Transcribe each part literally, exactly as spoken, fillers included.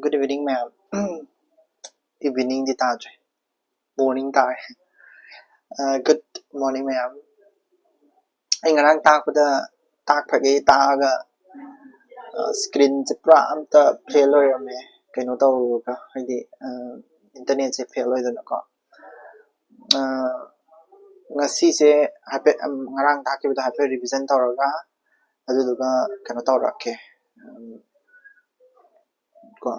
Good evening, ma'am. Eveningꯗꯤ ꯇꯥꯗ꯭ꯔꯦ, morning ꯇꯥꯔꯦ꯫ Good morning, ma'am. ꯑꯩ ꯉꯔꯥꯡ ꯇꯥꯛꯄꯗ ꯇꯥꯛꯄꯒꯤ ꯇꯥꯛꯑꯒ screenꯁꯦ ꯄꯨꯔꯥ ꯑꯝꯇ fail ꯑꯣꯏꯔꯝꯃꯦ꯫ ꯀꯩꯅꯣ ꯇꯧꯔꯒ, ꯍꯥꯏꯗꯤ internetꯁꯦ fail ꯑꯣꯏꯗꯅꯀꯣ꯫ ꯉꯁꯤꯁꯦ ꯍꯥꯏꯐꯦꯠ ꯉꯔꯥꯡ ꯇꯥꯛꯈꯤꯕꯗꯣ ꯍꯥꯏꯐꯦꯠ revision ꯇꯧꯔꯒ, ꯑꯗꯨꯗꯨꯒ ꯀꯩꯅꯣ ꯇꯧꯔꯛꯀꯦ꯫ ꯀꯣ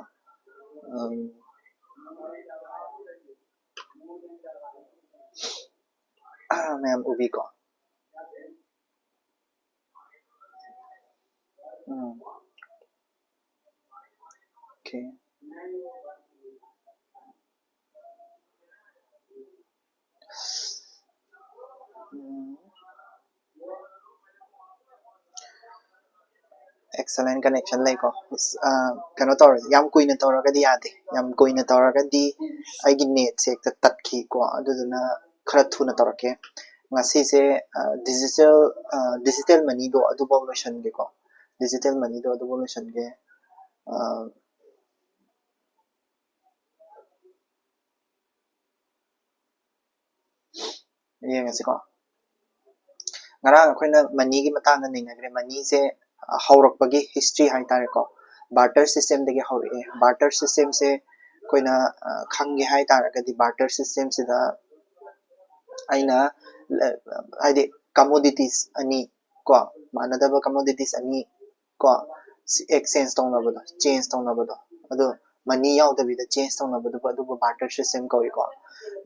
ꯃꯌꯥꯝ ꯎꯕꯤꯀꯣ꯫ ꯎꯝ꯫ Okay. ꯎꯝ꯫ Excellent connection ꯂꯩꯀꯣ꯫ ꯀꯩꯅꯣ ꯇꯧꯔ, ꯌꯥꯝ ꯀꯨꯏꯅ ꯇꯧꯔꯒꯗꯤ ꯌꯥꯗꯦ꯫ ꯌꯥꯝ ꯀꯨꯏꯅ ꯇꯧꯔꯒꯗꯤ ꯑꯩꯒꯤ netꯁꯦ ꯍꯦꯛꯇ ꯇꯠꯈꯤꯀꯣ꯫ ꯑꯗꯨꯗꯨꯅ ꯈꯔ ꯊꯨꯅ ꯇꯧꯔꯛꯀꯦ꯫ ꯉꯁꯤꯁꯦ digital digital moneyꯗꯣ ꯑꯗꯨꯐꯥꯎ ꯂꯣꯏꯁꯟꯒꯦꯀꯣ꯫ Digital moneyꯗꯣ ꯑꯗꯨꯐꯥꯎ ꯂꯣꯏꯁꯟꯒꯦ꯫ ꯌꯦꯡꯉꯁꯤꯀꯣ꯫ ꯉꯔꯥꯡ ꯑꯩꯈꯣꯏꯅ moneyꯒꯤ ꯃꯇꯥꯡꯗ ꯅꯩꯅꯈ꯭ꯔꯦ꯫ Moneyꯁꯦ ꯍꯧꯔꯛꯄꯒꯤ history ꯍꯥꯏꯇꯥꯔꯦꯀꯣ, barter systemꯗꯒꯤ ꯍꯧꯔꯛꯑꯦ꯫ Barter systemꯁꯦ ꯑꯩꯈꯣꯏꯅ ꯈꯪꯒꯦ ꯍꯥꯏ ꯇꯥꯔꯒꯗꯤ, barter systemꯁꯤꯗ ꯑꯩꯅ ꯍꯥꯏꯗꯤ commodities ꯑꯅꯤ ꯀꯣ, ꯃꯥꯟꯅꯗꯕ commodities ꯑꯅꯤ ꯀꯣ, exchange ꯇꯧꯅꯕꯗꯣ, change ꯇꯧꯅꯕꯗꯣ, ꯑꯗꯣ money ꯌꯥꯎꯗꯕꯤꯗ change ꯇꯧꯅꯕꯗꯨꯕꯨ, ꯑꯗꯨꯕꯨ barter system ꯀꯧꯏꯀꯣ꯫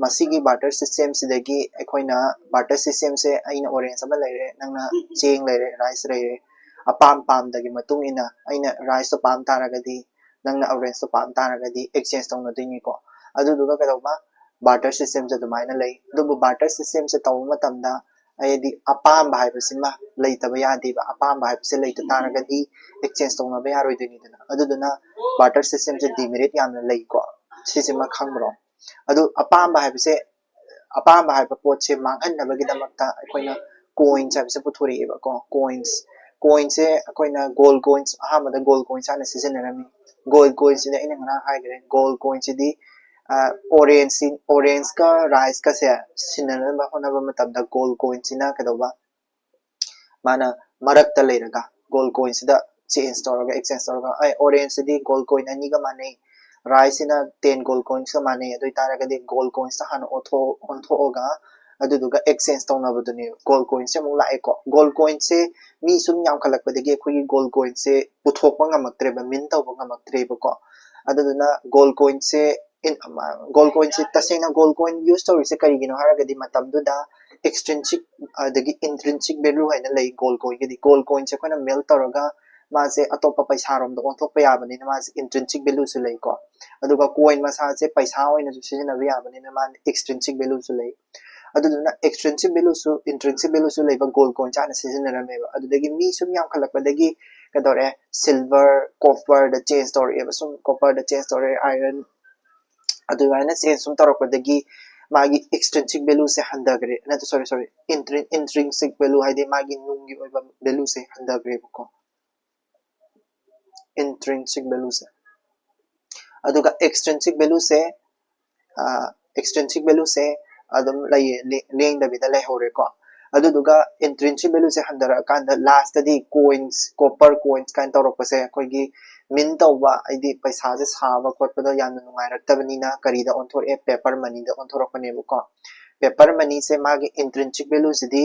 ꯃꯁꯤꯒꯤ barter systemꯁꯤꯗꯒꯤ ꯑꯩꯈꯣꯏꯅ, barter systemꯁꯦ ꯑꯩꯅ orange ꯑꯃ ꯂꯩꯔꯦ, ꯅꯪꯅ ꯆꯦꯡ ꯂꯩꯔꯦ, rice ꯂꯩꯔꯦ, ꯑꯄꯥꯝ ꯄꯥꯝꯗꯒꯤ ꯃꯇꯨꯡ ꯏꯟꯅ, ꯑꯩꯅ riceꯇꯣ ꯄꯥꯝ ꯇꯥꯔꯒꯗꯤ ꯅꯪꯅ orangeꯇꯣ ꯄꯥꯝ ꯇꯥꯔꯒꯗꯤ exchange ꯇꯧꯅꯗꯣꯏꯅꯤꯀꯣ꯫ ꯑꯗꯨꯗꯨꯒ ꯀꯩꯗꯧꯕ, barter systemꯁꯦ ꯑꯗꯨꯃꯥꯏꯅ ꯂꯩ꯫ ꯑꯗꯨꯕꯨ barter systemꯁꯦ ꯇꯧꯕ ꯃꯇꯝꯗ ꯍꯥꯏꯗꯤ ꯑꯄꯥꯝꯕ ꯍꯥꯏꯕꯁꯤꯃ ꯂꯩꯇꯕ ꯌꯥꯗꯦꯕ꯫ ꯑꯄꯥꯝꯕ ꯍꯥꯏꯕꯁꯦ ꯂꯩꯇ ꯇꯥꯔꯒꯗꯤ exchange ꯇꯧꯅꯕ ꯌꯥꯔꯣꯏꯗꯣꯏꯅꯤꯗꯅ꯫ ꯑꯗꯨꯗꯨꯅ barter systemꯁꯦ demerit ꯌꯥꯝꯅ ꯂꯩꯀꯣ꯫ ꯁꯤꯁꯤꯃ ꯈꯪꯕ꯭ꯔꯣ? ꯑꯗꯨ ꯑꯄꯥꯝꯕ ꯍꯥꯏꯕꯁꯦ, ꯑꯄꯥꯝꯕ ꯍꯥꯏꯕ ꯄꯣꯠꯁꯦ ꯃꯥꯡꯍꯟꯅꯕꯒꯤꯗꯃꯛꯇ ꯑꯩꯈꯣꯏꯅ coins ꯍꯥꯏꯕꯁꯦ ꯄꯨꯊꯣꯔꯛꯑꯦꯕꯀꯣ꯫ Coins, coinsꯁꯦ ꯑꯩꯈꯣꯏꯅ gold coins, ꯑꯍꯥꯟꯕꯗ gold coins ꯍꯥꯟꯅ ꯁꯤꯖꯤꯟꯅꯔꯝꯃꯤ꯫ Gold coin ꯁꯤꯗꯤ ꯑꯩꯅ ꯉꯔꯥꯡ ꯍꯥꯏꯈ꯭ꯔꯦ, gold coin ꯁꯤꯗꯤ ꯑꯣꯔꯦꯟꯖ ꯑꯣꯔꯦꯟꯖꯀ ꯔꯥꯏꯁꯀꯁꯦ ꯁꯤꯟꯅꯅꯕ ꯍꯣꯠꯅꯕ ꯃꯇꯝꯗ gold coin ꯁꯤꯅ ꯀꯩꯗꯧꯕ, ꯃꯥꯅ ꯃꯔꯛꯇ ꯂꯩꯔꯒ gold coin ꯁꯤꯗ change ꯇꯧꯔꯒ, exchange ꯇꯧꯔꯒ, ꯑꯩ orange ꯁꯤꯗꯤ gold coin ꯑꯅꯤꯒ ꯃꯥꯟꯅꯩ, rice ꯁꯤꯅ ten gold coins ꯀ ꯃꯥꯟꯅꯩ, ꯑꯗꯨ ꯑꯣꯏꯇꯥꯔꯒꯗꯤ gold coins ꯇ ꯍꯥꯟꯅ ꯑꯣꯟꯊꯣꯛ ꯑꯣꯟꯊꯣꯛꯑꯒ ꯑꯗꯨꯗꯨꯒ exchange ꯇꯧꯅꯕꯗꯨꯅꯦ꯫ Gold coin ꯁꯦ ꯑꯃꯨꯛ ꯂꯥꯛꯑꯦꯀꯣ꯫ Gold coin ꯁꯦ ꯃꯤ ꯁꯨꯝ ꯌꯥꯝꯈꯠꯂꯛꯄꯗꯒꯤ ꯑꯩꯈꯣꯏꯒꯤ gold coin ꯁꯦ ꯄꯨꯊꯣꯛꯄ ꯉꯝꯃꯛꯇ꯭ꯔꯦꯕ, mint ꯇꯧꯕ ꯉꯝꯃꯛꯇ꯭ꯔꯦꯕꯀꯣ꯫ ꯑꯗꯨꯗꯨꯅ gold coin ꯁꯦ gold coin ꯁꯦ ꯇꯁꯦꯡꯅ gold coin use ꯇꯧꯔꯤꯁꯦ ꯀꯔꯤꯒꯤꯅꯣ ꯍꯥꯏꯔꯒꯗꯤ ꯃꯇꯝꯗꯨꯗ extrinsic ꯑꯗꯒꯤ intrinsic value ꯍꯥꯏꯅ ꯂꯩ꯫ Gold coin ꯒꯤꯗꯤ gold coin ꯁꯦ ꯑꯩꯈꯣꯏꯅ melt ꯇꯧꯔꯒ ꯃꯥꯁꯦ ꯑꯇꯣꯞꯄ ꯄꯩꯁꯥꯔꯣꯝꯗ ꯑꯣꯟꯊꯣꯛꯄ ꯌꯥꯕꯅꯤꯅ ꯃꯥꯁꯦ intrinsic value ꯁꯨ ꯂꯩꯀꯣ꯫ ꯑꯗꯨꯒ coin ꯃꯁꯥꯁꯦ ꯄꯩꯁꯥ ꯑꯣꯏꯅꯁꯨ ꯁꯤꯖꯤꯟꯅꯕ ꯌꯥꯕꯅꯤꯅ ꯃꯥꯅ extrinsic value ꯁꯨ ꯂꯩ꯫ ꯑꯗꯨꯗꯨꯅ extrinsic value ꯁꯨ intrinsic value ꯁꯨ ꯂꯩꯕ gold coin ꯁꯦ ꯍꯥꯟꯅ ꯁꯤꯖꯤꯟꯅꯔꯝꯃꯦꯕ꯫ ꯑꯗꯨꯗꯒꯤ ꯃꯤ ꯁꯨꯝ ꯌꯥꯝꯈꯠꯂꯛꯄꯗꯒꯤ ꯀꯩꯗꯧꯔꯦ, silver, copper ꯗ change ꯇꯧꯔꯛꯑꯦꯕ꯫ ꯁꯨꯝ copper ꯗ change ꯇꯧꯔꯛꯑꯦ, iron, ꯑꯗꯨꯃꯥꯏꯅ change ꯁꯨꯝ ꯇꯧꯔꯛꯄꯗꯒꯤ ꯃꯥꯒꯤ extrinsic value ꯁꯦ ꯍꯟꯊꯈ꯭ꯔꯦ, ꯅꯠꯇꯦ, sorry, sorry, intrinsic value ꯍꯥꯏꯗꯤ ꯃꯥꯒꯤ ꯅꯨꯡꯒꯤ ꯑꯣꯏꯕ value ꯁꯦ ꯍꯟꯊꯈ꯭ꯔꯦꯕꯀꯣ, intrinsic value ꯁꯦ꯫ ꯑꯗꯨꯒ extrinsic value ꯁꯦ, extrinsic value ꯁꯦ ꯑꯗꯨꯝ ꯂꯩ, ꯂꯦꯡꯗꯕꯤꯗ ꯂꯩꯍꯧꯔꯦꯀꯣ꯫ ꯑꯗꯨꯗꯨꯒ intrinsic value ꯁꯦ ꯍꯟꯊꯔꯛꯑꯀꯥꯟꯗ last ꯇꯗꯤ coins, copper coins ꯀꯥꯏꯅ ꯇꯧꯔꯛꯄꯁꯦ ꯑꯩꯈꯣꯏꯒꯤ mint ꯇꯧꯕ, ꯍꯥꯏꯗꯤ ꯄꯩꯁꯥꯁꯦ ꯁꯥꯕ ꯈꯣꯠꯄꯗ ꯌꯥꯝꯅ ꯅꯨꯡꯉꯥꯏꯔꯛꯇꯕꯅꯤꯅ ꯀꯔꯤꯗ ꯑꯣꯟꯊꯣꯔꯛꯑꯦ? Paper money ꯗ ꯑꯣꯟꯊꯣꯔꯛꯄꯅꯦꯕꯀꯣ꯫ Paper money ꯁꯦ ꯃꯥꯒꯤ intrinsic value ꯁꯤꯗꯤ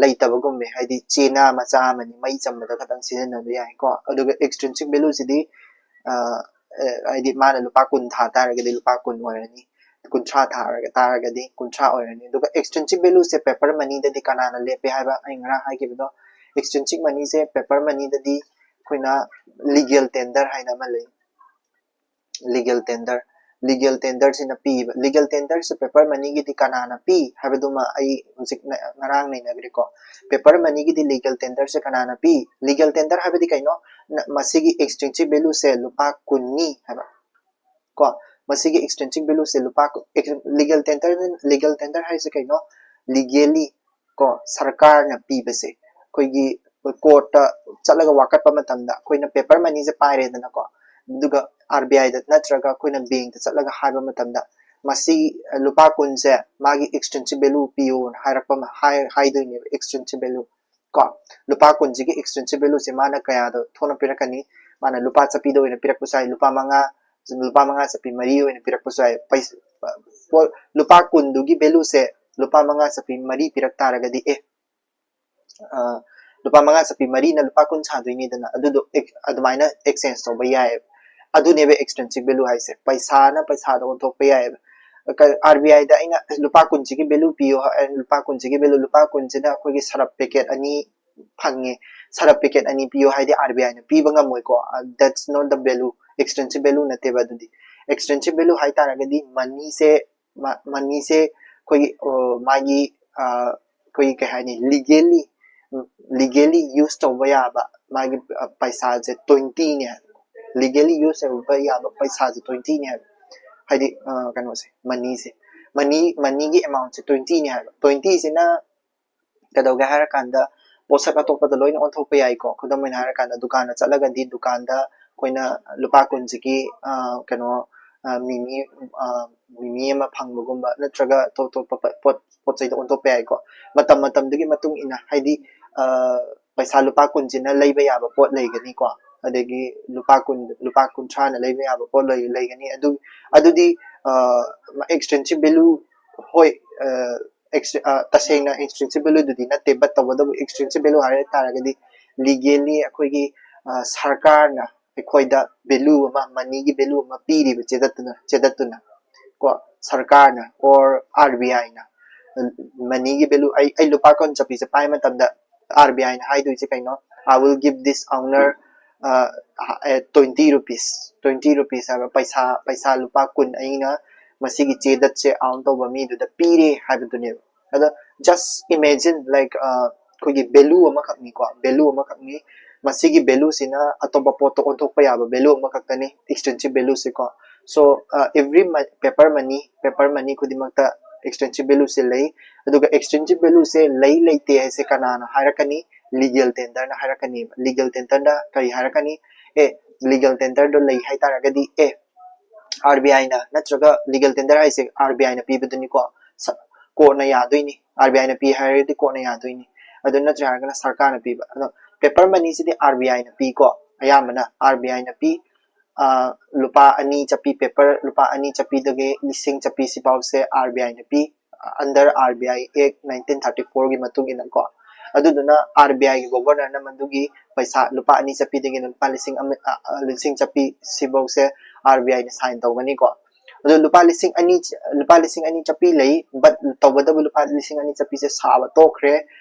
ꯂꯩꯇꯕꯒꯨꯝꯃꯦ, ꯍꯥꯏꯗꯤ ꯆꯦꯅꯥ ꯃꯆꯥ ꯑꯃꯅꯤ, ꯃꯩ ꯆꯝꯕꯗ ꯈꯛꯇꯪ ꯁꯤꯖꯤꯟꯅꯕ ꯌꯥꯏꯀꯣ꯫ ꯑꯗꯨꯒ extrinsic value ꯁꯤꯗꯤ ꯍꯥꯏꯗꯤ ꯃꯥꯅ ꯂꯨꯄꯥ ꯀꯨꯟ ꯊꯥ ꯇꯥꯔꯒꯗꯤ ꯂꯨꯄꯥ ꯀꯨꯟ ꯑꯣꯏꯔꯅꯤ, ꯀꯨꯟꯊ꯭ꯔꯥ ꯊꯥꯔꯒ ꯇꯥꯔꯒꯗꯤ ꯀꯨꯟꯊ꯭ꯔꯥ ꯑꯣꯏꯔꯅꯤ꯫ ꯑꯗꯨꯒ extrinsic value ꯁꯦ paper money ꯗꯗꯤ ꯀꯅꯥꯅ ꯂꯦꯞꯄꯦ ꯍꯥꯏꯕ ꯑꯩ ꯉꯔꯥꯡ ꯍꯥꯏꯈꯤꯕꯗꯣ, extrinsic money ꯁꯦ paper money ꯗꯗꯤ ꯑꯩꯈꯣꯏꯅ legal tender ꯍꯥꯏꯅ ꯑꯃ ꯂꯩ꯫ Legal tender, legal tender ꯁꯤꯅ ꯄꯤꯕ꯫ Legal tender ꯁꯦ paper money ꯒꯤꯗꯤ ꯀꯅꯥꯅ ꯄꯤ ꯍꯥꯏꯕꯗꯨꯃ ꯑꯩ ꯍꯧꯖꯤꯛ ꯉꯔꯥꯡ ꯅꯩꯅꯈ꯭ꯔꯦꯀꯣ꯫ Paper money ꯒꯤꯗꯤ legal tender ꯁꯦ ꯀꯅꯥꯅ ꯄꯤ? Legal tender ꯍꯥꯏꯕꯗꯤ ꯀꯩꯅꯣ? ꯃꯁꯤꯒꯤ extrinsic value ꯁꯦ ꯂꯨꯄꯥ ꯀꯨꯟꯅꯤ ꯍꯥꯏꯕ ꯀꯣ꯫ ꯃꯁꯤꯒꯤ extrinsic value ꯁꯦ ꯂꯨꯄꯥ, legal tender, legal tender ꯍꯥꯏꯁꯦ ꯀꯩꯅꯣ? Legally ꯀꯣ, ꯁꯔꯀꯥꯔꯅ ꯄꯤꯕꯁꯦ, ꯑꯩꯈꯣꯏꯒꯤ court ꯇ ꯆꯠꯂꯒ ꯋꯥꯀꯠꯄ ꯃꯇꯝꯗ ꯑꯩꯈꯣꯏꯅ paper money ꯁꯦ ꯄꯥꯏꯔꯦꯗꯅꯀꯣ, ꯑꯗꯨꯒ RBI ꯗ ꯅꯠꯇ꯭ꯔꯒ ꯑꯩꯈꯣꯏꯅ bank ꯇ ꯆꯠꯂꯒ ꯍꯥꯏꯕ ꯃꯇꯝꯗ ꯃꯁꯤ ꯂꯨꯄꯥ ꯀꯨꯟꯁꯦ ꯃꯥꯒꯤ extrinsic value ꯄꯤꯌꯣꯅ ꯍꯥꯏꯔꯛꯄ ꯑꯃ ꯍꯥꯏ ꯍꯥꯏꯗꯣꯏꯅꯦꯕ, extrinsic value ꯀꯣ꯫ ꯂꯨꯄꯥ ꯀꯨꯟꯁꯤꯒꯤ extrinsic value ꯁꯦ ꯃꯥꯅ ꯀꯌꯥꯗ ꯊꯣꯛꯅ ꯄꯤꯔꯛꯀꯅꯤ? ꯃꯥꯅ ꯂꯨꯄꯥ ꯆꯠꯄꯤꯗ ꯑꯣꯏꯅ ꯄꯤꯔꯛꯄꯁꯨ ꯌꯥꯏ, ꯂꯨꯄꯥ ꯃꯉꯥ, ꯂꯨꯄꯥ ꯃꯉꯥ ꯆꯠꯄꯤ ꯃꯔꯤ ꯑꯣꯏꯅ ꯄꯤꯔꯛꯄꯁꯨ ꯌꯥꯏ꯫ ꯄꯩꯁ- ꯄꯣꯠ ꯂꯨꯄꯥ ꯀꯨꯟꯗꯨꯒꯤ value ꯁꯦ ꯂꯨꯄꯥ ꯃꯉꯥ ꯆꯠꯄꯤ ꯃꯔꯤ ꯄꯤꯔꯛ ꯇꯥꯔꯒꯗꯤ ꯑꯦ ꯑ, ꯂꯨꯄꯥ ꯃꯉꯥ ꯆꯠꯄꯤ ꯃꯔꯤꯅ ꯂꯨꯄꯥ ꯀꯨꯟ ꯁꯥꯗꯣꯏꯅꯤꯗꯅ, ꯑꯗꯨꯗꯣ ꯑꯦꯛ- ꯑꯗꯨꯃꯥꯏꯅ exchange ꯇꯧꯕ ꯌꯥꯏꯑꯕ꯫ ꯑꯗꯨꯅꯦꯕ extrinsic value ꯍꯥꯏꯁꯦ, ꯄꯩꯁꯥꯅ ꯄꯩꯁꯥꯗ ꯑꯣꯟꯊꯣꯛꯄ ꯌꯥꯏꯑꯕ꯫ RBI ꯗ ꯑꯩꯅ ꯂꯨꯄꯥ ꯀꯨꯟꯁꯤꯒꯤ value ꯄꯤꯌꯣ ꯍꯥꯏ, ꯂꯨꯄꯥ ꯀꯨꯟꯁꯤꯒꯤ value, ꯂꯨꯄꯥ ꯀꯨꯟꯁꯤꯅ ꯑꯩꯈꯣꯏꯒꯤ ꯁꯔꯞ packet ꯑꯅꯤ ꯐꯪꯉꯦ, ꯁꯔꯞ packet ꯑꯅꯤ ꯄꯤꯌꯣ ꯍꯥꯏꯗꯤ RBI ꯅ ꯄꯤꯕ ꯉꯝꯃꯣꯏꯀꯣ꯫ That's not the value, extrinsic value ꯅꯠꯇꯦꯕ ꯑꯗꯨꯗꯤ꯫ Extrinsic value ꯍꯥꯏ ꯇꯥꯔꯒꯗꯤ money ꯁꯦ money ꯁꯦ ꯑꯩꯈꯣꯏꯒꯤ ꯑ, ꯃꯥꯒꯤ ꯑ, ꯑꯩꯈꯣꯏꯒꯤ ꯀꯩ ꯍꯥꯏꯅꯤ, legally legally use ꯇꯧꯕ ꯌꯥꯕ ꯃꯥꯒꯤ ꯑ, ꯄꯩꯁꯥꯁꯦ twenty ꯅꯦ ꯍꯥꯏꯕ꯫ Legally use ꯇꯧꯕ ꯌꯥꯕ ꯄꯩꯁꯥꯁꯦ twenty ꯅꯦ ꯍꯥꯏꯕ꯫ ꯍꯥꯏꯗꯤ ꯑ, ꯀꯩꯅꯣꯁꯦ, money ꯁꯦ, money money ꯒꯤ amount ꯁꯦ twenty ꯅꯦ ꯍꯥꯏꯕ꯫ Twenty ꯁꯤꯅ ꯀꯩꯗꯧꯒꯦ ꯍꯥꯏꯔꯀꯥꯟꯗ ꯄꯣꯠꯁꯛ ꯑꯇꯣꯞꯄꯗ ꯂꯣꯏꯅ ꯑꯣꯟꯊꯣꯛꯄ ꯌꯥꯏꯀꯣ꯫ ꯈꯨꯗꯝ ꯑꯣꯏꯅ ꯍꯥꯏꯔꯀꯥꯟꯗ ꯗꯨꯀꯥꯟꯗ ꯆꯠꯂꯒꯗꯤ ꯗꯨꯀꯥꯟꯗ ꯑꯩꯈꯣꯏꯅ ꯂꯨꯄꯥ ꯀꯨꯟꯁꯤꯒꯤ ꯑ, ꯀꯩꯅꯣ ꯑ, ꯃꯤꯃꯤ ꯑ, ꯃꯤꯃꯤ ꯑꯃ ꯐꯪꯕꯒꯨꯝꯕ ꯅꯠꯇ꯭ꯔꯒ ꯑꯇꯣꯞ ꯑꯇꯣꯞꯄ ꯄ- ꯄꯣꯠ ꯄꯣꯠ ꯆꯩꯗ ꯑꯣꯟꯊꯣꯛꯄ ꯌꯥꯏꯀꯣ꯫ ꯃꯇꯝ ꯃꯇꯝꯗꯨꯒꯤ ꯃꯇꯨꯡ ꯏꯟꯅ, ꯍꯥꯏꯗꯤ ꯑ, ꯄꯩꯁꯥ ꯂꯨꯄꯥ ꯀꯨꯟꯁꯤꯅ ꯂꯩꯕ ꯌꯥꯕ ꯄꯣꯠ ꯂꯩꯒꯅꯤꯀꯣ, ꯑꯗꯒꯤ ꯂꯨꯄꯥ ꯀꯨꯟ ꯂꯨꯄꯥ ꯀꯨꯟꯊ꯭ꯔꯥꯅ ꯂꯩꯕ ꯌꯥꯕ ꯄꯣꯠ ꯂꯩ ꯂꯩꯒꯅꯤ꯫ ꯑꯗꯨ ꯑꯗꯨꯗꯤ ꯑ, extrinsic value, ꯍꯣꯏ, ꯑ, extri- ꯑ, ꯇꯁꯦꯡꯅ extrinsic value ꯗꯨꯗꯤ ꯅꯠꯇꯦ, but ꯇꯧꯕꯇꯕꯨ extrinsic value ꯍꯥꯏꯔ ꯇꯥꯔꯒꯗꯤ legally ꯑꯩꯈꯣꯏꯒꯤ ꯑ, ꯁꯔꯀꯥꯔꯅ ꯑꯩꯈꯣꯏꯗ value ꯑꯃ, money ꯒꯤ value ꯑꯃ ꯄꯤꯔꯤꯕ ꯆꯦꯗꯠꯇꯨꯅ ꯆꯦꯗꯠꯇꯨꯅ ꯀꯣ, ꯁꯔꯀꯥꯔꯅ or RBI ꯅ money ꯒꯤ value, ꯑꯩ ꯑꯩ ꯂꯨꯄꯥ ꯀꯨꯟ ꯆꯠꯄꯤꯁꯦ ꯄꯥꯏ ꯃꯇꯝꯗ RBI ꯅ ꯍꯥꯏꯗꯣꯏꯁꯦ ꯀꯩꯅꯣ? "I will give this owner uh, at twenty rupees, twenty rupees" ꯍꯥꯏꯕ ꯄꯩꯁꯥ ꯄꯩꯁꯥ ꯂꯨꯄꯥ ꯀꯨꯟ ꯑꯩꯅ ꯃꯁꯤꯒꯤ ꯆꯦꯗꯠꯁꯦ own ꯇꯧꯕ ꯃꯤꯗꯨꯗ ꯄꯤꯔꯦ ꯍꯥꯏꯕꯗꯨꯅꯦꯕ꯫ ꯑꯗꯣ just imagine, like, ꯑ, ꯑꯩꯈꯣꯏꯒꯤ value ꯑꯃꯈꯛꯅꯤꯀꯣ, value ꯑꯃꯈꯛꯅꯤ꯫ ꯃꯁꯤꯒꯤ value ꯁꯤꯅ ꯑꯇꯣꯞꯄ ꯄꯣꯠꯇ ꯑꯣꯟꯊꯣꯛꯄ ꯌꯥꯕ value ꯑꯃꯈꯛꯇꯅꯤ, extrinsic value ꯁꯦꯀꯣ꯫ So uh, every mo- paper money, paper money ꯈꯨꯗꯤꯡꯃꯛꯇ extrinsic value ꯁꯦ ꯂꯩ꯫ ꯑꯗꯨꯒ extrinsic value ꯁꯦ ꯂꯩ ꯂꯩꯇꯦ ꯍꯥꯏꯁꯦ ꯀꯅꯥꯅ ꯍꯥꯏꯔꯛꯀꯅꯤ? Legal tender ꯅ ꯍꯥꯏꯔꯛꯀꯅꯦꯕ꯫ Legal tender ꯅ ꯀꯔꯤ ꯍꯥꯏꯔꯛꯀꯅꯤ? ꯑꯦ, ꯂꯤꯒꯦꯜ ꯇꯦꯟꯗꯔꯗꯣ ꯂꯩ ꯍꯥꯏꯇꯥꯔꯒꯗꯤ, ꯑꯦ, ꯑꯥꯔ ꯕꯤ ꯑꯥꯏꯅ, ꯅꯠꯇ꯭ꯔꯒ ꯂꯤꯒꯦꯜ ꯇꯦꯟꯗꯔ ꯍꯥꯏꯁꯦ ꯑꯥꯔ ꯕꯤ ꯑꯥꯏꯅ ꯄꯤꯕꯗꯨꯅꯤꯀꯣ꯫ ꯁ- ꯀꯣꯔꯠꯅ ꯌꯥꯗꯣꯏꯅꯤ, ꯑꯥꯔ ꯕꯤ ꯑꯥꯏꯅ ꯄꯤ ꯍꯥꯏꯔꯒꯗꯤ ꯀꯣꯔꯠꯅ ꯌꯥꯗꯣꯏꯅꯤ꯫ ꯑꯗꯨ ꯅꯠꯇ꯭ꯔꯦ ꯍꯥꯏꯔꯒꯅ ꯁꯔꯀꯥꯔꯅ ꯄꯤꯕ꯫ ꯑꯗꯣ ꯄꯦꯄꯔ ꯃꯅꯤꯁꯤꯗꯤ ꯑꯥꯔ ꯕꯤ ꯑꯥꯏꯅ ꯄꯤꯀꯣ, ꯑꯌꯥꯝꯕꯅ ꯑꯥꯔ ꯕꯤ ꯑꯥꯏꯅ ꯄꯤ꯫ ꯑꯥ, ꯂꯨꯄꯥ ꯑꯅꯤ ꯆꯠꯄꯤ ꯄꯦꯄꯔ, ꯂꯨꯄꯥ ꯑꯅꯤ ꯆꯠꯄꯤꯗꯒꯤ ꯂꯤꯁꯤꯡ ꯆꯠꯄꯤ ꯁꯤꯐꯥꯎꯁꯦ ꯑꯥꯔ ꯕꯤ ꯑꯥꯏꯅ ꯄꯤ, under R B I Act nineteen thirty four ꯒꯤ ꯃꯇꯨꯡ ꯏꯟꯅ ꯀꯣ꯫ ꯑꯗꯨꯗꯨꯅ ꯑꯥꯔ ꯕꯤ ꯑꯥꯏꯒꯤ ꯒꯣꯚꯔꯅꯔꯅ ꯃꯗꯨꯒꯤ ꯄꯩꯁꯥ ꯂꯨꯄꯥ ꯑꯅꯤ ꯆꯠꯄꯤꯗꯒꯤꯅ ꯂꯨꯄꯥ ꯂꯤꯁꯤꯡ ꯑꯃ, ꯑ, ꯑ, ꯂꯤꯁꯤꯡ ꯆꯠꯄꯤ ꯁꯤꯐꯧꯁꯦ ꯑꯥꯔ ꯕꯤ ꯑꯥꯏꯅ ꯁꯥꯏꯟ ꯇꯧꯒꯅꯤꯀꯣ꯫ ꯑꯗꯨ ꯂꯨꯄꯥ ꯂꯤꯁꯤꯡ ꯑꯅꯤ, ꯂꯨꯄꯥ ꯂꯤꯁꯤꯡ ꯑꯅꯤ ꯆꯠꯄꯤ ꯂꯩ, but ꯇꯧꯕꯇꯕꯨ ꯂꯨꯄꯥ ꯂꯤꯁꯤꯡ ꯑꯅꯤ ꯆꯠꯄꯤꯁꯦ ꯁꯥꯕ ꯇꯣꯛꯈ꯭ꯔꯦ꯫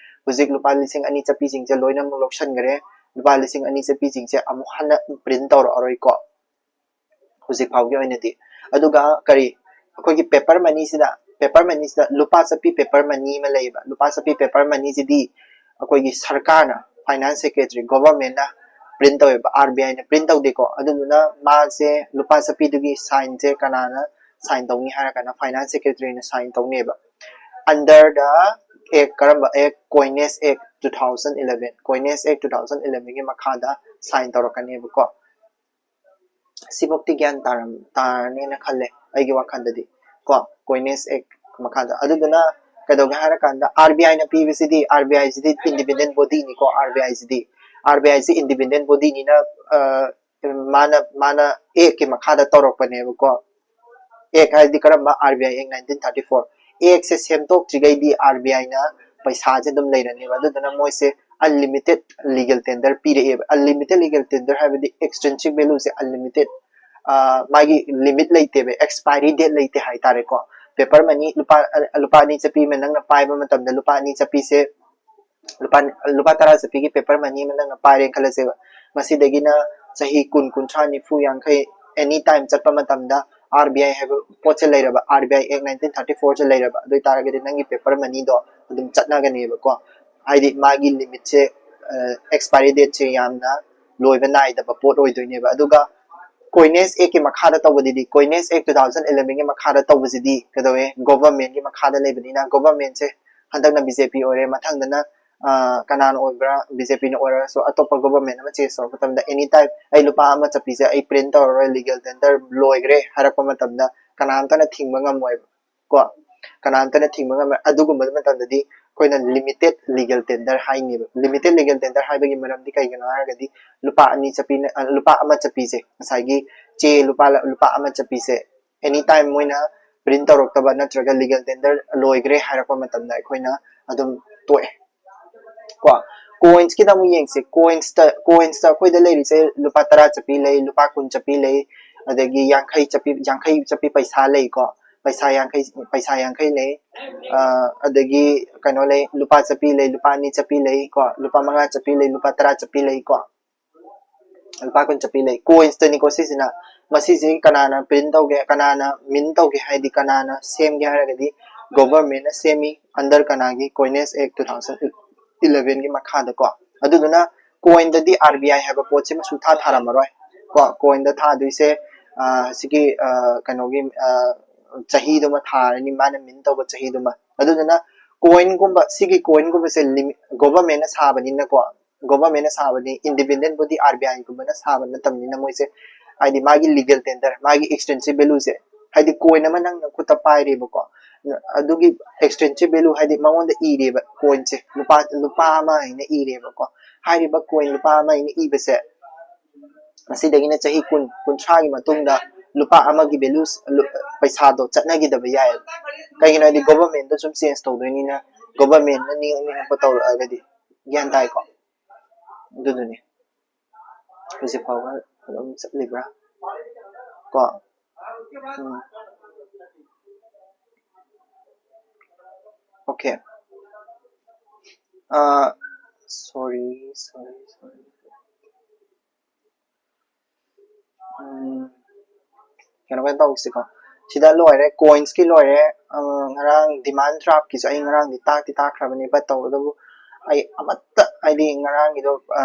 ꯍꯧꯖꯤꯛ ꯂꯨꯄꯥ ꯂꯤꯁꯤꯡ ꯑꯅꯤ ꯆꯠꯄꯤꯁꯤꯡꯁꯦ ꯂꯣꯏꯅꯃꯛ ꯂꯧꯁꯟꯈ꯭ꯔꯦ꯫ ꯂꯨꯄꯥ ꯂꯤꯁꯤꯡ ꯑꯅꯤ ꯆꯠꯄꯤꯁꯤꯡꯁꯦ ꯑꯃꯨꯛ ꯍꯟꯅ ꯄ꯭ꯔꯤꯟ ꯇꯧꯔꯛꯑꯔꯣꯏꯀꯣ, ꯍꯧꯖꯤꯛ ꯐꯥꯎꯒꯤ ꯑꯣꯏꯅꯗꯤ꯫ ꯑꯗꯨꯒ ꯀꯔꯤ, ꯑꯩꯈꯣꯏꯒꯤ ꯄꯦꯄꯔ ꯃꯅꯤꯁꯤꯗ, ꯄꯦꯄꯔ ꯃꯅꯤꯁꯤꯗ ꯂꯨꯄꯥ ꯆꯠꯄꯤ ꯄꯦꯄꯔ ꯃꯅꯤ ꯑꯃ ꯂꯩꯌꯦꯕ꯫ ꯂꯨꯄꯥ ꯆꯠꯄꯤ ꯄꯦꯄꯔ ꯃꯅꯤꯁꯤꯗꯤ ꯑꯩꯈꯣꯏꯒꯤ ꯁꯔꯀꯥꯔꯅ, ꯐꯥꯏꯅꯥꯟꯁ ꯁꯦꯀ꯭ꯔꯦꯇꯔꯤ, ꯒꯣꯚꯔꯟꯃꯦꯟꯠꯅ ꯄ꯭ꯔꯤꯟ ꯇꯧꯋꯦꯕ, ꯑꯥꯔ ꯕꯤ ꯑꯥꯏꯅ ꯄ꯭ꯔꯤꯟ ꯇꯧꯗꯦꯀꯣ꯫ ꯑꯗꯨꯗꯨꯅ ꯃꯥꯁꯦ, ꯂꯨꯄꯥ ꯆꯠꯄꯤꯗꯨꯒꯤ ꯁꯥꯏꯟꯁꯦ ꯀꯅꯥꯅ ꯁꯥꯏꯟ ꯇꯧꯅꯤ ꯍꯥꯏꯔꯀꯥꯟꯗ ꯐꯥꯏꯅꯥꯟꯁ ꯁꯦꯀ꯭ꯔꯦꯇꯔꯤꯅ ꯁꯥꯏꯟ ꯇꯧꯅꯦꯕ꯫ Under the Act, ꯀꯔꯝꯕ ꯑꯦꯛ? Coinage Act two thousand eleven, Coinage Act two thousand eleven ꯒꯤ ꯃꯈꯥꯗ ꯁꯥꯏꯟ ꯇꯧꯔꯛꯀꯅꯦꯕꯀꯣ꯫ ꯁꯤꯐꯧꯇꯤ ꯒ꯭ꯌꯥꯟ ꯇꯥꯔꯝ-, ꯇꯥꯔꯅꯦꯅ ꯈꯜꯂꯦ ꯑꯩꯒꯤ ꯋꯥꯈꯜꯗꯗꯤ ꯀꯣ, Coinage Act ꯃꯈꯥꯗ꯫ ꯑꯗꯨꯗꯨꯅ ꯀꯩꯗꯧꯒꯦ ꯍꯥꯏꯔꯀꯥꯟꯗ, ꯑꯥꯔ ꯕꯤ ꯑꯥꯏꯅ ꯄꯤꯕꯁꯤꯗꯤ, ꯑꯥꯔ ꯕꯤ ꯑꯥꯏꯁꯤꯗꯤ ꯏꯟꯗꯤꯄꯦꯟꯗꯦꯟ ꯕꯣꯗꯤꯅꯤꯀꯣ꯫ ꯑꯥꯔ ꯕꯤ ꯑꯥꯏꯁꯤꯗꯤ, ꯑꯥꯔ ꯕꯤ ꯑꯥꯏꯁꯤ ꯏꯟꯗꯤꯄꯦꯟꯗꯦꯟ ꯕꯣꯗꯤꯅꯤꯅ, ꯑ, ꯃꯥꯅ, ꯃꯥꯅ ꯑꯦꯛꯀꯤ ꯃꯈꯥꯗ ꯇꯧꯔꯛꯄꯅꯦꯕꯀꯣ꯫ ꯑꯦꯛ ꯍꯥꯏꯗꯤ ꯀꯔꯝꯕ? R B I Act nineteen thirty four꯫ ꯑꯦꯛꯁꯦ ꯁꯦꯝꯗꯣꯛꯇ꯭ꯔꯤꯈꯩꯗꯤ ꯑꯥꯔ ꯕꯤ ꯑꯥꯏꯅ ꯄꯩꯁꯥꯁꯦ ꯑꯗꯨꯝ ꯂꯩꯔꯅꯦꯕ꯫ ꯑꯗꯨꯗꯨꯅ ꯃꯣꯏꯁꯦ unlimited legal tender ꯄꯤꯔꯛꯑꯦꯕ꯫ Unlimited legal tender ꯍꯥꯏꯕꯗꯤ extrinsic value ꯁꯦ unlimited, ꯑ, ꯃꯥꯒꯤ limit ꯂꯩꯇꯦꯕ, expiry date ꯂꯩꯇꯦ ꯍꯥꯏꯇꯥꯔꯦꯀꯣ꯫ ꯄꯦꯄꯔ ꯃꯅꯤ ꯂꯨꯄꯥ, ꯂꯨꯄꯥ ꯑꯅꯤ ꯆꯠꯄꯤ ꯑꯃ ꯅꯪꯅ ꯄꯥꯏꯕ ꯃꯇꯝꯗ, ꯂꯨꯄꯥ ꯑꯅꯤ ꯆꯠꯄꯤꯁꯦ, ꯂꯨꯄꯥ, ꯂꯨꯄꯥ ꯇꯔꯥ ꯆꯠꯄꯤꯒꯤ ꯄꯦꯄꯔ ꯃꯅꯤ ꯑꯃ ꯅꯪꯅ ꯄꯥꯏꯔꯦꯅ ꯈꯜꯂꯁꯦꯕ꯫ ꯃꯁꯤꯗꯒꯤꯅ ꯆꯍꯤ ꯀꯨꯟ, ꯀꯨꯟꯊ꯭ꯔꯥ, ꯅꯤꯐꯨ, ꯌꯥꯡꯈꯩ, any time ꯆꯠꯄ ꯃꯇꯝꯗ ꯑꯥꯔ ꯕꯤ ꯑꯥꯏ ꯍꯥꯏꯕ ꯄꯣꯠꯁꯦ ꯂꯩꯔꯕ, R B I Act nineteen thirty four ꯁꯦ ꯂꯩꯔꯕ, ꯑꯗꯨ ꯑꯣꯏꯇꯥꯔꯒꯗꯤ ꯅꯪꯒꯤ ꯄꯦꯄꯔ ꯃꯅꯤꯗꯣ ꯑꯗꯨꯝ ꯆꯠꯅꯒꯅꯦꯕꯀꯣ꯫ ꯍꯥꯏꯗꯤ ꯃꯥꯒꯤ ꯂꯤꯃꯤꯠꯁꯦ, ꯑ, expiry date ꯁꯦ ꯌꯥꯝꯅ ꯂꯣꯏꯕ ꯅꯥꯏꯗꯕ ꯄꯣꯠ ꯑꯣꯏꯗꯣꯏꯅꯦꯕ꯫ ꯑꯗꯨꯒ Coinage Act ꯀꯤ ꯃꯈꯥꯗ ꯇꯧꯕꯗꯨꯗꯤ, Coinage Act two thousand eleven ꯒꯤ ꯃꯈꯥꯗ ꯇꯧꯕꯁꯤꯗꯤ ꯀꯩꯗꯧꯋꯦ? ꯒꯣꯚꯔꯟꯃꯦꯟꯠꯀꯤ ꯃꯈꯥꯗ ꯂꯩꯕꯅꯤꯅ, ꯒꯣꯚꯔꯟꯃꯦꯟꯠꯁꯦ ꯍꯟꯗꯛꯅ ꯕꯤ ꯖꯦ ꯄꯤ ꯑꯣꯏꯔꯦ, ꯃꯊꯪꯗꯅ ꯑ, ꯀꯅꯥꯅ ꯑꯣꯏꯕ꯭ꯔꯥ, ꯕꯤ ꯖꯦ ꯄꯤꯅ ꯑꯣꯏꯔꯁꯨ, ꯑꯇꯣꯞꯄ ꯒꯣꯕꯔꯃꯦꯟ ꯑꯃ ꯆꯦꯟꯖ ꯇꯧꯔꯛꯄ ꯃꯇꯝꯗ, ꯑꯦꯅꯤ ꯇꯥꯏꯝ ꯑꯩ ꯂꯨꯄꯥ ꯑꯃ ꯆꯠꯄꯤꯁꯦ ꯑꯩ ꯄ꯭ꯔꯤꯟ ꯇꯧꯔꯔꯣꯏ, ꯂꯤꯒꯦꯜ ꯇꯦꯟꯗꯔ ꯂꯣꯏꯈ꯭ꯔꯦ ꯍꯥꯏꯔꯛꯄ ꯃꯇꯝꯗ, ꯀꯅꯥꯝꯇꯅ ꯊꯤꯡꯕ ꯉꯝꯃꯣꯏꯕ ꯀꯣ꯫ ꯀꯅꯥꯝꯇꯅ ꯊꯤꯡꯕ ꯉꯝꯃꯣꯏ꯫ ꯑꯗꯨꯒꯨꯝꯕ ꯃꯇꯝꯗꯗꯤ ꯑꯩꯈꯣꯏꯅ ꯂꯤꯃꯤꯇꯦꯠ ꯂꯤꯒꯦꯜ ꯇꯦꯟꯗꯔ ꯍꯥꯏꯅꯦꯕ꯫ ꯂꯤꯃꯤꯇꯦꯠ ꯂꯤꯒꯦꯜ ꯇꯦꯟꯗꯔ ꯍꯥꯏꯕꯒꯤ ꯃꯔꯝꯗꯤ ꯀꯩꯒꯤꯅꯣ ꯍꯥꯏꯔꯒꯗꯤ, ꯂꯨꯄꯥ ꯑꯅꯤ ꯆꯠꯄꯤ, ꯑ, ꯂꯨꯄꯥ ꯑꯃ ꯆꯠꯄꯤꯁꯦ, ꯉꯁꯥꯏꯒꯤ ꯆꯦ ꯂꯨꯄꯥ ꯂ-, ꯂꯨꯄꯥ ꯑꯃ ꯆꯠꯄꯤꯁꯦ, ꯑꯦꯅꯤ ꯇꯥꯏꯝ ꯃꯣꯏꯅ ꯄ꯭ꯔꯤꯟ ꯇꯧꯔꯛꯇꯕ ꯅꯠꯇ꯭ꯔꯒ ꯂꯤꯒꯦꯜ ꯇꯦꯟꯗꯔ ꯂꯣꯏꯈ꯭ꯔꯦ ꯍꯥꯏꯔꯛꯄ ꯃꯇꯝꯗ ꯑꯩꯈꯣꯏꯅ ꯑꯗꯨꯝ ꯇꯣꯛꯑꯦ ꯀꯣ꯫ ꯀꯣꯏꯟꯁꯀꯤꯗ ꯑꯃꯨꯛ ꯌꯦꯡꯁꯦ꯫ ꯀꯣꯏꯟꯁꯇ, ꯀꯣꯏꯟꯁꯇ ꯑꯩꯈꯣꯏꯗ ꯂꯩꯔꯤꯁꯦ ꯂꯨꯄꯥ ꯇꯔꯥ ꯆꯠꯄꯤ ꯂꯩ, ꯂꯨꯄꯥ ꯀꯨꯟ ꯆꯠꯄꯤ ꯂꯩ, ꯑꯗꯒꯤ ꯌꯥꯡꯈꯩ ꯆꯠꯄꯤ, ꯌꯥꯡꯈꯩ ꯆꯠꯄꯤ ꯄꯩꯁꯥ ꯂꯩꯀꯣ꯫ ꯄꯩꯁꯥ ꯌꯥꯡꯈꯩ, ꯄꯩꯁꯥ ꯌꯥꯡꯈꯩ ꯂꯩ꯫ ꯑ, ꯑꯗꯒꯤ ꯀꯩꯅꯣ ꯂꯩ, ꯂꯨꯄꯥ ꯆꯠꯄꯤ ꯂꯩ, ꯂꯨꯄꯥ ꯑꯅꯤ ꯆꯠꯄꯤ ꯂꯩ ꯀꯣ, ꯂꯨꯄꯥ ꯃꯉꯥ ꯆꯠꯄꯤ ꯂꯩ, ꯂꯨꯄꯥ ꯇꯔꯥ ꯆꯠꯄꯤ ꯂꯩ ꯀꯣ, ꯂꯨꯄꯥ ꯀꯨꯟ ꯆꯠꯄꯤ ꯂꯩ꯫ ꯀꯣꯏꯟꯁꯇꯅꯤꯀꯣ ꯁꯤꯁꯤꯅ꯫ ꯃꯁꯤꯁꯤ ꯀꯅꯥꯅ ꯄ꯭ꯔꯤꯟ ꯇꯧꯒꯦ, ꯀꯅꯥꯅ ꯃꯤꯟ ꯇꯧꯒꯦ ꯍꯥꯏꯗꯤ, ꯀꯅꯥꯅ ꯁꯦꯝꯒꯦ ꯍꯥꯏꯔꯒꯗꯤ, ꯒꯣꯚꯔꯃꯦꯟꯅ ꯁꯦꯝꯃꯤ, under ꯀꯅꯥꯒꯤ? Coinage Act two thousand elevenꯒꯤ ꯃꯈꯥꯗ ꯀꯣ꯫ ꯑꯗꯨꯗꯨꯅ ꯀꯣꯏꯟꯗꯗꯤ ꯑꯥꯔ ꯕꯤ ꯑꯥꯏ ꯍꯥꯏꯕ ꯄꯣꯠꯁꯤꯃ ꯁꯨꯡꯊꯥ ꯊꯥꯔꯝꯃꯔꯣꯏ ꯀꯣ꯫ ꯀꯣꯏꯟꯗ ꯊꯥꯗꯣꯏꯁꯦ, ꯑ, ꯁꯤꯒꯤ, ꯑ, ꯀꯩꯅꯣꯒꯤ, ꯑ, ꯆꯍꯤꯗꯨꯃ ꯊꯥꯔꯅꯤ, ꯃꯥꯅ ꯃꯤꯟ ꯇꯧꯕ ꯆꯍꯤꯗꯨꯃ꯫ ꯑꯗꯨꯗꯨꯅ ꯀꯣꯏꯟꯒꯨꯝꯕ, ꯁꯤꯒꯤ ꯀꯣꯏꯟꯒꯨꯝꯕꯁꯦ ꯂꯤꯃꯤ-, ꯒꯣꯚꯔꯃꯦꯟꯅ ꯁꯥꯕꯅꯤꯅꯀꯣ, ꯒꯣꯚꯔꯃꯦꯟꯅ ꯁꯥꯕꯅꯤ, ꯏꯟꯗꯤꯄꯦꯟꯗꯦꯟ ꯕꯣꯗꯤ ꯑꯥꯔ ꯕꯤ ꯑꯥꯏꯒꯨꯝꯕꯅ ꯁꯥꯕ ꯅꯠꯇꯕꯅꯤꯅ ꯃꯣꯏꯁꯦ, ꯍꯥꯏꯗꯤ ꯃꯥꯒꯤ ꯂꯤꯒꯦꯜ ꯇꯦꯟꯗꯔ, ꯃꯥꯒꯤ ꯑꯦꯛꯁꯇꯦꯟꯁꯤꯞ ꯚꯦꯂꯨꯁꯦ, ꯍꯥꯏꯗꯤ ꯀꯣꯏꯟ ꯑꯃ ꯅꯪꯅ ꯈꯨꯠꯇ ꯄꯥꯏꯔꯦꯕꯀꯣ, ꯑꯗꯨꯒꯤ ꯑꯦꯛꯁꯇꯦꯟꯁꯤꯞ ꯚꯦꯂꯨ ꯍꯥꯏꯗꯤ ꯃꯉꯣꯟꯗ ꯏꯔꯦꯕ ꯀꯣꯏꯟꯁꯦ, ꯂꯨꯄꯥ, ꯂꯨꯄꯥ ꯑꯃ ꯍꯥꯏꯅ ꯏꯔꯦꯕꯀꯣ꯫ ꯍꯥꯏꯔꯤꯕ ꯀꯣꯏꯟ ꯂꯨꯄꯥ ꯑꯃ ꯍꯥꯏꯅ ꯏꯕꯁꯦ, ꯃꯁꯤꯗꯒꯤꯅ ꯆꯍꯤ ꯀꯨꯟ, ꯀꯨꯟꯊ꯭ꯔꯥꯒꯤ ꯃꯇꯨꯡꯗ ꯂꯨꯄꯥ ꯑꯃꯒꯤ ꯚꯦꯂꯨ, ꯂꯨ-, ꯄꯩꯁꯥꯗꯣ ꯆꯠꯅꯈꯤꯗꯕ ꯌꯥꯏꯌꯦꯕ꯫ ꯀꯩꯒꯤꯅꯣ ꯍꯥꯏꯗꯤ ꯒꯣꯚꯔꯃꯦꯟꯗꯣ ꯁꯨꯝ ꯆꯦꯟꯖ ꯇꯧꯗꯣꯏꯅꯤꯅ, ꯒꯣꯚꯔꯃꯦꯟꯅ ꯅꯤꯡꯉꯛ ꯅꯤꯡꯉꯛꯄ ꯇꯧꯔꯛꯑꯒꯗꯤ, ꯒ꯭ꯌꯥꯟ ꯇꯥꯏꯀꯣ? ꯑꯗꯨꯗꯨꯅꯤ꯫ ꯍꯧꯖꯤꯛ ꯐꯥꯎꯕ ꯑꯗꯨꯝ ꯆꯠꯂꯤꯕ꯭ꯔꯥ? ꯀꯣ? ꯎꯝ꯫ Okay. ꯑ, sorry, sorry, sorry. ꯎꯝ, ꯀꯩꯅꯣ, ꯀꯩꯅꯣ ꯇꯧꯁꯤꯀꯣ꯫ ꯁꯤꯗ ꯂꯣꯏꯔꯦ, ꯀꯣꯏꯟꯁꯀꯤ ꯂꯣꯏꯔꯦ꯫ ꯑ, ꯉꯔꯥꯡ ꯗꯤꯃꯥꯟ ꯗ꯭ꯔꯥꯐꯀꯤꯁꯨ ꯑꯩ ꯉꯔꯥꯡꯗꯤ ꯇꯥꯛꯇꯤ ꯇꯥꯛꯈ꯭ꯔꯕꯅꯦ, but ꯇꯧꯕꯇꯕꯨ ꯑꯩ ꯑꯃꯠꯇ, ꯍꯥꯏꯗꯤ ꯉꯔꯥꯡꯒꯤꯗꯣ, ꯑ,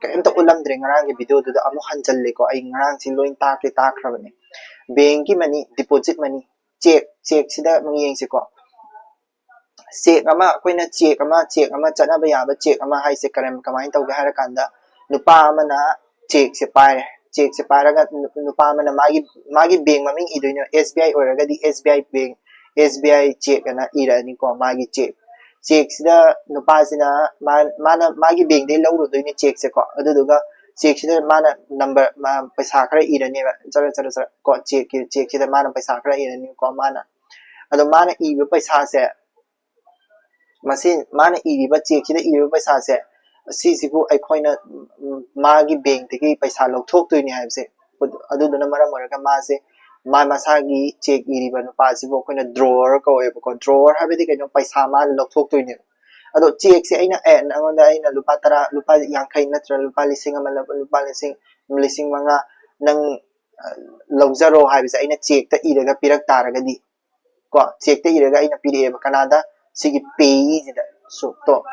ꯀꯔꯤꯝꯇ ꯎꯠꯂꯝꯗ꯭ꯔꯦ ꯉꯔꯥꯡꯒꯤ ꯚꯤꯗꯤꯑꯣꯗꯨꯗ꯫ ꯑꯃꯨꯛ ꯍꯟꯖꯜꯂꯦꯀꯣ, ꯑꯩ ꯉꯔꯥꯡꯁꯤ ꯂꯣꯏ ꯇꯥꯛꯇꯤ ꯇꯥꯛꯈ꯭ꯔꯕꯅꯦ꯫ ꯕꯦꯡꯀꯤ ꯃꯅꯤ, ꯗꯤꯄꯣꯖꯤꯠ ꯃꯅꯤ, ꯆꯦꯛ, ꯆꯦꯛꯁꯤꯗ ꯑꯃꯨꯛ ꯌꯦꯡꯁꯤꯀꯣ꯫ ꯆꯦꯛ ꯑꯃ, ꯑꯩꯈꯣꯏꯅ ꯆꯦꯛ ꯑꯃ, ꯆꯦꯛ ꯑꯃ ꯆꯠꯅꯕ ꯌꯥꯕ ꯆꯦꯛ ꯑꯃ ꯍꯥꯏꯁꯦ ꯀꯔꯝ, ꯀꯃꯥꯏꯅ ꯇꯧꯒꯦ ꯍꯥꯏꯔ ꯀꯥꯟꯗ, ꯅꯨꯄꯥ ꯑꯃꯅ ꯆꯦꯛꯁꯦ ꯄꯥꯏꯔꯦ꯫ ꯆꯦꯛꯁꯦ ꯄꯥꯏꯔꯒ ꯅꯨ-, ꯅꯨꯄꯥ ꯑꯃꯅ ꯃꯥꯒꯤ, ꯃꯥꯒꯤ ꯕꯦꯡ ꯃꯃꯤꯡ ꯏꯗꯣꯏꯅꯦ꯫ ꯑꯦꯁ ꯕꯤ ꯑꯥꯏ ꯑꯣꯏꯔꯒꯗꯤ S B I bank, S B I check ꯑꯅ ꯏꯔꯛꯑꯅꯤꯀꯣ, ꯃꯥꯒꯤ ꯆꯦꯛ꯫ ꯆꯦꯛꯁꯤꯗ ꯅꯨꯄꯥꯁꯤꯅ ꯃꯥ-, ꯃꯥꯅ ꯃꯥꯒꯤ ꯕꯦꯡꯗꯩ ꯂꯧꯔꯨꯗꯣꯏꯅꯦ ꯆꯦꯛꯁꯦꯀꯣ꯫ ꯑꯗꯨꯗꯨꯒ ꯆꯦꯛꯁꯤꯗ ꯃꯥꯅ ꯅꯝꯕꯔ, ꯃꯥ ꯄꯩꯁꯥ ꯈꯔ ꯏꯔꯅꯦꯕ, ꯆꯔ ꯆꯔ ꯆꯔ ꯀꯣ, ꯆꯦꯛꯀꯤ, ꯆꯦꯛꯁꯤꯗ ꯃꯥꯅ ꯄꯩꯁꯥ ꯈꯔ ꯏꯔꯅꯤꯀꯣ ꯃꯥꯅ꯫ ꯑꯗꯣ ꯃꯥꯅ ꯏꯕ ꯄꯩꯁꯥꯁꯦ, ꯃꯁꯤ ꯃꯥꯅ ꯏꯔꯤꯕ ꯆꯦꯛꯁꯤꯗ ꯏꯔꯤꯕ ꯄꯩꯁꯥꯁꯦ, ꯁꯤꯁꯤꯕꯨ ꯑꯩꯈꯣꯏꯅ, ꯎꯝ, ꯃꯥꯒꯤ ꯕꯦꯡꯛꯇꯒꯤ ꯄꯩꯁꯥ ꯂꯧꯊꯣꯛꯇꯣꯏꯅꯤ ꯍꯥꯏꯕꯁꯦ, ꯑꯗꯨꯗꯨꯅ ꯃꯔꯝ ꯑꯣꯏꯔꯒ ꯃꯥꯁꯦ, ꯃꯥ ꯃꯁꯥꯒꯤ ꯆꯦꯛ ꯏꯔꯤꯕ ꯅꯨꯄꯥꯁꯤꯕꯨ ꯑꯩꯈꯣꯏꯅ drawer ꯀꯧꯋꯦꯕꯀꯣ꯫ Drawer ꯍꯥꯏꯕꯗꯤ ꯀꯩꯅꯣ? ꯄꯩꯁꯥ ꯃꯥꯅ ꯂꯧꯊꯣꯛꯇꯣꯏꯅꯦꯕ꯫ ꯑꯗꯣ ꯆꯦꯛꯁꯦ ꯑꯩꯅ, ꯑꯦ, ꯅꯉꯣꯟꯗ ꯑꯩꯅ ꯂꯨꯄꯥ ꯇꯔꯥ, ꯂꯨꯄꯥ ꯌꯥꯡꯈꯩ ꯅꯠꯇ꯭ꯔꯒ ꯂꯨꯄꯥ ꯂꯤꯁꯤꯡ ꯑꯃ, ꯂꯨꯄꯥ ꯂꯤꯁꯤꯡ, ꯂꯤꯁꯤꯡ ꯃꯉꯥ ꯅꯪ, ꯑ, ꯂꯧꯖꯔꯣ ꯍꯥꯏꯕꯁꯦ ꯑꯩꯅ ꯆꯦꯛꯇ ꯏꯔꯒ ꯄꯤꯔꯛ ꯇꯥꯔꯒꯗꯤ, ꯀꯣ, ꯆꯦꯛꯇ ꯏꯔꯒ ꯑꯩꯅ ꯄꯤꯔꯛꯑꯦꯕ꯫ ꯀꯅꯥꯗ? ꯁꯤꯒꯤ payee ꯁꯤꯗ꯫ So, ꯇꯣ,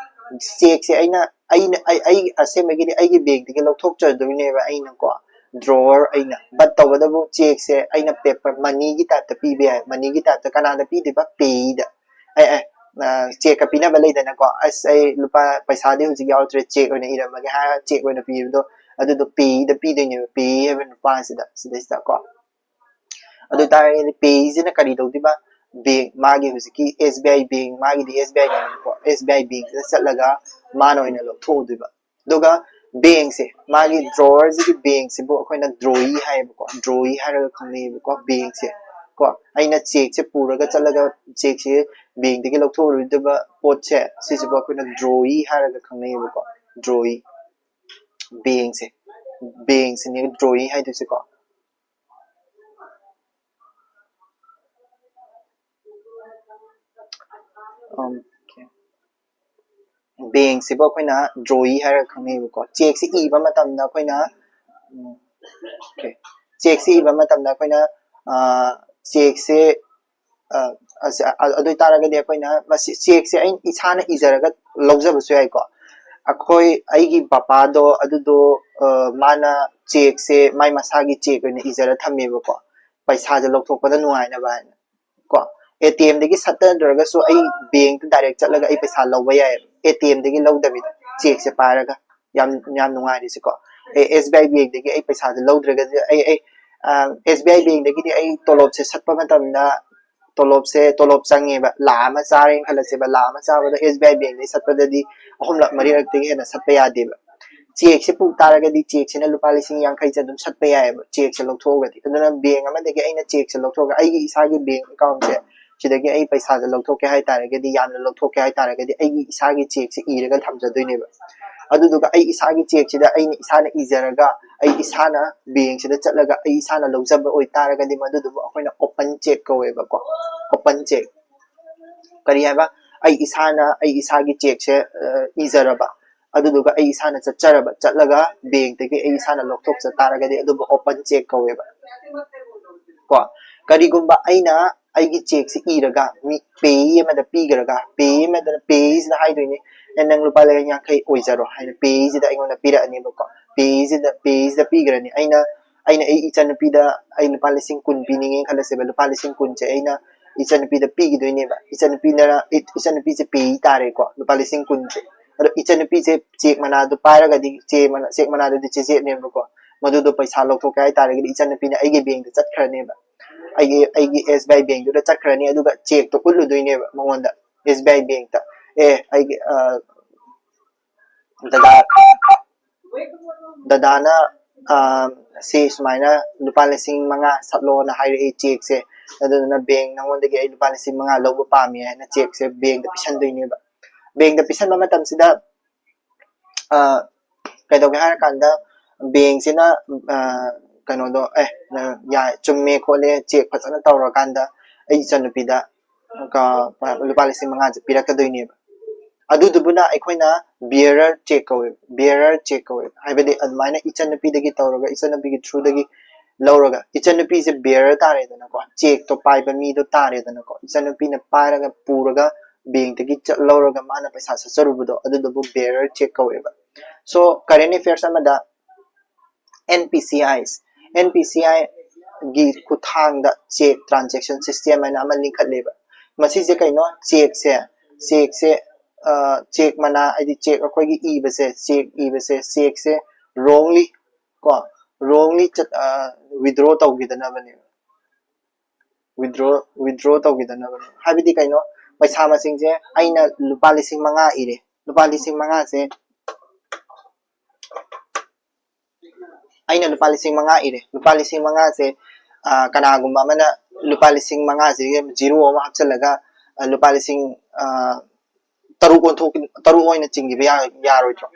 ꯆꯦꯛꯁꯦ ꯑꯩꯅ, ꯑꯩꯅ, ꯑꯩ, ꯑꯩ ꯑꯁꯦꯡꯕꯒꯤꯗꯤ ꯑꯩꯒꯤ ꯕꯦꯡꯛꯇꯒꯤ ꯂꯧꯊꯣꯛꯆꯗꯣꯏꯅꯦꯕ ꯑꯩꯅꯀꯣ, drawer ꯑꯩꯅ꯫ But ꯇꯧꯕꯇꯕꯨ ꯆꯦꯛꯁꯦ ꯑꯩꯅ paper, money ꯒꯤ type ꯇ ꯄꯤꯕ ꯌꯥꯏ꯫ Money ꯒꯤ type ꯇ ꯀꯅꯥꯗ ꯄꯤꯗꯣꯏꯕ? Payee ꯗ꯫ ꯑꯦ, ꯑꯦ, ꯑ, ꯆꯦꯛꯀ ꯄꯤꯅꯕ ꯂꯩꯗꯅꯀꯣ, "ꯑꯁ, ꯑꯩ ꯂꯨꯄꯥ, ꯄꯩꯁꯥꯗꯤ ꯍꯧꯖꯤꯛ ꯌꯥꯎꯗ꯭ꯔꯦ, ꯆꯦꯛ ꯑꯣꯏꯅ ꯏꯔꯝꯃꯒꯦ" ꯍꯥꯏꯔꯒ ꯆꯦꯛ ꯑꯣꯏꯅ ꯄꯤꯕꯗꯣ, ꯑꯗꯨꯗꯣ payee ꯗ ꯄꯤꯗꯣꯏꯅꯦꯕ, payee ꯍꯥꯏꯕ ꯅꯨꯄꯥꯁꯤꯗ, ꯁꯤꯗꯩꯁꯤꯗꯀꯣ꯫ ꯑꯗꯨ ꯑꯣꯏꯇꯥꯔꯒꯗꯤ payee ꯁꯤꯅ ꯀꯔꯤ ꯇꯧꯗꯣꯏꯕ? ꯕꯦꯡꯛ, ꯃꯥꯒꯤ ꯍꯧꯖꯤꯛꯀꯤ ꯑꯦꯁ ꯕꯤ ꯑꯥꯏ ꯕꯦꯡꯛ, ꯃꯥꯒꯤꯗꯤ ꯑꯦꯁ ꯕꯤ ꯑꯥꯏ ꯅꯦꯕꯀꯣ, ꯑꯦꯁ ꯕꯤ ꯑꯥꯏ ꯕꯦꯡꯛ ꯁꯤꯗ ꯆꯠꯂꯒ ꯃꯥꯅ ꯑꯣꯏꯅ ꯂꯧꯊꯣꯛꯎꯗꯣꯏꯕ꯫ ꯑꯗꯨꯒ ꯕꯦꯡꯛꯁꯦ, ꯃꯥꯒꯤ drawer ꯁꯤꯒꯤ ꯕꯦꯡꯛ ꯁꯤꯕꯨ ꯑꯩꯈꯣꯏꯅ drawee ꯍꯥꯏꯌꯦꯕꯀꯣ, drawee ꯍꯥꯏꯔꯒ ꯈꯪꯅꯩꯌꯦꯕꯀꯣ, ꯕꯦꯡꯛꯁꯦ꯫ ꯀꯣ, ꯑꯩꯅ ꯆꯦꯛꯁꯦ ꯄꯨꯔꯒ ꯆꯠꯂꯒ ꯆꯦꯛꯁꯦ ꯕꯦꯡꯛꯇꯒꯤ ꯂꯧꯊꯣꯛꯎꯔꯣꯏꯗꯕ ꯄꯣꯠꯁꯦ, ꯁꯤꯁꯤꯕꯨ ꯑꯩꯈꯣꯏꯅ drawee ꯍꯥꯏꯔꯒ ꯈꯪꯅꯩꯌꯦꯕꯀꯣ, drawee꯫ ꯕꯦꯡꯛꯁꯦ, ꯕꯦꯡꯛꯁꯤꯅꯦ drawee ꯍꯥꯏꯗꯣꯏꯁꯦꯀꯣ꯫ Okay. ꯕꯦꯡꯛꯁꯤꯕꯨ ꯑꯩꯈꯣꯏꯅ drawee ꯍꯥꯏꯔꯒ ꯈꯪꯅꯩꯌꯦꯕꯀꯣ꯫ ꯆꯦꯛꯁꯤ ꯏꯕ ꯃꯇꯝꯗ ꯑꯩꯈꯣꯏꯅ, ꯎꯝ, okay, ꯆꯦꯛꯁꯤ ꯏꯕ ꯃꯇꯝꯗ ꯑꯩꯈꯣꯏꯅ, ꯑ, ꯆꯦꯛꯁꯦ, ꯑ, ꯑꯁ, ꯑ, ꯑꯗꯨ ꯑꯣꯏꯇꯥꯔꯒꯗꯤ ꯑꯩꯈꯣꯏꯅ ꯃꯁꯤ, ꯆꯦꯛꯁꯦ ꯑꯩ ꯏꯁꯥꯅ ꯏꯖꯔꯒ ꯂꯧꯖꯕꯁꯨ ꯌꯥꯏꯀꯣ꯫ ꯑꯩꯈꯣꯏ, ꯑꯩꯒꯤ ꯄꯄꯥꯗꯣ ꯑꯗꯨꯗꯣ, ꯑ, ꯃꯥꯅ ꯆꯦꯛꯁꯦ ꯃꯥꯏ ꯃꯁꯥꯒꯤ ꯆꯦꯛ ꯑꯣꯏꯅ ꯏꯖꯔ ꯊꯝꯃꯦꯕꯀꯣ, ꯄꯩꯁꯥꯁꯦ ꯂꯧꯊꯣꯛꯄꯗ ꯅꯨꯡꯉꯥꯏꯅꯕ ꯍꯥꯏꯅ꯫ ꯀꯣ, ꯑꯦ ꯇꯤ ꯑꯦꯝꯗꯒꯤ ꯁꯠꯇꯗ꯭ꯔꯒꯁꯨ ꯑꯩ ꯕꯦꯡꯇ ꯗꯥꯏꯔꯦꯛ ꯆꯠꯂꯒ ꯑꯩ ꯄꯩꯁꯥ ꯂꯧꯕ ꯌꯥꯏꯑꯕ, ꯑꯦ ꯇꯤ ꯑꯦꯝꯗꯒꯤ ꯂꯧꯗꯕꯤꯗ ꯆꯦꯛꯁꯦ ꯄꯥꯏꯔꯒ꯫ ꯌꯥꯝ ꯌꯥꯝ ꯅꯨꯡꯉꯥꯏꯔꯤꯁꯦꯀꯣ꯫ ꯑꯦ ꯑꯦꯁ ꯕꯤ ꯑꯥꯏ ꯕꯦꯡꯗꯒꯤ ꯑꯩ ꯄꯩꯁꯥꯁꯦ ꯂꯧꯗ꯭ꯔꯒꯗꯤ ꯑꯩ ꯑꯩ ꯑꯦꯁ ꯕꯤ ꯑꯥꯏ ꯕꯦꯡꯗꯒꯤꯗꯤ ꯑꯩ ꯇꯣꯂꯣꯞꯁꯦ ꯁꯠꯄ ꯃꯇꯝꯗ ꯇꯣꯂꯣꯞꯁꯦ ꯇꯣꯂꯣꯞ ꯆꯪꯉꯦꯕ, ꯂꯥꯛ ꯑꯃ ꯆꯥꯔꯦꯅ ꯈꯜꯂꯁꯦꯕ, ꯂꯥꯛ ꯑꯃ ꯆꯥꯕꯗ ꯑꯦꯁ ꯕꯤ ꯑꯥꯏ ꯕꯦꯡꯗꯒꯤ ꯁꯠꯄꯗꯗꯤ ꯑꯍꯨꯝꯂꯛ ꯃꯔꯤꯔꯛꯇꯒꯤ ꯍꯦꯟꯅ ꯁꯠꯄ ꯌꯥꯗꯦꯕ꯫ ꯆꯦꯛꯁꯦ ꯄꯨ ꯇꯥꯔꯒꯗꯤ ꯆꯦꯛꯁꯤꯅ ꯂꯨꯄꯥ ꯂꯤꯁꯤꯡ ꯌꯥꯡꯈꯩꯁꯦ ꯑꯗꯨꯝ ꯁꯠꯄ ꯌꯥꯏꯑꯕ, ꯆꯦꯛꯁꯦ ꯂꯧꯊꯣꯛꯑꯒꯗꯤ꯫ ꯑꯗꯨꯅ ꯕꯦꯡ ꯑꯃꯗꯒꯤ ꯑꯩꯅ ꯆꯦꯛꯁꯦ ꯂꯧꯊꯣꯛꯑꯒ ꯑꯩꯒꯤ ꯏꯁꯥꯒꯤ ꯕꯦꯡ ꯑꯦꯀꯥꯎꯟꯁꯦ ꯁꯤꯗꯒꯤ ꯑꯩ ꯄꯩꯁꯥꯁꯦ ꯂꯧꯊꯣꯛꯀꯦ ꯍꯥꯏꯇꯥꯔꯒꯗꯤ, ꯌꯥꯝꯅ ꯂꯧꯊꯣꯛꯀꯦ ꯍꯥꯏꯇꯥꯔꯒꯗꯤ, ꯑꯩꯒꯤ ꯏꯁꯥꯒꯤ ꯆꯦꯛꯁꯦ ꯏꯔꯒ ꯊꯝꯖꯗꯣꯏꯅꯦꯕ꯫ ꯑꯗꯨꯗꯨꯒ ꯑꯩ ꯏꯁꯥꯒꯤ ꯆꯦꯛꯁꯤꯗ ꯑꯩꯅ ꯏꯁꯥꯅ ꯏꯖꯔꯒ ꯑꯩ ꯏꯁꯥꯅ ꯕꯦꯡꯁꯤꯗ ꯆꯠꯂꯒ ꯑꯩ ꯏꯁꯥꯅ ꯂꯧꯖꯕ ꯑꯣꯏꯇꯥꯔꯒꯗꯤ, ꯃꯗꯨꯗꯨꯕꯨ ꯑꯩꯈꯣꯏꯅ ꯑꯣꯄꯟ ꯆꯦꯛ ꯀꯧꯋꯦꯕꯀꯣ꯫ Open check. ꯀꯔꯤ ꯍꯥꯏꯕ? ꯑꯩ ꯏꯁꯥꯅ ꯑꯩ ꯏꯁꯥꯒꯤ ꯆꯦꯛꯁꯦ, ꯑ, ꯏꯖꯔꯕ, ꯑꯗꯨꯗꯨꯒ ꯑꯩ ꯏꯁꯥꯅ ꯆꯠꯆꯔꯕ, ꯆꯠꯂꯒ ꯕꯦꯡꯇꯒꯤ ꯑꯩ ꯏꯁꯥꯅ ꯂꯧꯊꯣꯛꯆ ꯇꯥꯔꯒꯗꯤ, ꯑꯗꯨꯕꯨ ꯑꯣꯄꯟ ꯆꯦꯛ ꯀꯧꯋꯦꯕ꯫ ꯀꯣ, ꯀꯔꯤꯒꯨꯝꯕ ꯑꯩꯅ ꯑꯩꯒꯤ ꯆꯦꯛꯁꯤ ꯏꯔꯒ ꯃꯤ ꯄꯦꯌꯤ ꯑꯃꯗ ꯄꯤꯈ꯭ꯔꯒ, ꯄꯦꯌꯤ ꯑꯃꯗꯅ, ꯄꯦꯌꯤꯁꯤꯗ ꯍꯥꯏꯗꯣꯏꯅꯦ, "ꯑꯦ, ꯅꯪ ꯂꯨꯄꯥ ꯂꯤꯁꯤꯡ ꯌꯥꯡꯈꯩ ꯑꯣꯏꯖꯔꯣ" ꯍꯥꯏꯅ ꯄꯦꯌꯤꯁꯤꯗ ꯑꯩꯉꯣꯟꯗ ꯄꯤꯔꯛꯑꯅꯦꯕꯀꯣ꯫ ꯄꯦꯌꯤꯁꯤꯗ, ꯄꯦꯌꯤꯁꯤꯗ ꯄꯤꯈ꯭ꯔꯅꯤ꯫ ꯑꯩꯅ, ꯑꯩꯅ ꯑꯩ ꯏꯆꯟꯅꯨꯄꯤꯗ ꯑꯩ ꯂꯨꯄꯥ ꯂꯤꯁꯤꯡ ꯀꯨꯟ ꯄꯤꯅꯤꯡꯉꯦ ꯈꯜꯂꯁꯦꯕ, ꯂꯨꯄꯥ ꯂꯤꯁꯤꯡ ꯀꯨꯟꯁꯦ ꯑꯩꯅ ꯏꯆꯟꯅꯨꯄꯤꯗ ꯄꯤꯈꯤꯗꯣꯏꯅꯦꯕ꯫ ꯏꯆꯟꯅꯨꯄꯤꯅ, ꯏ-, ꯏꯆꯟꯅꯨꯄꯤꯁꯦ ꯄꯦꯌꯤ ꯇꯥꯔꯦꯀꯣ, ꯂꯨꯄꯥ ꯂꯤꯁꯤꯡ ꯀꯨꯟꯁꯦ꯫ ꯑꯗꯣ ꯏꯆꯟꯅꯨꯄꯤꯁꯦ ꯆꯦꯛ ꯃꯅꯥꯗꯣ ꯄꯥꯏꯔꯒꯗꯤ, ꯆꯦ ꯃꯅꯥ-, ꯆꯦꯛ ꯃꯅꯥꯗꯨꯗꯤ ꯆꯦꯆꯦꯠꯅꯦꯕꯀꯣ, ꯃꯗꯨꯗꯣ ꯄꯩꯁꯥ ꯂꯧꯊꯣꯛꯀꯦ ꯍꯥꯏꯇꯥꯔꯒꯗꯤ ꯏꯆꯟꯅꯨꯄꯤꯅ ꯑꯩꯒꯤ ꯕꯦꯡꯗ ꯆꯠꯈ꯭ꯔꯅꯦꯕ, ꯑꯩꯒꯤ, ꯑꯩꯒꯤ ꯑꯦꯁ ꯕꯤ ꯑꯥꯏ ꯕꯦꯡꯗꯨꯗ ꯆꯠꯈ꯭ꯔꯅꯤ꯫ ꯑꯗꯨꯒ ꯆꯦꯛꯇꯣ ꯎꯠꯂꯨꯗꯣꯏꯅꯦꯕ ꯃꯉꯣꯟꯗ, ꯑꯦꯁ ꯕꯤ ꯑꯥꯏ ꯕꯦꯡꯇ꯫ "ꯑꯦ, ꯑꯩꯒꯤ, ꯑ, ꯗꯗꯥ, ꯗꯗꯥꯅ, ꯑ, ꯁꯤ ꯁꯨꯃꯥꯏꯅ ꯂꯨꯄꯥ ꯂꯤꯁꯤꯡ ꯃꯉꯥ ꯁꯠꯂꯣꯅ ꯍꯥꯏꯔꯛꯏ ꯆꯦꯛꯁꯦ, ꯑꯗꯨꯗꯨꯅ ꯕꯦꯡ ꯅꯉꯣꯟꯗꯒꯤ ꯑꯩ ꯂꯨꯄꯥ ꯂꯤꯁꯤꯡ ꯃꯉꯥ ꯂꯧꯕ ꯄꯥꯝꯃꯤ" ꯍꯥꯏꯅ ꯆꯦꯛꯁꯦ ꯕꯦꯡꯗ ꯄꯤꯁꯟꯗꯣꯏꯅꯦꯕ꯫ ꯕꯦꯡꯗ ꯄꯤꯁꯟꯕ ꯃꯇꯝꯁꯤꯗ, ꯑ, ꯀꯩꯗꯧꯒꯦ ꯍꯥꯏꯔꯀꯥꯟꯗ, ꯕꯦꯡꯁꯤꯅ, ꯑ, ꯀꯩꯅꯣꯗꯣ, "ꯑꯦ, ꯅꯪ ꯌꯥꯏ, ꯆꯨꯝꯃꯦ ꯈꯣꯠꯂꯦ, ꯆꯦꯛ ꯐꯖꯅ ꯇꯧꯔꯀꯥꯟꯗ ꯑꯩ ꯏꯆꯟꯅꯨꯄꯤꯗ ꯀ-, ꯂꯨꯄꯥ ꯂꯤꯁꯤꯡ ꯃꯉꯥꯁꯦ ꯄꯤꯔꯛꯀꯗꯣꯏꯅꯦꯕ"꯫ ꯑꯗꯨꯗꯨꯕꯨꯅ ꯑꯩꯈꯣꯏꯅ bearer check ꯀꯧꯋꯦ, bearer check ꯀꯧꯋꯦ꯫ ꯍꯥꯏꯕꯗꯤ ꯑꯗꯨꯃꯥꯏꯅ ꯏꯆꯟꯅꯨꯄꯤꯗꯒꯤ ꯇꯧꯔꯒ, ꯏꯆꯟꯅꯨꯄꯤꯒꯤ through ꯗꯒꯤ ꯂꯧꯔꯒ, ꯏꯆꯟꯅꯨꯄꯤꯁꯦ bearer ꯇꯥꯔꯦꯗꯅꯀꯣ, ꯆꯦꯛꯇꯣ ꯄꯥꯏꯕ ꯃꯤꯗꯣ ꯇꯥꯔꯦꯗꯅꯀꯣ, ꯏꯆꯟꯅꯨꯄꯤꯅ ꯄꯥꯏꯔꯒ ꯄꯨꯔꯒ ꯕꯦꯡꯇꯒꯤ ꯆꯠ-, ꯂꯧꯔꯒ ꯃꯥꯅ ꯄꯩꯁꯥ ꯁꯠꯆꯔꯨꯕꯗꯣ, ꯑꯗꯨꯗꯨꯕꯨ bearer check ꯀꯧꯋꯦꯕ꯫ So, current affairs ꯑꯃꯗ N P C Is, N P C I ꯒꯤ ꯈꯨꯠꯊꯥꯡꯗ check transaction system ꯍꯥꯏꯅ ꯑꯃ ꯂꯤꯡꯈꯠꯂꯦꯕ꯫ ꯃꯁꯤꯁꯦ ꯀꯩꯅꯣ? ꯆꯦꯛꯁꯦ, ꯆꯦꯛꯁꯦ, ꯆꯦꯛ ꯃꯅꯥ, ꯍꯥꯏꯗꯤ ꯆꯦꯛ ꯑꯩꯈꯣꯏꯒꯤ ꯏꯕꯁꯦ, ꯆꯦꯛ ꯏꯕꯁꯦ, ꯆꯦꯛꯁꯦ wrongly ꯀꯣ, wrongly withdraw ꯇꯧꯈꯤꯗꯅꯕꯅꯦꯕ꯫ withdraw withdraw ꯇꯧꯈꯤꯗꯅꯕꯅꯦ꯫ ꯍꯥꯏꯕꯗꯤ ꯀꯩꯅꯣ? ꯄꯩꯁꯥ ꯃꯁꯤꯡꯁꯦ ꯑꯩꯅ ꯂꯨꯄꯥ ꯂꯤꯁꯤꯡ ꯃꯉꯥ ꯏꯔꯦ꯫ ꯂꯨꯄꯥ ꯂꯤꯁꯤꯡ ꯃꯉꯥꯁꯦ ꯑꯩꯅ ꯂꯨꯄꯥ ꯂꯤꯁꯤꯡ ꯃꯉꯥ ꯏꯔꯦ꯫ ꯂꯨꯄꯥ ꯂꯤꯁꯤꯡ ꯃꯉꯥꯁꯦ, ꯑ, ꯀꯅꯥꯒꯨꯝꯕ ꯑꯃꯅ ꯂꯨꯄꯥ ꯂꯤꯁꯤꯡ ꯃꯉꯥꯁꯤꯒꯤ zero ꯑꯃ ꯍꯥꯞꯆꯤꯜꯂꯒ, ꯑ, ꯂꯨꯄꯥ ꯂꯤꯁꯤꯡ, ꯑ, ꯇꯔꯨꯛ ꯑꯣꯟꯊꯣꯛ-, ꯇꯔꯨꯛ ꯑꯣꯏꯅ ꯆꯤꯡꯈꯤꯕ ꯌꯥ-, ꯌꯥꯔꯣꯏꯗ꯭ꯔꯣ?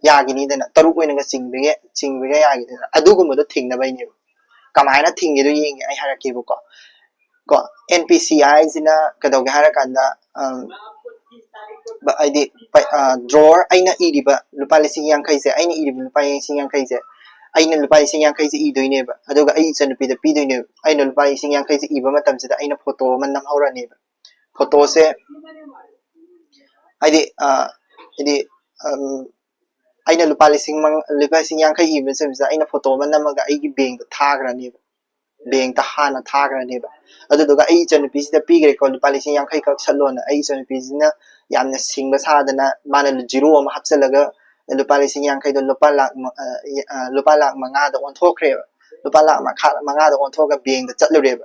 ꯌꯥꯒꯤꯅꯤꯗꯅ, ꯇꯔꯨꯛ ꯑꯣꯏꯅꯒ ꯆꯤꯡꯕꯒꯤ, ꯆꯤꯡꯕꯒ ꯌꯥꯒꯤꯗꯅ꯫ ꯑꯗꯨꯒꯨꯝꯕꯗꯣ ꯊꯤꯡꯅꯕꯩꯅꯦꯕ꯫ ꯀꯃꯥꯏꯅ ꯊꯤꯡꯒꯦꯗꯣ ꯌꯦꯡꯒꯦ ꯑꯩ ꯍꯥꯏꯔꯛꯀꯦꯕꯀꯣ꯫ ꯀꯣ, N P C I ꯁꯤꯅ ꯀꯩꯗꯧꯒꯦ ꯍꯥꯏꯔꯀꯥꯟꯗ, ꯑꯝ, ꯕ-, ꯍꯥꯏꯗꯤ, ꯄ-, ꯑ, drawer ꯑꯩꯅ ꯏꯔꯤꯕ ꯂꯨꯄꯥ ꯂꯤꯁꯤꯡ ꯌꯥꯡꯈꯩꯁꯦ, ꯑꯩꯅ ꯏꯔꯤꯕ ꯂꯨꯄꯥ ꯂꯤꯁꯤꯡ ꯌꯥꯡꯈꯩꯁꯦ, ꯑꯩꯅ ꯂꯨꯄꯥ ꯂꯤꯁꯤꯡ ꯌꯥꯡꯈꯩꯁꯦ ꯏꯗꯣꯏꯅꯦꯕ, ꯑꯗꯨꯒ ꯑꯩ ꯏꯆꯟꯅꯨꯄꯤꯗ ꯄꯤꯗꯣꯏꯅꯦꯕ꯫ ꯑꯩꯅ ꯂꯨꯄꯥ ꯂꯤꯁꯤꯡ ꯌꯥꯡꯈꯩꯁꯦ ꯏꯕ ꯃꯇꯝꯁꯤꯗ ꯑꯩꯅ photo ꯑꯃ ꯅꯝꯍꯧꯔꯅꯦꯕ꯫ photoꯁꯦ ꯍꯥꯏꯗꯤ, ꯑ, ꯍꯥꯏꯗꯤ, ꯑꯝ, ꯑꯩꯅ ꯂꯨꯄꯥ ꯂꯤꯁꯤꯡ ꯃꯉꯥ, ꯂꯨꯄꯥ ꯂꯤꯁꯤꯡ ꯌꯥꯡꯈꯩ ꯏꯕ ꯃꯇꯝꯁꯤꯗ ꯑꯩꯅ photo ꯑꯃ ꯅꯝꯃꯒ ꯑꯩꯒꯤ bankꯇ ꯊꯥꯈ꯭ꯔꯅꯦꯕ꯫ bankꯇ ꯍꯥꯟꯅ ꯊꯥꯈ꯭ꯔꯅꯦꯕ꯫ ꯑꯗꯨꯗꯨꯒ ꯑꯩ ꯏꯆꯟꯅꯨꯄꯤꯁꯤꯗ ꯄꯤꯈ꯭ꯔꯦꯀꯣ, "ꯂꯨꯄꯥ ꯂꯤꯁꯤꯡ ꯌꯥꯡꯈꯩ ꯈꯛ ꯁꯠꯂꯣꯅ"꯫ ꯑꯩ ꯏꯆꯟꯅꯨꯄꯤꯁꯤꯅ ꯌꯥꯝꯅ ꯁꯤꯡꯕ ꯁꯥꯗꯅ ꯃꯥꯅ zero ꯑꯃ ꯍꯥꯞꯆꯤꯜꯂꯒ ꯂꯨꯄꯥ ꯂꯤꯁꯤꯡ ꯌꯥꯡꯈꯩꯗꯣ ꯂꯨꯄꯥ ꯂꯥꯈ ꯃ-, ꯑ, ꯑ, ꯂꯨꯄꯥ ꯂꯥꯈ ꯃꯉꯥꯗ ꯑꯣꯟꯊꯣꯛꯈ꯭ꯔꯦꯕ꯫ ꯂꯨꯄꯥ ꯂꯥꯈ ꯃꯈꯥ-, ꯃꯉꯥꯗ ꯑꯣꯟꯊꯣꯛꯑꯒ bankꯇ ꯆꯠꯂꯨꯔꯦꯕ꯫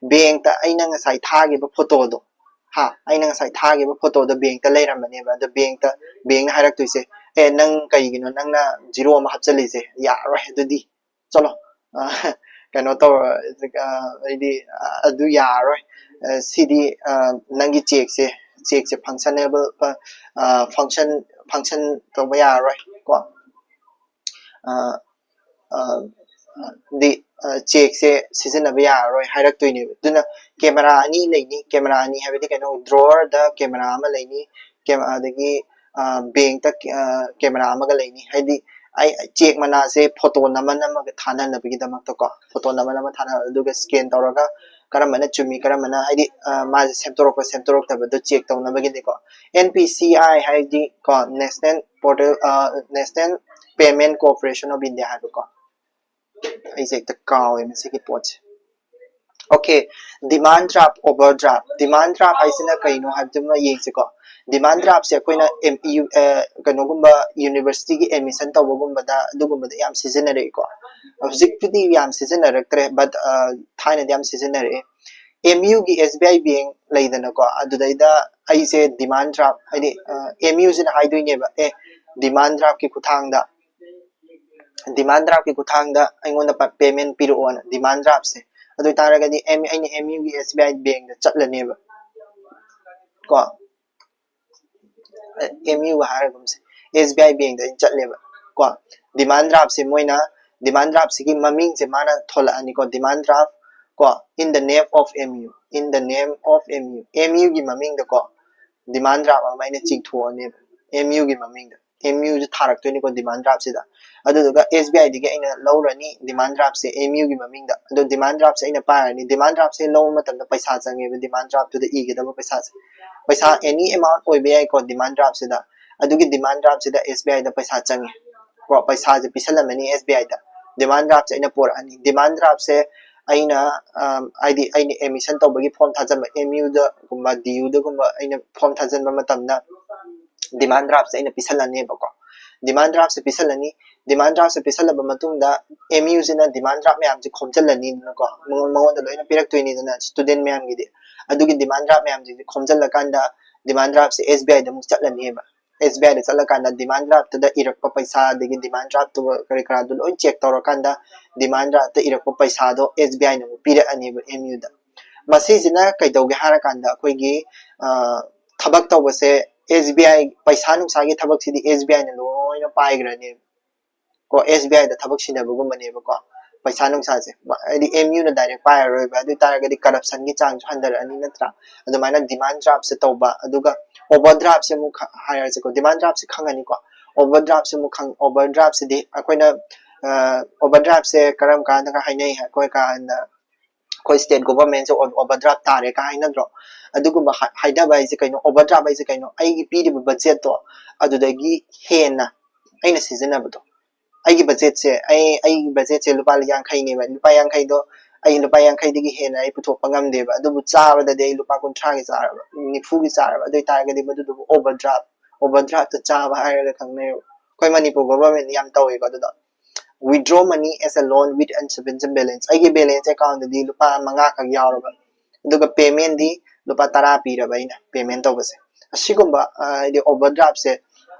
bankꯇ ꯑꯩꯅ ꯉꯁꯥꯏ ꯊꯥꯈꯤꯕ photoꯗꯣ, ꯍꯥ, ꯑꯩꯅ ꯉꯁꯥꯏ ꯊꯥꯈꯤꯕ photoꯗꯣ bankꯇ ꯂꯩꯔꯝꯃꯅꯦꯕ꯫ ꯑꯗꯣ bankꯇ, bankꯅ ꯍꯥꯏꯔꯛꯇꯣꯏꯁꯦ, "ꯑꯦ, ꯅꯪ ꯀꯩꯒꯤꯅꯣ ꯅꯪꯅ zero ꯑꯃ ꯍꯥꯞꯆꯜꯂꯤꯁꯦ? ꯌꯥꯔꯣꯏ ꯑꯗꯨꯗꯤ꯫ ꯆꯠꯂꯣ꯫ ꯑ, ꯀꯩꯅꯣ ꯇꯧꯔ, ꯑ, ꯑꯩꯗꯤ, ꯑ, ꯑꯗꯨ ꯌꯥꯔꯔꯣꯏ꯫ ꯑ, ꯁꯤꯗꯤ, ꯑ, ꯅꯪꯒꯤ chequeꯁꯦ, chequeꯁꯦ functionable, ꯑ, function, function ꯇꯧꯕ ꯌꯥꯔꯔꯣꯏ ꯀꯣ꯫ ꯑ, ꯑ, ꯗꯤ, ꯑ, chequeꯁꯦ ꯁꯤꯖꯤꯟꯅꯕ ꯌꯥꯔꯔꯣꯏ" ꯍꯥꯏꯔꯛꯇꯣꯏꯅꯦꯕ꯫ ꯑꯗꯨꯅ camera ꯑꯅꯤ ꯂꯩꯅꯤ꯫ camera ꯑꯅꯤ ꯍꯥꯏꯕꯗꯤ ꯀꯩꯅꯣ? drawerꯗ camera ꯑꯃ ꯂꯩꯅꯤ꯫ ꯀꯦꯝ-, ꯑꯗꯒꯤ, ꯑ, bankꯇ, ꯑ, camera ꯑꯃꯒ ꯂꯩꯅꯤ꯫ ꯍꯥꯏꯗꯤ ꯑꯩ cheque ꯃꯅꯥꯁꯦ photo ꯅꯝꯃ ꯅꯝꯃꯒ ꯊꯥꯅꯅꯕꯒꯤꯗꯃꯛꯇꯀꯣ꯫ photo ꯅꯝꯃ ꯅꯝꯃ ꯊꯥꯅ-, ꯑꯗꯨꯒ scan ꯇꯧꯔꯒ ꯀꯔꯝꯕꯅ ꯆꯨꯝꯃꯤ, ꯀꯔꯝꯕꯅ, ꯍꯥꯏꯗꯤ, ꯑ, ꯃꯥꯁꯦ ꯁꯦꯝꯗꯣꯔꯛꯄ ꯁꯦꯝꯗꯣꯔꯛꯇꯕꯗꯣ check ꯇꯧꯅꯕꯒꯤꯅꯤꯀꯣ꯫ N P C I ꯍꯥꯏꯗꯤ ꯀꯣ, National Portal, ꯑ, National Payment Corporation of India ꯍꯥꯏꯕꯀꯣ꯫ ꯑꯩꯁꯦ ꯍꯦꯛꯇ ꯀꯥꯎꯋꯦ ꯃꯁꯤꯒꯤ ꯄꯣꯠꯁꯦ꯫ Okay, demand draft, overdraft. Demand draft ꯍꯥꯏꯁꯤꯅ ꯀꯩꯅꯣ ꯍꯥꯏꯕꯗꯨꯃ ꯌꯦꯡꯁꯤꯀꯣ. Demand draftꯁꯦ ꯑꯩꯈꯣꯏꯅ M U, ꯑ, ꯀꯩꯅꯣꯒꯨꯝꯕ universityꯒꯤ admission ꯇꯧꯕꯒꯨꯝꯕꯗ, ꯑꯗꯨꯒꯨꯝꯕꯗ ꯌꯥꯝ ꯁꯤꯖꯤꯟꯅꯔꯛꯏꯀꯣ. ꯍꯧꯖꯤꯛꯄꯨꯗꯤ ꯌꯥꯝ ꯁꯤꯖꯤꯟꯅꯔꯛꯇ꯭ꯔꯦ, but, ꯑ, ꯊꯥꯏꯅꯗꯤ ꯌꯥꯝ ꯁꯤꯖꯤꯟꯅꯔꯛꯑꯦ꯫ MUꯒꯤ SBI bank ꯂꯩꯗꯅꯀꯣ, ꯑꯗꯨꯗꯩꯗ ꯑꯩꯁꯦ demand draft, ꯍꯥꯏꯗꯤ, ꯑ, MUꯁꯤꯅ ꯍꯥꯏꯗꯣꯏꯅꯦꯕ, "ꯑꯦ, demand draftꯀꯤ ꯈꯨꯠꯊꯥꯡꯗ, demand draftꯀꯤ ꯈꯨꯠꯊꯥꯡꯗ ꯑꯩꯉꯣꯟꯗ ꯄ-, payment ꯄꯤꯔꯛꯑꯣꯅ", demand draftꯁꯦ꯫ ꯑꯗꯨ ꯑꯣꯏꯇꯥꯔꯒꯗꯤ M-, ꯑꯩꯅ MUꯒꯤ SBI bankꯇ ꯆꯠꯂꯅꯦꯕ꯫ ꯀꯣ? MU ꯍꯥꯏꯔꯒꯨꯝꯁꯦ, SBI bankꯇ ꯑꯩꯅ ꯆꯠꯂꯦꯕ꯫ ꯀꯣ? Demand draftꯁꯦ ꯃꯣꯏꯅ, demand draftꯁꯤꯒꯤ ꯃꯃꯤꯡꯁꯦ ꯃꯥꯅ ꯊꯣꯂꯛꯑꯅꯤꯀꯣ, demand draft, ꯀꯣ? "In the name of MU", "In the name of MU", MUꯒꯤ ꯃꯃꯤꯡꯗꯀꯣ, demand draft ꯑꯃ ꯑꯩꯅ ꯆꯤꯡꯊꯣꯛꯑꯅꯦꯕ, MUꯒꯤ ꯃꯃꯤꯡꯗ꯫ MUꯁꯦ ꯊꯥꯔꯛꯇꯣꯏꯅꯤꯀꯣ demand draftꯁꯤꯗ꯫ ꯑꯗꯨꯗꯨꯒ SBIꯗꯒꯤ ꯑꯩꯅ ꯂꯧꯔꯅꯤ demand draftꯁꯦ MUꯒꯤ ꯃꯃꯤꯡꯗ꯫ ꯑꯗꯣ demand draftꯁꯦ ꯑꯩꯅ ꯄꯥꯏꯔꯅꯤ꯫ Demand draftꯁꯦ ꯂꯧꯕ ꯃꯇꯝꯗ ꯄꯩꯁꯥ ꯆꯪꯉꯦꯕ demand draftꯇꯨꯗ ꯏꯒꯗꯕ ꯄꯩꯁꯥꯁꯦ꯫ ꯄꯩꯁꯥ any amount ꯑꯣꯏꯕ ꯌꯥꯏꯀꯣ demand draftꯁꯤꯗ꯫ ꯑꯗꯨꯒꯤ demand draftꯁꯤꯗ SBIꯗ ꯄꯩꯁꯥ ꯆꯪꯉꯦ꯫ ꯀꯣ, ꯄꯩꯁꯥꯁꯦ ꯄꯤꯁꯜꯂꯝꯃꯅꯤ SBIꯗ꯫ Demand draftꯁꯦ ꯑꯩꯅ ꯄꯣꯔꯛꯑꯅꯤ꯫ Demand draftꯁꯦ ꯑꯩꯅ, ꯑꯝ, ꯍꯥꯏꯗꯤ ꯑꯩꯅ admission ꯇꯧꯕꯒꯤ form ꯊꯥꯖꯟꯕ, MUꯗꯒꯨꯝꯕ, DUꯗꯒꯨꯝꯕ ꯑꯩꯅ form ꯊꯥꯖꯟꯕ ꯃꯇꯝꯗ demand draftꯁꯦ ꯑꯩꯅ ꯄꯤꯁꯜꯂꯅꯦꯕꯀꯣ꯫ Demand draftꯁꯦ ꯄꯤꯁꯜꯂꯅꯤ꯫ Demand draftꯁꯦ ꯄꯤꯁꯜꯂꯕ ꯃꯇꯨꯡꯗ MUꯁꯤꯅ demand draft ꯃꯌꯥꯝꯁꯦ ꯈꯣꯝꯖꯜꯂꯅꯤꯗꯅꯀꯣ꯫ ꯃꯉꯣꯟ-, ꯃꯉꯣꯟꯗ ꯂꯣꯏꯅ ꯄꯤꯔꯛꯇꯣꯏꯅꯤꯗꯅ student ꯃꯌꯥꯝꯒꯤꯗꯤ꯫ ꯑꯗꯨꯒꯤ demand draft ꯃꯌꯥꯝꯁꯤꯡꯁꯦ ꯈꯣꯝꯖꯜꯂꯀꯥꯟꯗ demand draftꯁꯦ SBIꯗ ꯑꯃꯨꯛ ꯆꯠꯂꯅꯦꯕ꯫ SBIꯗ ꯆꯠꯂꯀꯥꯟꯗ demand draftꯇꯨꯗ ꯏꯔꯛꯄ ꯄꯩꯁꯥ, ꯑꯗꯒꯤ demand draftꯇꯨ ꯀꯔꯤ ꯀꯔꯥꯗꯨ ꯂꯣꯏ check ꯇꯧꯔꯀꯥꯟꯗ demand draftꯇ ꯏꯔꯛꯄ ꯄꯩꯁꯥꯗꯣ SBIꯅ ꯑꯃꯨꯛ ꯄꯤꯔꯛꯑꯅꯦꯕ MUꯗ꯫ ꯃꯁꯤꯁꯤꯅ ꯀꯩꯗꯧꯒꯦ ꯍꯥꯏꯔꯀꯥꯟꯗ ꯑꯩꯈꯣꯏꯒꯤ, ꯑ, ꯊꯕꯛ ꯇꯧꯕꯁꯦ SBI, ꯄꯩꯁꯥ ꯅꯨꯡꯁꯥꯒꯤ ꯊꯕꯛꯁꯤꯗꯤ SBIꯅ ꯂꯣꯏꯅ ꯄꯥꯏꯈ꯭ꯔꯅꯦꯕ꯫ ꯀꯣ, SBIꯗ ꯊꯕꯛ ꯁꯤꯟꯅꯕꯒꯨꯝꯕꯅꯦꯕꯀꯣ꯫ ꯄꯩꯁꯥ ꯅꯨꯡꯁꯥꯁꯦ꯫ ꯃ-, ꯍꯥꯏꯗꯤ MUꯅ direct ꯄꯥꯏꯔꯔꯣꯏꯕ꯫ ꯑꯗꯨ ꯑꯣꯏꯇꯥꯔꯒꯗꯤ corruptionꯒꯤ ꯆꯥꯡꯁꯨ ꯍꯟꯊꯔꯛꯑꯅꯤ ꯅꯠꯇ꯭ꯔꯥ? ꯑꯗꯨꯃꯥꯏꯅ demand draftꯁꯦ ꯇꯧꯕ꯫ ꯑꯗꯨꯒ overdraftꯁꯦ ꯑꯃꯨꯛ ꯈ-, ꯍꯥꯏꯔꯁꯤꯀꯣ꯫ Demand draftꯁꯦ ꯈꯪꯉꯅꯤꯀꯣ꯫ Overdraftꯁꯦ ꯑꯃꯨꯛ ꯈꯪ-, overdraftꯁꯤꯗꯤ ꯑꯩꯈꯣꯏꯅ, ꯑ, overdraftꯁꯦ ꯀꯔꯝ ꯀꯥꯟꯗꯒ ꯍꯥꯏꯅꯩ ꯍꯥꯏ, ꯑꯩꯈꯣꯏ ꯀꯥꯟꯗ ꯑꯩꯈꯣꯏ state governmentꯁꯦ ꯑꯣ-, overdraft ꯇꯥꯔꯦ ꯀ ꯍꯥꯏꯅꯗ꯭ꯔꯣ? ꯑꯗꯨꯒꯨꯝꯕ ꯍꯥ-, ꯍꯥꯏꯅꯕ ꯍꯥꯏꯁꯦ ꯀꯩꯅꯣ? Overdraft ꯍꯥꯏꯁꯦ ꯀꯩꯅꯣ? ꯑꯩꯒꯤ ꯄꯤꯔꯤꯕ budgetꯇꯣ ꯑꯗꯨꯗꯒꯤ ꯍꯦꯟꯅ ꯑꯩꯅ ꯁꯤꯖꯤꯟꯅꯕꯗꯣ꯫ ꯑꯩꯒꯤ budgetꯁꯦ, ꯑꯩ, ꯑꯩꯒꯤ budgetꯁꯦ ꯂꯨꯄꯥ ꯌꯥꯡꯈꯩꯅꯦꯕ꯫ ꯂꯨꯄꯥ ꯌꯥꯡꯈꯩꯗꯣ ꯑꯩ ꯂꯨꯄꯥ ꯌꯥꯡꯈꯩꯗꯒꯤ ꯍꯦꯟꯅ ꯑꯩ ꯄꯨꯊꯣꯛꯄ ꯉꯝꯗꯦꯕ, ꯑꯗꯨꯕꯨ ꯆꯥꯕꯗꯗꯤ ꯑꯩ ꯂꯨꯄꯥ ꯀꯨꯟꯊ꯭ꯔꯥꯒꯤ ꯆꯥꯔꯕ, ꯅꯤꯐꯨꯒꯤ ꯆꯥꯔꯕ, ꯑꯗꯨ ꯑꯣꯏꯇꯥꯔꯒꯗꯤ ꯃꯗꯨꯗꯨꯕꯨ overdraft, overdraftꯇ ꯆꯥꯕ ꯍꯥꯏꯔꯒ ꯈꯪꯅꯩꯌꯦꯕ꯫ ꯑꯩꯈꯣꯏ ꯃꯅꯤꯄꯨꯔ government ꯌꯥꯝ ꯇꯧꯋꯦꯀꯣ ꯑꯗꯨꯗꯣ꯫ Withdraw money as a loan with insufficient balance. ꯑꯩꯒꯤ balance accountꯗꯗꯤ ꯂꯨꯄꯥ ꯃꯉꯥ ꯈꯛ ꯌꯥꯎꯔꯕ, ꯑꯗꯨꯒ paymentꯗꯤ ꯂꯨꯄꯥ ꯇꯔꯥ ꯄꯤꯔꯕ ꯑꯩꯅ payment ꯇꯧꯕꯁꯦ꯫ ꯑꯁꯤꯒꯨꯝꯕ ꯍꯥꯏꯗꯤ overdraftꯁꯦ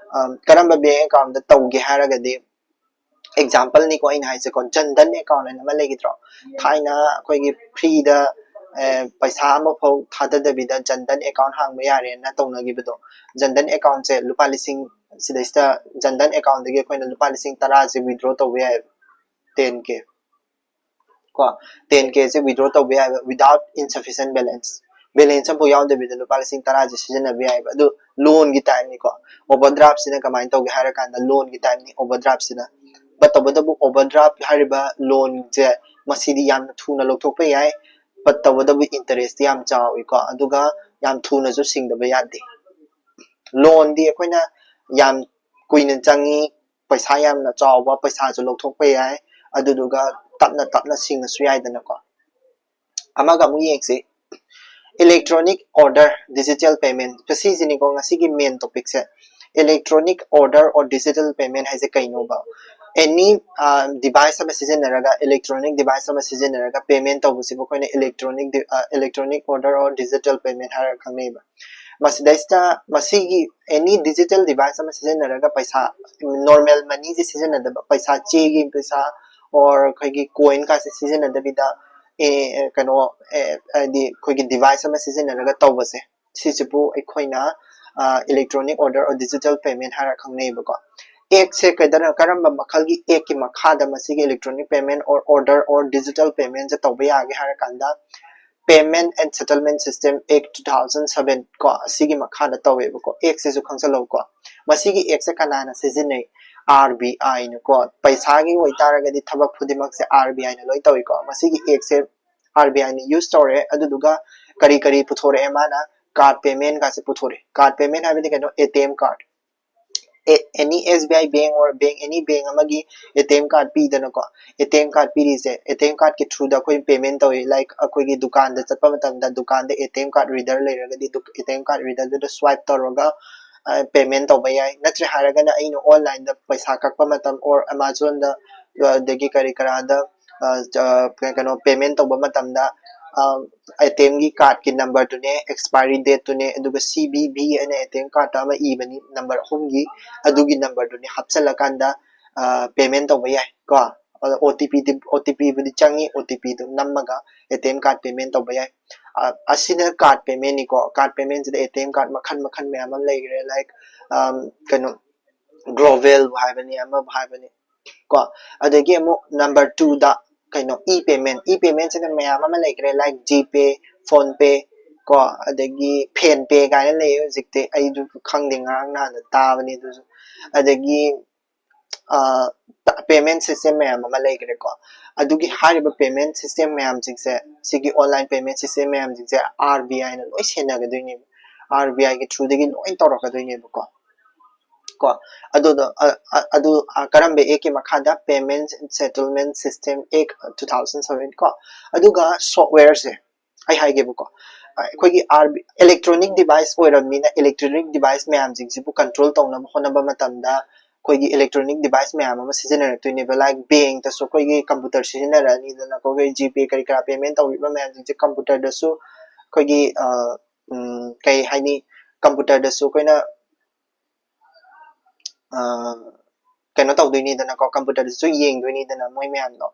ꯀꯔꯝꯕ bank accountꯗ ꯇꯧꯒꯦ ꯍꯥꯏꯔꯒꯗꯤ, exampleꯅꯤꯀꯣ ꯑꯩꯅ ꯍꯥꯏꯁꯦꯀꯣ, Jan Dhan account ꯍꯥꯏꯅ ꯑꯃ ꯂꯩꯈꯤꯗ꯭ꯔꯣ? ꯊꯥꯏꯅ ꯑꯩꯈꯣꯏꯒꯤ freeꯗ ꯄꯩꯁꯥ ꯑꯃꯐꯥꯎ ꯊꯥꯗꯗꯕꯤꯗ Jan Dhan account ꯍꯥꯡꯕ ꯌꯥꯔꯦꯅ ꯇꯧꯅꯈꯤꯕꯗꯣ꯫ Jan Dhan accountꯁꯦ ꯂꯨꯄꯥ ꯂꯤꯁꯤꯡ, ꯁꯤꯗꯩꯁꯤꯗ Jan Dhan accountꯗꯒꯤ ꯑꯩꯈꯣꯏꯅ ꯂꯨꯄꯥ ꯂꯤꯁꯤꯡ ꯇꯔꯥꯁꯦ withdraw ꯇꯧꯕ ꯌꯥꯏꯑꯕ꯫ Ten K ꯀꯣ, ten Kꯁꯦ withdraw ꯇꯧꯕ ꯌꯥꯏꯕ without insufficient balance꯫ Balance ꯑꯃꯐꯥꯎ ꯌꯥꯎꯗꯕꯤꯗ ꯂꯨꯄꯥ ꯂꯤꯁꯤꯡ ꯇꯔꯥꯁꯦ ꯁꯤꯖꯤꯟꯅꯕ ꯌꯥꯏꯕ꯫ ꯑꯗꯨ loanꯒꯤ typeꯅꯤꯀꯣ꯫ Overdraftꯁꯤꯅ ꯀꯃꯥꯏꯅ ꯇꯧꯒꯦ ꯍꯥꯏꯔꯀꯥꯟꯗ loanꯒꯤ typeꯅꯤ overdraftꯁꯤꯅ꯫ But ꯇꯧꯕꯇꯕꯨ overdraft ꯍꯥꯏꯔꯤꯕ loanꯁꯦ ꯃꯁꯤꯗꯤ ꯌꯥꯝꯅ ꯊꯨꯅ ꯂꯧꯊꯣꯛꯄ ꯌꯥꯏ꯫ But ꯇꯧꯕꯇꯕꯨ interestꯇꯤ ꯌꯥꯝ ꯆꯥꯎꯋꯤꯀꯣ, ꯑꯗꯨꯒ ꯌꯥꯝ ꯊꯨꯅꯁꯨ ꯁꯤꯡꯗꯕ ꯌꯥꯗꯦ꯫ Loanꯗꯤ ꯑꯩꯈꯣꯏꯅ ꯌꯥꯝ ꯀꯨꯏꯅ ꯆꯪꯉꯤ, ꯄꯩꯁꯥ ꯌꯥꯝꯅ ꯆꯥꯎꯕ ꯄꯩꯁꯥꯁꯨ ꯂꯧꯊꯣꯛꯄ ꯌꯥꯏ, ꯑꯗꯨꯗꯨꯒ ꯇꯞꯅ ꯇꯞꯅ ꯁꯤꯡꯉꯁꯨ ꯌꯥꯏꯗꯅꯀꯣ꯫ ꯑꯃꯒ ꯑꯃꯨꯛ ꯌꯦꯡꯁꯤ, electronic order digital payment꯫ ꯁꯤꯁꯤꯅꯤꯀꯣ ꯉꯁꯤꯒꯤ main topicꯁꯦ꯫ Electronic order or digital payment ꯍꯥꯏꯁꯦ ꯀꯩꯅꯣꯕ? Any device ꯑꯃ ꯁꯤꯖꯤꯟꯅꯔꯒ, electronic device ꯑꯃ ꯁꯤꯖꯤꯟꯅꯔꯒ payment ꯇꯧꯕꯁꯤꯕꯨ ꯑꯩꯈꯣꯏꯅ electronic electronic order or digital payment ꯍꯥꯏꯔꯒ ꯈꯪꯅꯩꯕ꯫ ꯃꯁꯤꯗꯩꯁꯤꯗ ꯃꯁꯤꯒꯤ any digital device ꯑꯃ ꯁꯤꯖꯤꯟꯅꯔꯒ ꯄꯩꯁꯥ, normal moneyꯁꯦ ꯁꯤꯖꯤꯟꯅꯗꯕ, ꯄꯩꯁꯥ ꯆꯦꯒꯤ ꯄꯩꯁꯥ or ꯑꯩꯈꯣꯏꯒꯤ coinꯀꯥꯁꯦ ꯁꯤꯖꯤꯟꯅꯗꯕꯤꯗ ꯀꯩꯅꯣ ꯍꯥꯏꯗꯤ ꯑꯩꯈꯣꯏꯒꯤ device ꯑꯃ ꯁꯤꯖꯤꯟꯅꯔꯒ ꯇꯧꯕꯁꯦ, ꯁꯤꯁꯤꯕꯨ ꯑꯩꯈꯣꯏꯅ electronic order or digital payment ꯍꯥꯏꯔ ꯈꯪꯅꯩꯌꯦꯕꯀꯣ꯫ Actꯁꯦ ꯀꯩꯗꯅ ꯀꯔꯝꯕ ꯃꯈꯜꯒꯤ actꯀꯤ ꯃꯈꯥꯗ ꯃꯁꯤꯒꯤ electronic payment or order or digital paymentꯁꯦ ꯇꯧꯕ ꯌꯥꯒꯦ ꯍꯥꯏꯔ ꯀꯥꯟꯗ Payment and Settlement System Act two thousand seven ꯀꯣ, ꯑꯁꯤꯒꯤ ꯃꯈꯥꯗ ꯇꯧꯋꯦꯕꯀꯣ꯫ Actꯁꯤꯁꯨ ꯈꯪꯖꯤꯜꯂꯧꯀꯣ꯫ ꯃꯁꯤꯒꯤ actꯁꯦ ꯀꯅꯥꯅ ꯁꯤꯖꯤꯟꯅꯩ? RBIꯅꯀꯣ꯫ ꯄꯩꯁꯥꯒꯤ ꯑꯣꯏꯇꯥꯔꯒꯗꯤ ꯊꯕꯛ ꯈꯨꯗꯤꯡꯃꯛꯁꯦ RBIꯅ ꯂꯣꯏ ꯇꯧꯏꯀꯣ꯫ ꯃꯁꯤꯒꯤ actꯁꯦ RBIꯅ use ꯇꯧꯔꯦ, ꯑꯗꯨꯗꯨꯒ ꯀꯔꯤ ꯀꯔꯤ ꯄꯨꯊꯣꯔꯛꯑꯦ ꯃꯥꯅ? Card paymentꯀꯥꯁꯦ ꯄꯨꯊꯣꯔꯛꯑꯦ꯫ Card payment ꯍꯥꯏꯕꯗꯤ ꯀꯩꯅꯣ? ATM card꯫ Any S B I bank or bank, any bank ꯑꯃꯒꯤ A T M card ꯄꯤꯗꯅꯀꯣ꯫ A T M card ꯄꯤꯔꯤꯁꯦ, A T M cardꯀꯤ throughꯗ ꯑꯩꯈꯣꯏ payment ꯇꯧꯏ꯫ Like ꯑꯩꯈꯣꯏꯒꯤ ꯗꯨꯀꯥꯟꯗ ꯆꯠꯄ ꯃꯇꯝꯗ ꯗꯨꯀꯥꯟꯗ A T M card reader ꯂꯩꯔꯒꯗꯤ ꯑꯗꯨ A T M card readerꯗꯨꯗ swipe ꯇꯧꯔꯒ payment ꯇꯧꯕ ꯌꯥꯏ꯫ ꯅꯠꯇ꯭ꯔꯦ ꯍꯥꯏꯔꯒꯅ ꯑꯩꯅ onlineꯗ ꯄꯩꯁꯥ ꯀꯛꯄ ꯃꯇꯝ or Amazonꯗ, ꯑꯗꯒꯤ ꯀꯔꯤ ꯀꯔꯥꯗ ꯀꯩꯅꯣ payment ꯇꯧꯕ ꯃꯇꯝꯗ A T Mꯒꯤ cardꯀꯤ numberꯗꯨꯅꯦ, expiry dateꯇꯨꯅꯦ, ꯑꯗꯨꯒ C V V ꯑꯅ A T M cardꯇ ꯑꯃ ꯏꯕꯅꯤ number ꯑꯍꯨꯝꯒꯤ, ꯑꯗꯨꯒꯤ numberꯗꯨꯅꯦ ꯍꯥꯞꯆꯜꯂꯀꯥꯟꯗ payment ꯇꯧꯕ ꯌꯥꯏ ꯀꯣ꯫ ꯑꯗ OTPꯗꯤ, OTPꯕꯨꯗꯤ ꯆꯪꯉꯤ, OTPꯗꯨ ꯅꯝꯃꯒ A T M card payment ꯇꯧꯕ ꯌꯥꯏ꯫ ꯑꯁꯤꯅ card paymentꯅꯤꯀꯣ꯫ Card paymentꯁꯤꯗ A T M card ꯃꯈꯜ ꯃꯈꯜ ꯃꯌꯥꯝ ꯑꯃ ꯂꯩꯈ꯭ꯔꯦ꯫ Like ꯀꯩꯅꯣ Globalꯕꯨ ꯍꯥꯏꯕꯅꯤ, ꯑꯃꯕꯨ ꯍꯥꯏꯕꯅꯤ ꯀꯣ꯫ ꯑꯗꯒꯤ ꯑꯃꯨꯛ number twoꯗ ꯀꯩꯅꯣ e-payment, e-paymentꯁꯤꯅ ꯃꯌꯥꯝ ꯑꯃ ꯂꯩꯈ꯭ꯔꯦ, like GPay, PhonePe ꯀꯣ, ꯑꯗꯒꯤ PhonePe ꯀꯥꯏꯅ ꯂꯩ ꯍꯧꯖꯤꯛꯇꯤ꯫ ꯑꯩꯁꯨ ꯈꯪꯗꯦ, ꯉꯔꯥꯡ ꯅꯍꯥꯟꯗ ꯇꯥꯕꯅꯤ ꯑꯗꯨꯁꯨ꯫ ꯑꯗꯒꯤ payment system ꯃꯌꯥꯝ ꯑꯃ ꯂꯩꯈ꯭ꯔꯦꯀꯣ꯫ ꯑꯗꯨꯒꯤ ꯍꯥꯏꯔꯤꯕ payment system ꯃꯌꯥꯝꯁꯤꯡꯁꯦ, ꯁꯤꯒꯤ online payment system ꯃꯌꯥꯝꯁꯤꯡꯁꯦ RBIꯅ ꯂꯣꯏ ꯁꯦꯟꯅꯒꯗꯣꯏꯅꯦꯕ꯫ RBIꯒꯤ throughꯗꯒꯤ ꯂꯣꯏ ꯇꯧꯔꯛꯀꯗꯣꯏꯅꯦꯕꯀꯣ꯫ ꯀꯣ ꯑꯗꯨꯗꯣ ꯑꯗꯨ ꯀꯔꯝꯕ actꯀꯤ ꯃꯈꯥꯗ? Payment Settlement System Act two thousand seven ꯀꯣ꯫ ꯑꯗꯨꯒ softwareꯁꯦ ꯑꯩ ꯍꯥꯏꯒꯦꯕꯀꯣ꯫ ꯑꯩꯈꯣꯏꯒꯤ RB electronic device ꯑꯣꯏꯔꯕꯅꯤꯅ electronic device ꯃꯌꯥꯝꯁꯤꯡꯁꯤꯕꯨ control ꯇꯧꯅꯕ ꯍꯣꯠꯅꯕ ꯃꯇꯝꯗ ꯑꯩꯈꯣꯏꯒꯤ electronic device ꯃꯌꯥꯝ ꯑꯃ ꯁꯤꯖꯤꯟꯅꯔꯛꯇꯣꯏꯅꯦꯕ꯫ Like bankꯇꯁꯨ ꯑꯩꯈꯣꯏꯒꯤ computer ꯁꯤꯖꯤꯟꯅꯔꯛꯑꯅꯤꯗꯅ, ꯑꯩꯈꯣꯏꯒꯤ GPay ꯀꯔꯤ ꯀꯔꯥ payment ꯇꯧꯔꯤꯕ ꯃꯌꯥꯝꯁꯤꯡꯁꯦ computerꯗꯁꯨ ꯑꯩꯈꯣꯏꯒꯤ ꯀꯩ ꯍꯥꯏꯅꯤ, computerꯗꯁꯨ ꯑꯩꯈꯣꯏꯅ ꯀꯩꯅꯣ ꯇꯧꯗꯣꯏꯅꯤꯗꯅꯀꯣ, computerꯗꯁꯨ ꯌꯦꯡꯗꯣꯏꯅꯤꯗꯅ ꯃꯣꯏ ꯃꯌꯥꯝꯗꯣ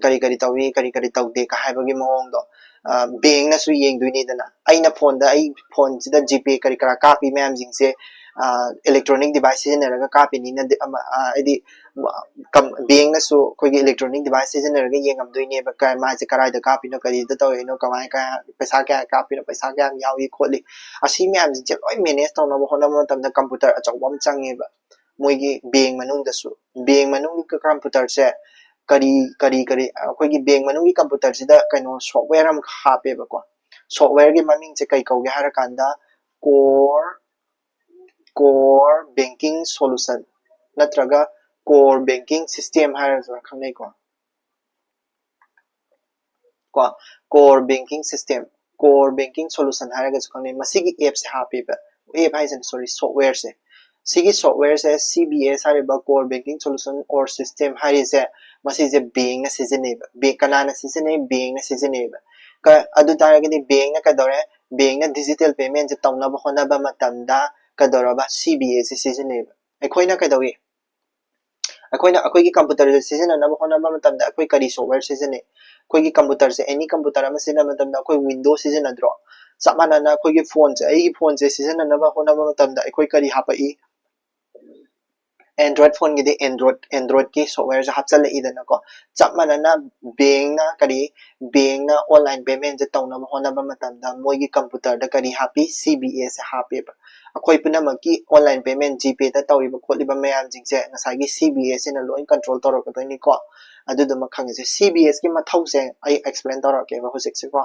ꯀꯔꯤ ꯀꯔꯤ ꯇꯧꯏ, ꯀꯔꯤ ꯀꯔꯤ ꯇꯧꯗꯦ ꯀ ꯍꯥꯏꯕꯒꯤ ꯃꯑꯣꯡꯗꯣ꯫ Bankꯅꯁꯨ ꯌꯦꯡꯗꯣꯏꯅꯤꯗꯅ꯫ ꯑꯩꯅ phoneꯗ, ꯑꯩ phoneꯁꯤꯗ GPay ꯀꯔꯤ ꯀꯔꯥ ꯀꯥꯞꯄꯤ ꯃꯌꯥꯝꯁꯤꯡꯁꯦ electronic device ꯁꯤꯖꯤꯟꯅꯔꯒ ꯀꯥꯞꯄꯤꯅꯤꯅ ꯍꯥꯏꯗꯤ bankꯅꯁꯨ ꯑꯩꯈꯣꯏꯒꯤ electronic device ꯁꯤꯖꯤꯟꯅꯔꯒ ꯌꯦꯡꯉꯝꯗꯣꯏꯅꯦꯕ꯫ ꯃꯥꯁꯦ ꯀꯗꯥꯏꯗ ꯀꯥꯞꯄꯤꯅꯣ, ꯀꯔꯤꯗ ꯇꯧꯔꯤꯅꯣ, ꯀꯃꯥꯏ ꯀꯌꯥ, ꯄꯩꯁꯥ ꯀꯌꯥ ꯀꯥꯞꯄꯤꯅꯣ, ꯄꯩꯁꯥ ꯀꯌꯥꯝ ꯌꯥꯎꯏ ꯈꯣꯠꯂꯤ, ꯑꯁꯤ ꯃꯌꯥꯝꯁꯤꯡꯁꯦ ꯂꯣꯏ manage ꯇꯧꯅꯕ ꯍꯣꯠꯅꯕ ꯃꯇꯝꯗ computer ꯑꯆꯧꯕ ꯑꯃ ꯆꯪꯉꯦꯕ꯫ ꯃꯣꯏꯒꯤ bank ꯃꯅꯨꯡꯗꯁꯨ, bank ꯃꯅꯨꯡꯒꯤ computerꯁꯦ ꯀꯔꯤ ꯀꯔꯤ ꯀꯔꯤ ꯑꯩꯈꯣꯏꯒꯤ bank ꯃꯅꯨꯡꯒꯤ computerꯁꯤꯗ ꯀꯩꯅꯣ software ꯑꯃꯈꯛ ꯍꯥꯞꯄꯦꯕꯀꯣ꯫ Softwareꯒꯤ ꯃꯃꯤꯡꯁꯦ ꯀꯩ ꯀꯧꯒꯦ ꯍꯥꯏꯔꯀꯥꯟꯗ core Core Banking Solution ꯅꯠꯇ꯭ꯔꯒ Core Banking System ꯍꯥꯏꯔꯒꯁꯨ ꯈꯪꯅꯩꯀꯣ꯫ ꯀꯣ, Core Banking System, Core Banking Solution ꯍꯥꯏꯔꯒꯁꯨ ꯈꯪꯅꯩ꯫ ꯃꯁꯤꯒꯤ appꯁꯦ ꯍꯥꯞꯄꯦꯕ, app ꯍꯥꯏꯁꯤꯅ, sorry, softwareꯁꯦ꯫ ꯁꯤꯒꯤ softwareꯁꯦ, C B S ꯍꯥꯏꯔꯤꯕ Core Banking Solution or System ꯍꯥꯏꯔꯤꯁꯦ, ꯃꯁꯤꯁꯦ bankꯅ ꯁꯤꯖꯤꯟꯅꯩꯕ꯫ Bank, ꯀꯅꯥꯅ ꯁꯤꯖꯤꯟꯅꯩ? Bankꯅ ꯁꯤꯖꯤꯟꯅꯩꯕ꯫ ꯀ-, ꯑꯗꯨ ꯇꯥꯔꯒꯗꯤ bankꯅ ꯀꯩꯗꯧꯔꯦ? Bankꯅ digital paymentꯁꯦ ꯇꯧꯅꯕ ꯍꯣꯠꯅꯕ ꯃꯇꯝꯗ ꯀꯩꯗꯧꯔꯕ? C B Sꯁꯦ ꯁꯤꯖꯤꯟꯅꯩꯕ꯫ ꯑꯩꯈꯣꯏꯅ ꯀꯩꯗꯧꯏ? ꯑꯩꯈꯣꯏꯅ ꯑꯩꯈꯣꯏꯒꯤ computerꯁꯦ ꯁꯤꯖꯤꯟꯅꯅꯕ ꯍꯣꯠꯅꯕ ꯃꯇꯝꯗ ꯑꯩꯈꯣꯏ ꯀꯔꯤ software ꯁꯤꯖꯤꯟꯅꯩ? ꯑꯩꯈꯣꯏꯒꯤ computerꯁꯦ, any computer ꯑꯃ ꯁꯤꯖꯤꯟꯅꯕ ꯃꯇꯝꯗ ꯑꯩꯈꯣꯏ Windows ꯁꯤꯖꯤꯟꯅꯗ꯭ꯔꯣ? ꯆꯞ ꯃꯥꯟꯅꯅ ꯑꯩꯈꯣꯏꯒꯤ phoneꯁꯦ, ꯑꯩꯒꯤ phoneꯁꯦ ꯁꯤꯖꯤꯟꯅꯅꯕ ꯍꯣꯠꯅꯕ ꯃꯇꯝꯗ ꯑꯩꯈꯣꯏ ꯀꯔꯤ ꯍꯥꯞꯄꯛꯏ? Android phoneꯒꯤꯗꯤ Android, Androidꯀꯤ softwareꯁꯦ ꯍꯥꯞꯆꯤꯜꯂꯛꯏꯗꯅꯀꯣ꯫ ꯆꯞ ꯃꯥꯟꯅꯅ bankꯅ ꯀꯔꯤ, bankꯅ online paymentꯁꯦ ꯇꯧꯅꯕ ꯍꯣꯠꯅꯕ ꯃꯇꯝꯗ ꯃꯣꯏꯒꯤ computerꯗ ꯀꯔꯤ ꯍꯥꯞꯄꯤ? C B Sꯁꯦ ꯍꯥꯞꯄꯦꯕ꯫ ꯑꯩꯈꯣꯏ ꯄꯨꯝꯅꯃꯛꯀꯤ online payment, GPayꯗ ꯇꯧꯔꯤꯕ ꯈꯣꯠꯂꯤꯕ ꯃꯌꯥꯝꯁꯤꯡꯁꯦ ꯉꯁꯥꯏꯒꯤ C B Sꯁꯤꯅ ꯂꯣꯏ control ꯇꯧꯔꯛꯀꯗꯣꯏꯅꯤꯀꯣ꯫ ꯑꯗꯨꯗꯨꯃ ꯈꯪꯉꯤꯁꯦ꯫ C B Sꯀꯤ ꯃꯊꯧꯁꯦ ꯑꯩ explain ꯇꯧꯔꯛꯀꯦꯕ ꯍꯧꯖꯤꯛꯁꯦꯀꯣ꯫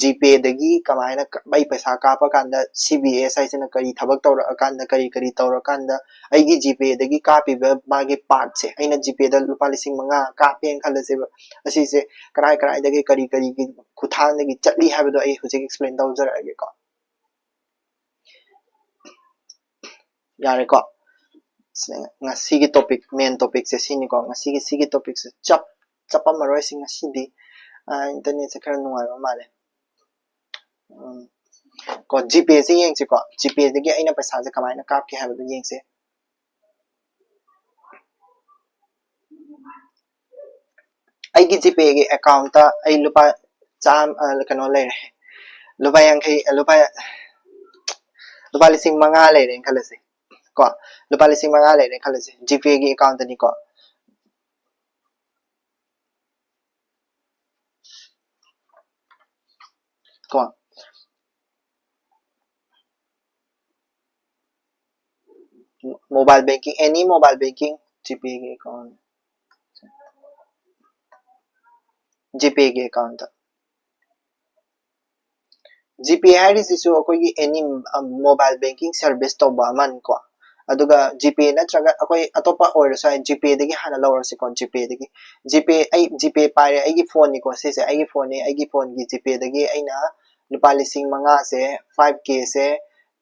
GPayꯗꯒꯤ ꯀꯃꯥꯏꯅ ꯀ-, ꯑꯩ ꯄꯩꯁꯥ ꯀꯥꯞꯄ ꯀꯥꯟꯗ C B S ꯍꯥꯏꯁꯤꯅ ꯀꯔꯤ ꯊꯕꯛ ꯇꯧꯔꯛꯑꯀꯥꯟꯗ, ꯀꯔꯤ ꯀꯔꯤ ꯇꯧꯔꯀꯥꯟꯗ ꯑꯩꯒꯤ GPayꯗꯒꯤ ꯀꯥꯞꯄꯤꯕ ꯃꯥꯒꯤ partꯁꯦ, ꯑꯩꯅ GPayꯗ ꯂꯨꯄꯥ ꯂꯤꯁꯤꯡ ꯃꯉꯥ ꯀꯥꯞꯄꯦꯅ ꯈꯜꯂꯁꯦꯕ, ꯑꯁꯤꯁꯦ ꯀꯔꯥꯏ ꯀꯔꯥꯏꯗꯒꯤ ꯀꯔꯤ ꯀꯔꯤꯒꯤ ꯈꯨꯠꯊꯥꯡꯗꯒꯤ ꯆꯠꯂꯤ ꯍꯥꯏꯕꯗꯣ ꯑꯩ ꯍꯧꯖꯤꯛ explain ꯇꯧꯖꯔꯛꯑꯒꯦꯀꯣ꯫ ꯌꯥꯔꯦꯀꯣ? ꯁꯤ ꯉꯁꯤꯒꯤ topic, main topicꯁꯦ ꯁꯤꯅꯤꯀꯣ꯫ ꯉꯁꯤꯒꯤ ꯁꯤꯒꯤ topicꯁꯦ ꯆꯞ, ꯆꯞꯄꯝꯃꯔꯣꯏ ꯁꯤ ꯉꯁꯤꯗꯤ꯫ ꯑꯥ, internetꯁꯦ ꯈꯔ ꯅꯨꯡꯉꯥꯏꯕ ꯃꯥꯜꯂꯦ꯫ ꯎꯝ꯫ ꯀꯣ, GPayꯁꯦ ꯌꯦꯡꯁꯤꯀꯣ꯫ GPayꯗꯒꯤ ꯑꯩꯅ ꯄꯩꯁꯥꯁꯦ ꯀꯃꯥꯏꯅ ꯀꯥꯞꯀꯦ ꯍꯥꯏꯕꯗꯣ ꯌꯦꯡꯁꯦ꯫ ꯑꯩꯒꯤ GPayꯒꯤ accountꯇ ꯑꯩ ꯂꯨꯄꯥ ꯆꯥꯝ-, ꯑ, ꯀꯩꯅꯣ ꯂꯩꯔꯦ, ꯂꯨꯄꯥ ꯌꯥꯡꯈꯩ, ꯑ, ꯂꯨꯄꯥ, ꯂꯨꯄꯥ ꯂꯤꯁꯤꯡ ꯃꯉꯥ ꯂꯩꯔꯦꯅ ꯈꯜꯂꯁꯦ ꯀꯣ, ꯂꯨꯄꯥ ꯂꯤꯁꯤꯡ ꯃꯉꯥ ꯂꯩꯔꯦꯅ ꯈꯜꯂꯁꯦ, GPayꯒꯤ accountꯇꯅꯤꯀꯣ꯫ ꯀꯣ, mobile banking, any mobile banking, GPayꯒꯤ account, GPayꯒꯤ accountꯇ꯫ ꯖꯤꯄꯦ ꯍꯥꯏꯔꯤꯁꯤꯁꯨ ꯑꯩꯈꯣꯏꯒꯤ ꯑꯦꯅꯤ ꯃꯣꯕꯥꯏꯜ ꯕꯦꯡꯀꯤꯡ ꯁꯔꯚꯤꯁ ꯇꯧꯕ ꯑꯃꯅꯤꯀꯣ꯫ ꯑꯗꯨꯒ ꯖꯤꯄꯦ ꯅꯠꯇ꯭ꯔꯒ ꯑꯩꯈꯣꯏ ꯑꯇꯣꯞꯄ ꯑꯣꯏꯔꯁꯨ ꯌꯥꯏ, ꯖꯤꯄꯦꯗꯒꯤ ꯍꯥꯟꯅ ꯂꯧꯔꯁꯤꯀꯣ꯫ ꯖꯤꯄꯦꯗꯒꯤ ꯖꯤꯄꯦ ꯑꯩ ꯖꯤꯄꯦ ꯄꯥꯏꯔꯦ, ꯑꯩꯒꯤ ꯐꯣꯟꯅꯤꯀꯣ ꯁꯤꯁꯦ, ꯑꯩꯒꯤ ꯐꯣꯟꯅꯤ꯫ ꯑꯩꯒꯤ ꯐꯣꯟꯒꯤ ꯖꯤꯄꯦꯗꯒꯤ ꯑꯩꯅ ꯂꯨꯄꯥ ꯂꯤꯁꯤꯡ ꯃꯉꯥꯁꯦ, ꯐꯥꯏꯚ ꯀꯦꯁꯦ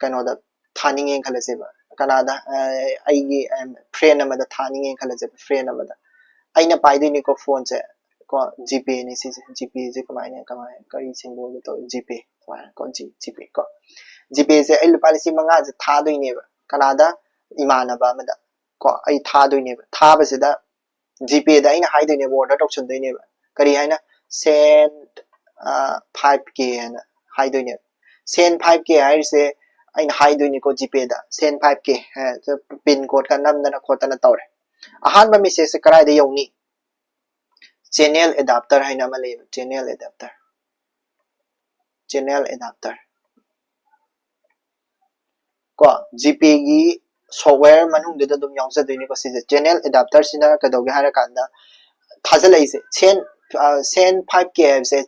ꯀꯩꯅꯣꯗ ꯊꯥꯅꯤꯡꯉꯦꯅ ꯈꯜꯂꯁꯦꯕ, ꯀꯅꯥꯗ? ꯑꯩꯒꯤ ꯐ꯭ꯔꯦꯟ ꯑꯃꯗ ꯊꯥꯅꯤꯡꯉꯦꯅ ꯈꯜꯂꯁꯦꯕ, ꯐ꯭ꯔꯦꯟ ꯑꯃꯗ꯫ ꯑꯩꯅ ꯄꯥꯏꯗꯣꯏꯅꯤꯀꯣ ꯐꯣꯟꯁꯦ ꯀꯣ꯫ ꯖꯤꯄꯦꯅꯤ ꯁꯤꯁꯦ꯫ ꯖꯤꯄꯦꯁꯦ ꯀꯃꯥꯏꯅ, ꯀꯃꯥꯏꯅ, ꯀꯔꯤ ꯁꯤꯝꯕꯣꯜꯗ ꯇꯧꯏ? ꯖꯤꯄꯦ ꯁꯨꯃꯥꯏꯅ ꯀꯣ꯫ ꯖꯤ ꯖꯤꯄꯦ ꯀꯣ꯫ ꯖꯤꯄꯦꯁꯦ ꯑꯩ ꯂꯨꯄꯥ ꯂꯤꯁꯤꯡ ꯃꯉꯥꯁꯦ ꯊꯥꯗꯣꯏꯅꯦꯕ꯫ ꯀꯅꯥꯗ? ꯏꯃꯥꯟꯅꯕ ꯑꯃꯗ ꯀꯣ꯫ ꯑꯩ ꯊꯥꯗꯣꯏꯅꯦꯕ꯫ ꯊꯥꯕꯁꯤꯗ ꯖꯤꯄꯦꯗ ꯑꯩꯅ ꯍꯥꯏꯗꯣꯏꯅꯦꯕ, ꯑꯣꯔꯗꯔ ꯇꯧꯁꯟꯗꯣꯏꯅꯦꯕ꯫ ꯀꯔꯤ ꯍꯥꯏꯅ? ꯁꯦꯟ ꯐꯥꯏꯚ ꯀꯦ ꯍꯥꯏꯅ ꯍꯥꯏꯗꯣꯏꯅꯦꯕ꯫ ꯁꯦꯟ ꯐꯥꯏꯚ ꯀꯦ ꯍꯥꯏꯔꯤꯁꯦ ꯑꯩꯅ ꯍꯥꯏꯗꯣꯏꯅꯤꯀꯣ ꯖꯤꯄꯦꯗ, ꯁꯦꯟ ꯐꯥꯏꯚ ꯀꯦ꯫ ꯄꯤꯟ ꯀꯣꯗꯀ ꯅꯝꯗꯅ ꯈꯣꯠꯇꯅ ꯇꯧꯔꯦ꯫ ꯑꯍꯥꯟꯕ ꯃꯦꯁꯦꯖꯁꯦ ꯀꯗꯥꯏꯗ ꯌꯧꯅꯤ? ꯆꯦꯅꯦꯜ ꯑꯦꯗꯥꯞꯇꯔ ꯍꯥꯏꯅ ꯑꯃ ꯂꯩꯌꯦꯕ, ꯆꯦꯅꯦꯜ ꯑꯦꯗꯥꯞꯇꯔ꯫ ꯆꯦꯅꯦꯜ ꯑꯦꯗꯥꯞꯇꯔ ꯀꯣ, ꯖꯤꯄꯦꯒꯤ ꯁꯣꯐꯋꯦꯌꯔ ꯃꯅꯨꯡꯗꯨꯗ ꯑꯗꯨꯝ ꯌꯥꯎꯖꯗꯣꯏꯅꯤꯀꯣ꯫ ꯁꯤꯁꯦ ꯆꯦꯅꯦꯜ ꯑꯦꯗꯥꯞꯇꯔꯁꯤꯅ ꯀꯩꯗꯧꯒꯦ ꯍꯥꯏꯔꯀꯥꯟꯗ ꯊꯥꯖꯤꯜꯂꯛꯏꯁꯦ, ꯁꯦꯟ ꯁꯦꯟ ꯐꯥꯏꯚ ꯀꯦ ꯍꯥꯏꯕꯁꯦ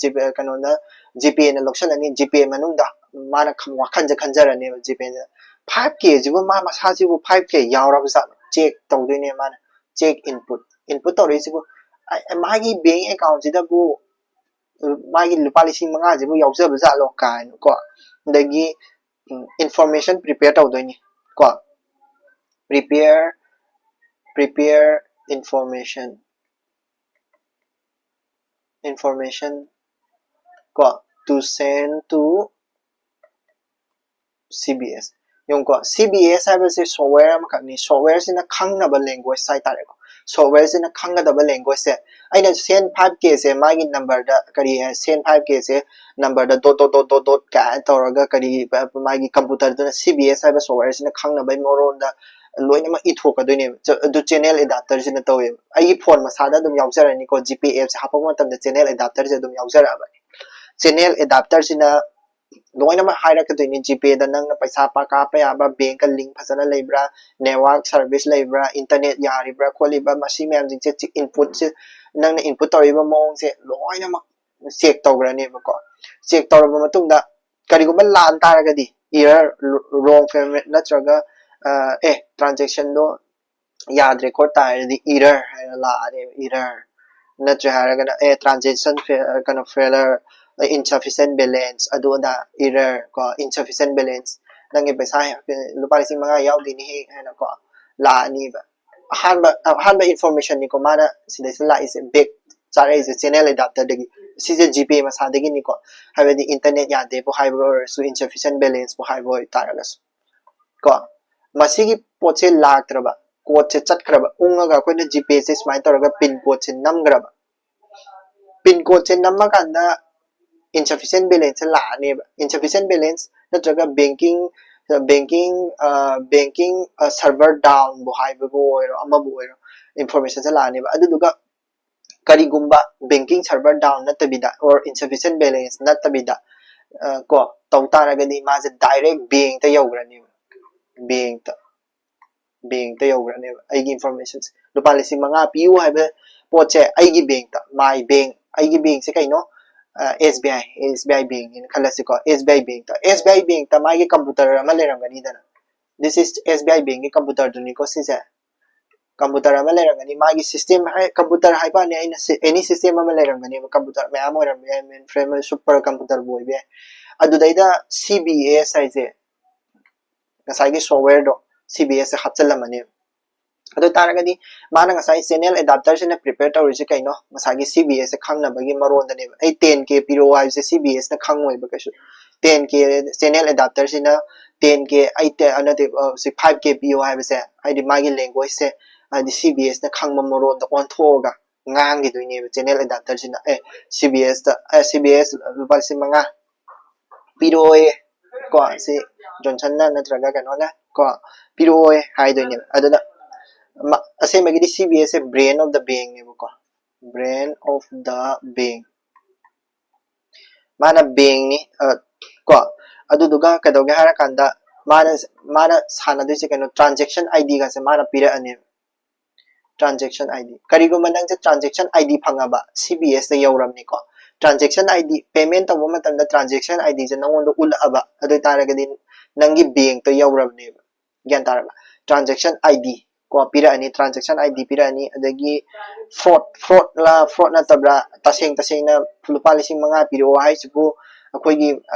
ꯖꯤꯄꯦ, ꯀꯩꯅꯣꯅ, ꯖꯤꯄꯦꯅ ꯂꯧꯁꯜꯂꯅꯤ꯫ ꯖꯤꯄꯦ ꯃꯅꯨꯡꯗ ꯃꯥꯅ ꯋꯥꯈꯜꯁꯦ ꯈꯟꯖꯔꯅꯦꯕ꯫ ꯖꯤꯄꯦꯅ ꯐꯥꯏꯚ ꯀꯦꯁꯤꯕꯨ ꯃꯥ ꯃꯁꯥꯁꯤꯕꯨ ꯐꯥꯏꯚ ꯀꯦ ꯌꯥꯎꯔꯕ ꯖꯥꯠꯂꯣ ꯆꯦꯛ ꯇꯧꯗꯣꯏꯅꯦ꯫ ꯃꯥꯅ ꯆꯦꯛ ꯏꯟꯄꯨꯠ ꯏꯟꯄꯨꯠ ꯇꯧꯔꯛꯏꯁꯤꯕꯨ, ꯃꯥꯒꯤ ꯕꯦꯡ ꯑꯦꯀꯥꯎꯟꯁꯤꯗꯕꯨ ꯃꯥꯒꯤ ꯂꯨꯄꯥ ꯂꯤꯁꯤꯡ ꯃꯉꯥꯁꯤꯕꯨ ꯌꯥꯎꯖꯕ ꯖꯥꯠꯂꯣ ꯀꯥꯏꯅ ꯀꯣ꯫ ꯑꯗꯒꯤ ꯏꯟꯐꯣꯔꯃꯦꯁꯟ ꯄ꯭ꯔꯤꯄꯦꯌꯔ ꯇꯧꯗꯣꯏꯅꯤ ꯀꯣ꯫ ꯄ꯭ꯔꯤꯄꯦꯌꯔ ꯄ꯭ꯔꯤꯄꯦꯌꯔ ꯏꯟꯐꯣꯔꯃꯦꯁꯟ ꯏꯟꯐꯣꯔꯃꯦꯁꯟ ꯀꯣ, to send to C B S꯫ ꯌꯦꯡꯉꯨꯀꯣ, C B S ꯍꯥꯏꯕꯁꯦ ꯁꯣꯐꯋꯦꯌꯔ ꯑꯃꯈꯛꯅꯤ꯫ ꯁꯣꯐꯋꯦꯌꯔꯁꯤꯅ ꯈꯪꯅꯕ ꯂꯦꯡꯒ꯭ꯋꯦꯖ ꯍꯥꯏꯇꯥꯔꯦꯀꯣ꯫ ꯁꯣꯐꯋꯦꯌꯔꯁꯤꯅ ꯈꯪꯒꯗꯕ ꯂꯦꯡꯒ꯭ꯋꯦꯖꯁꯦ, ꯑꯩꯅ ꯁꯦꯟ ꯐꯥꯏꯚ ꯀꯦꯁꯦ ꯃꯥꯒꯤ ꯅꯝꯕꯔꯗ, ꯀꯔꯤ ꯍꯥꯏ, ꯁꯦꯟ ꯐꯥꯏꯚ ꯀꯦꯁꯦ ꯅꯝꯕꯔꯗ dot dot dot dot dot ꯀꯥꯏꯅ ꯇꯧꯔꯒ ꯀꯔꯤ, ꯃꯥꯒꯤ ꯀꯝꯄ꯭ꯌꯨꯇꯔꯗꯨꯅ C B S ꯍꯥꯏꯕ ꯁꯣꯐꯋꯦꯌꯔꯁꯤꯅ ꯈꯪꯅꯕꯒꯤ ꯃꯔꯣꯟꯗ ꯂꯣꯏꯅꯃꯛ ꯏꯊꯣꯛꯀꯗꯣꯏꯅꯦꯕ꯫ ꯆ-, ꯑꯗꯨ ꯆꯦꯅꯦꯜ ꯑꯦꯗꯥꯞꯇꯔꯁꯤꯅ ꯇꯧꯋꯦꯕ꯫ ꯑꯩꯒꯤ ꯐꯣꯟ ꯃꯁꯥꯗ ꯑꯗꯨꯝ ꯌꯥꯎꯖꯔꯅꯤꯀꯣ, ꯖꯤꯄꯦ ꯑꯦꯞꯁꯦ ꯍꯥꯞꯄꯛꯄ ꯃꯇꯝꯗ ꯆꯦꯅꯦꯜ ꯑꯦꯗꯥꯞꯇꯔꯁꯦ ꯑꯗꯨꯝ ꯌꯥꯎꯖꯔꯛꯑꯕꯅꯤ꯫ ꯆꯦꯅꯦꯜ ꯑꯦꯗꯥꯞꯇꯔꯁꯤꯅ ꯂꯣꯏꯅꯃꯛ ꯍꯥꯏꯔꯛꯀꯗꯣꯏꯅꯤ꯫ ꯖꯤꯄꯦꯗ ꯅꯪꯅ ꯄꯩꯁꯥ ꯄꯥ-, ꯀꯥꯞꯄ ꯌꯥꯕ ꯕꯦꯡꯀ ꯂꯤꯡ ꯐꯖꯅ ꯂꯩꯕ꯭ꯔꯥ, ꯅꯦꯠꯋꯥꯔꯛ ꯁꯥꯔꯚꯤꯁ ꯂꯩꯕ꯭ꯔꯥ, ꯏꯟꯇꯔꯅꯦꯠ ꯌꯥꯔꯤꯕ꯭ꯔꯥ ꯈꯣꯠꯂꯤꯕ꯭ꯔꯥ, ꯃꯁꯤ ꯃꯌꯥꯝꯁꯤꯡꯁꯦ ꯆꯦ-, ꯏꯟꯄꯨꯠꯁꯦ, ꯅꯪꯅ ꯏꯟꯄꯨꯠ ꯇꯧꯔꯤꯕ ꯃꯑꯣꯡꯁꯦ ꯂꯣꯏꯅꯃꯛ ꯆꯦꯛ ꯇꯧꯈ꯭ꯔꯅꯦꯕꯀꯣ꯫ ꯆꯦꯛ ꯇꯧꯔꯕ ꯃꯇꯨꯡꯗ ꯀꯔꯤꯒꯨꯝꯕ ꯂꯥꯟ ꯇꯥꯔꯒꯗꯤ, error, wrong payment ꯅꯠꯇ꯭ꯔꯒ ꯑꯦ transaction ꯗꯣ ꯌꯥꯗ꯭ꯔꯦ ꯈꯣꯠ ꯇꯥꯔꯗꯤ error ꯍꯥꯏꯅ ꯂꯥꯛꯑꯅꯦꯕ, error꯫ ꯅꯠꯇ꯭ꯔꯦ ꯍꯥꯏꯔꯒꯅ ꯑꯦ transaction fail, ꯀꯩꯅꯣ failure, insufficient balance, ꯑꯗꯨ ꯑꯗꯥ error ꯀꯣ, insufficient balance, ꯅꯪꯒꯤ ꯄꯩꯁꯥ ꯂꯨꯄꯥ ꯂꯤꯁꯤꯡ ꯃꯉꯥ ꯌꯥꯎꯗꯦꯅꯦꯍꯦ ꯍꯥꯏꯅꯀꯣ ꯂꯥꯛꯑꯅꯤꯕ꯫ ꯑꯍꯥꯟꯕ ꯑꯍꯥꯟꯕ information ꯅꯤꯀꯣ ꯃꯥꯅ ꯁꯤꯗꯩꯁꯤꯗ ꯂꯥꯛꯏꯁꯦ, back ꯆꯥꯔꯛꯏꯁꯦ channel adapter ꯗꯒꯤ꯫ ꯁꯤꯁꯦ GPay ꯃꯁꯥꯗꯒꯤꯅꯤꯀꯣ, ꯍꯥꯏꯕꯗꯤ internet ꯌꯥꯗꯦꯕꯨ ꯍꯥꯏꯕ ꯑꯣꯏꯔꯁꯨ, insufficient balance ꯕꯨ ꯍꯥꯏꯕ ꯑꯣꯏꯇꯥꯔꯒꯁꯨ ꯀꯣ꯫ ꯃꯁꯤꯒꯤ ꯄꯣꯠꯁꯦ ꯂꯥꯛꯇ꯭ꯔꯕ, code ꯁꯦ ꯆꯠꯈ꯭ꯔꯕ, ꯎꯪꯉꯒ ꯑꯩꯈꯣꯏꯅ GPay ꯁꯦ ꯁꯨꯃꯥꯏꯅ ꯇꯧꯔꯒ pin code ꯁꯦ ꯅꯝꯈ꯭ꯔꯕ, pin code ꯁꯦ ꯅꯝꯃꯀꯥꯟꯗ insufficient balance ꯁꯦ ꯂꯥꯛꯑꯅꯦꯕ꯫ Insufficient balance ꯅꯠꯇ꯭ꯔꯒ banking, banking, banking server down ꯕꯨ ꯍꯥꯏꯕꯕꯨ ꯑꯣꯏꯔꯣ, ꯑꯃꯕꯨ ꯑꯣꯏꯔꯣ, information ꯁꯦ ꯂꯥꯛꯑꯅꯦꯕ꯫ ꯑꯗꯨꯗꯨꯒ ꯀꯔꯤꯒꯨꯝꯕ banking server down ꯅꯠꯇꯕꯤꯗ or insufficient balance ꯅꯠꯇꯕꯤꯗ ꯀꯣ ꯇꯧ ꯇꯥꯔꯒꯗꯤ ꯃꯥꯁꯦ direct bank ꯇ ꯌꯧꯈ꯭ꯔꯅꯦꯕ꯫ Bank ꯇ bank ꯇ ꯌꯧꯈ꯭ꯔꯅꯦꯕ꯫ ꯑꯩꯒꯤ information ꯁꯦ ꯂꯨꯄꯥ ꯂꯤꯁꯤꯡ ꯃꯉꯥ ꯄꯤꯌꯨ ꯍꯥꯏꯕ ꯄꯣꯠꯁꯦ ꯑꯩꯒꯤ bank ꯇ, my bank, ꯑꯩꯒꯤ bank ꯁꯦ ꯀꯩꯅꯣ? SBI, SBI bank ꯅꯦꯅ ꯈꯜꯂꯁꯤꯀꯣ꯫ SBI bank ꯇ, SBI bank ꯇ ꯃꯥꯒꯤ computer ꯑꯃ ꯂꯩꯔꯝꯒꯅꯤꯗꯅ, this is SBI bank ꯀꯤ computer ꯗꯨꯅꯤꯀꯣ ꯁꯤꯁꯦ꯫ Computer ꯑꯃ ꯂꯩꯔꯝꯒꯅꯤ, ꯃꯥꯒꯤ system ꯍꯥꯏ, computer ꯍꯥꯏꯕ ꯋꯥꯅꯤ, ꯑꯩꯅ any system ꯑꯃ ꯂꯩꯔꯝꯒꯅꯦꯕ꯫ Computer ꯃꯌꯥꯝ ꯑꯣꯏꯔꯝꯕ ꯌꯥꯏ, mainframe, super computer ꯕꯨ ꯑꯣꯏꯕ ꯌꯥꯏ꯫ ꯑꯗꯨꯗꯩꯗ CBS ꯍꯥꯏꯁꯦ, ꯉꯁꯥꯏꯒꯤ software ꯗꯣ, CBS ꯁꯦ ꯍꯥꯞꯆꯤꯜꯂꯝꯃꯅꯦꯕ꯫ ꯑꯗꯨ ꯑꯣꯏꯇꯥꯔꯒꯗꯤ ꯃꯥꯅ ꯉꯁꯥꯏ channel adapter ꯁꯤꯅ prepare ꯇꯧꯔꯤꯁꯦ ꯀꯩꯅꯣ? ꯉꯁꯥꯏꯒꯤ CBS ꯁꯦ ꯈꯪꯅꯕꯒꯤ ꯃꯔꯣꯟꯗꯅꯦꯕ꯫ ꯑꯩ ten K ꯄꯤꯔꯛꯑꯣ ꯍꯥꯏꯕꯁꯦ CBS ꯅ ꯈꯪꯉꯣꯏꯕ ꯀꯩꯁꯨ꯫ Ten K channel adapter ꯁꯤꯅ ten K, ꯑꯩ ꯅꯠꯇꯦ, ꯍꯧꯖꯤꯛ five K ꯄꯤꯌꯣ ꯍꯥꯏꯕꯁꯦ, ꯍꯥꯏꯗꯤ ꯃꯥꯒꯤ language ꯁꯦ, ꯍꯥꯏꯗꯤ CBS ꯅ ꯈꯪꯕ ꯃꯔꯣꯟꯗ ꯑꯣꯟꯊꯣꯛꯑꯒ ꯉꯥꯡꯈꯤꯗꯣꯏꯅꯦꯕ channel adapter ꯁꯤꯅ꯫ ꯑꯦ, CBS ꯇ, ꯑꯦ, CBS ꯂꯨꯄꯥ ꯂꯤꯁꯤꯡ ꯃꯉꯥ ꯄꯤꯔꯛꯑꯣꯌꯦ ꯀꯣ, ꯁꯤ Johnson ꯅ ꯅꯠꯇ꯭ꯔꯒ ꯀꯩꯅꯣꯅ ꯀꯣ, ꯄꯤꯔꯛꯑꯣꯌꯦ ꯍꯥꯏꯗꯣꯏꯅꯦꯕ꯫ ꯑꯗꯨꯗ ꯑꯁꯦꯡꯕꯒꯤꯗꯤ CBS say brain of the bank ꯅꯦꯕꯀꯣ, brain of the bank꯫ ꯃꯥꯅ bank ꯅꯤ ꯀꯣ꯫ ꯑꯗꯨꯗꯨꯒ ꯀꯩꯗꯧꯒꯦ ꯍꯥꯏꯔꯀꯥꯟꯗ ꯃꯥꯅ ꯃꯥꯅ ꯁꯥꯟꯅꯗꯣꯏꯁꯦ ꯀꯩꯅꯣ, transaction ID ꯒꯁꯦ ꯃꯥꯅ ꯄꯤꯔꯛꯑꯅꯦꯕ꯫ Transaction ID, ꯀꯔꯤꯒꯨꯝꯕ ꯅꯪꯁꯦ transaction ID ꯐꯪꯉꯕ, CBS ꯇ ꯌꯧꯔꯝꯅꯤꯀꯣ꯫ transaction I D, payment ꯇꯧꯕ ꯃꯇꯝꯗ transaction I D ꯁꯦ ꯅꯪꯉꯣꯟꯗ ꯎꯠꯂꯛꯑꯕ, ꯑꯗꯨ ꯑꯣꯏꯇꯥꯔꯒꯗꯤ ꯅꯪꯒꯤ bank ꯇ ꯌꯧꯔꯕꯅꯦꯕ꯫ ꯒ꯭ꯌꯥꯟ ꯇꯥꯔꯕ? Transaction I D ꯀꯣ ꯄꯤꯔꯛꯑꯅꯤ, transaction I D ꯄꯤꯔꯛꯑꯅꯤ, ꯑꯗꯒꯤ fraud, fraud ꯂ fraud ꯅꯠꯇꯕ꯭ꯔꯥ, ꯇꯁꯦꯡ ꯇꯁꯦꯡꯅ ꯂꯨꯄꯥ ꯂꯤꯁꯤꯡ ꯃꯉꯥ ꯄꯤꯔꯛꯑꯣ ꯍꯥꯏꯁꯤꯕꯨ ꯑꯩꯈꯣꯏꯒꯤ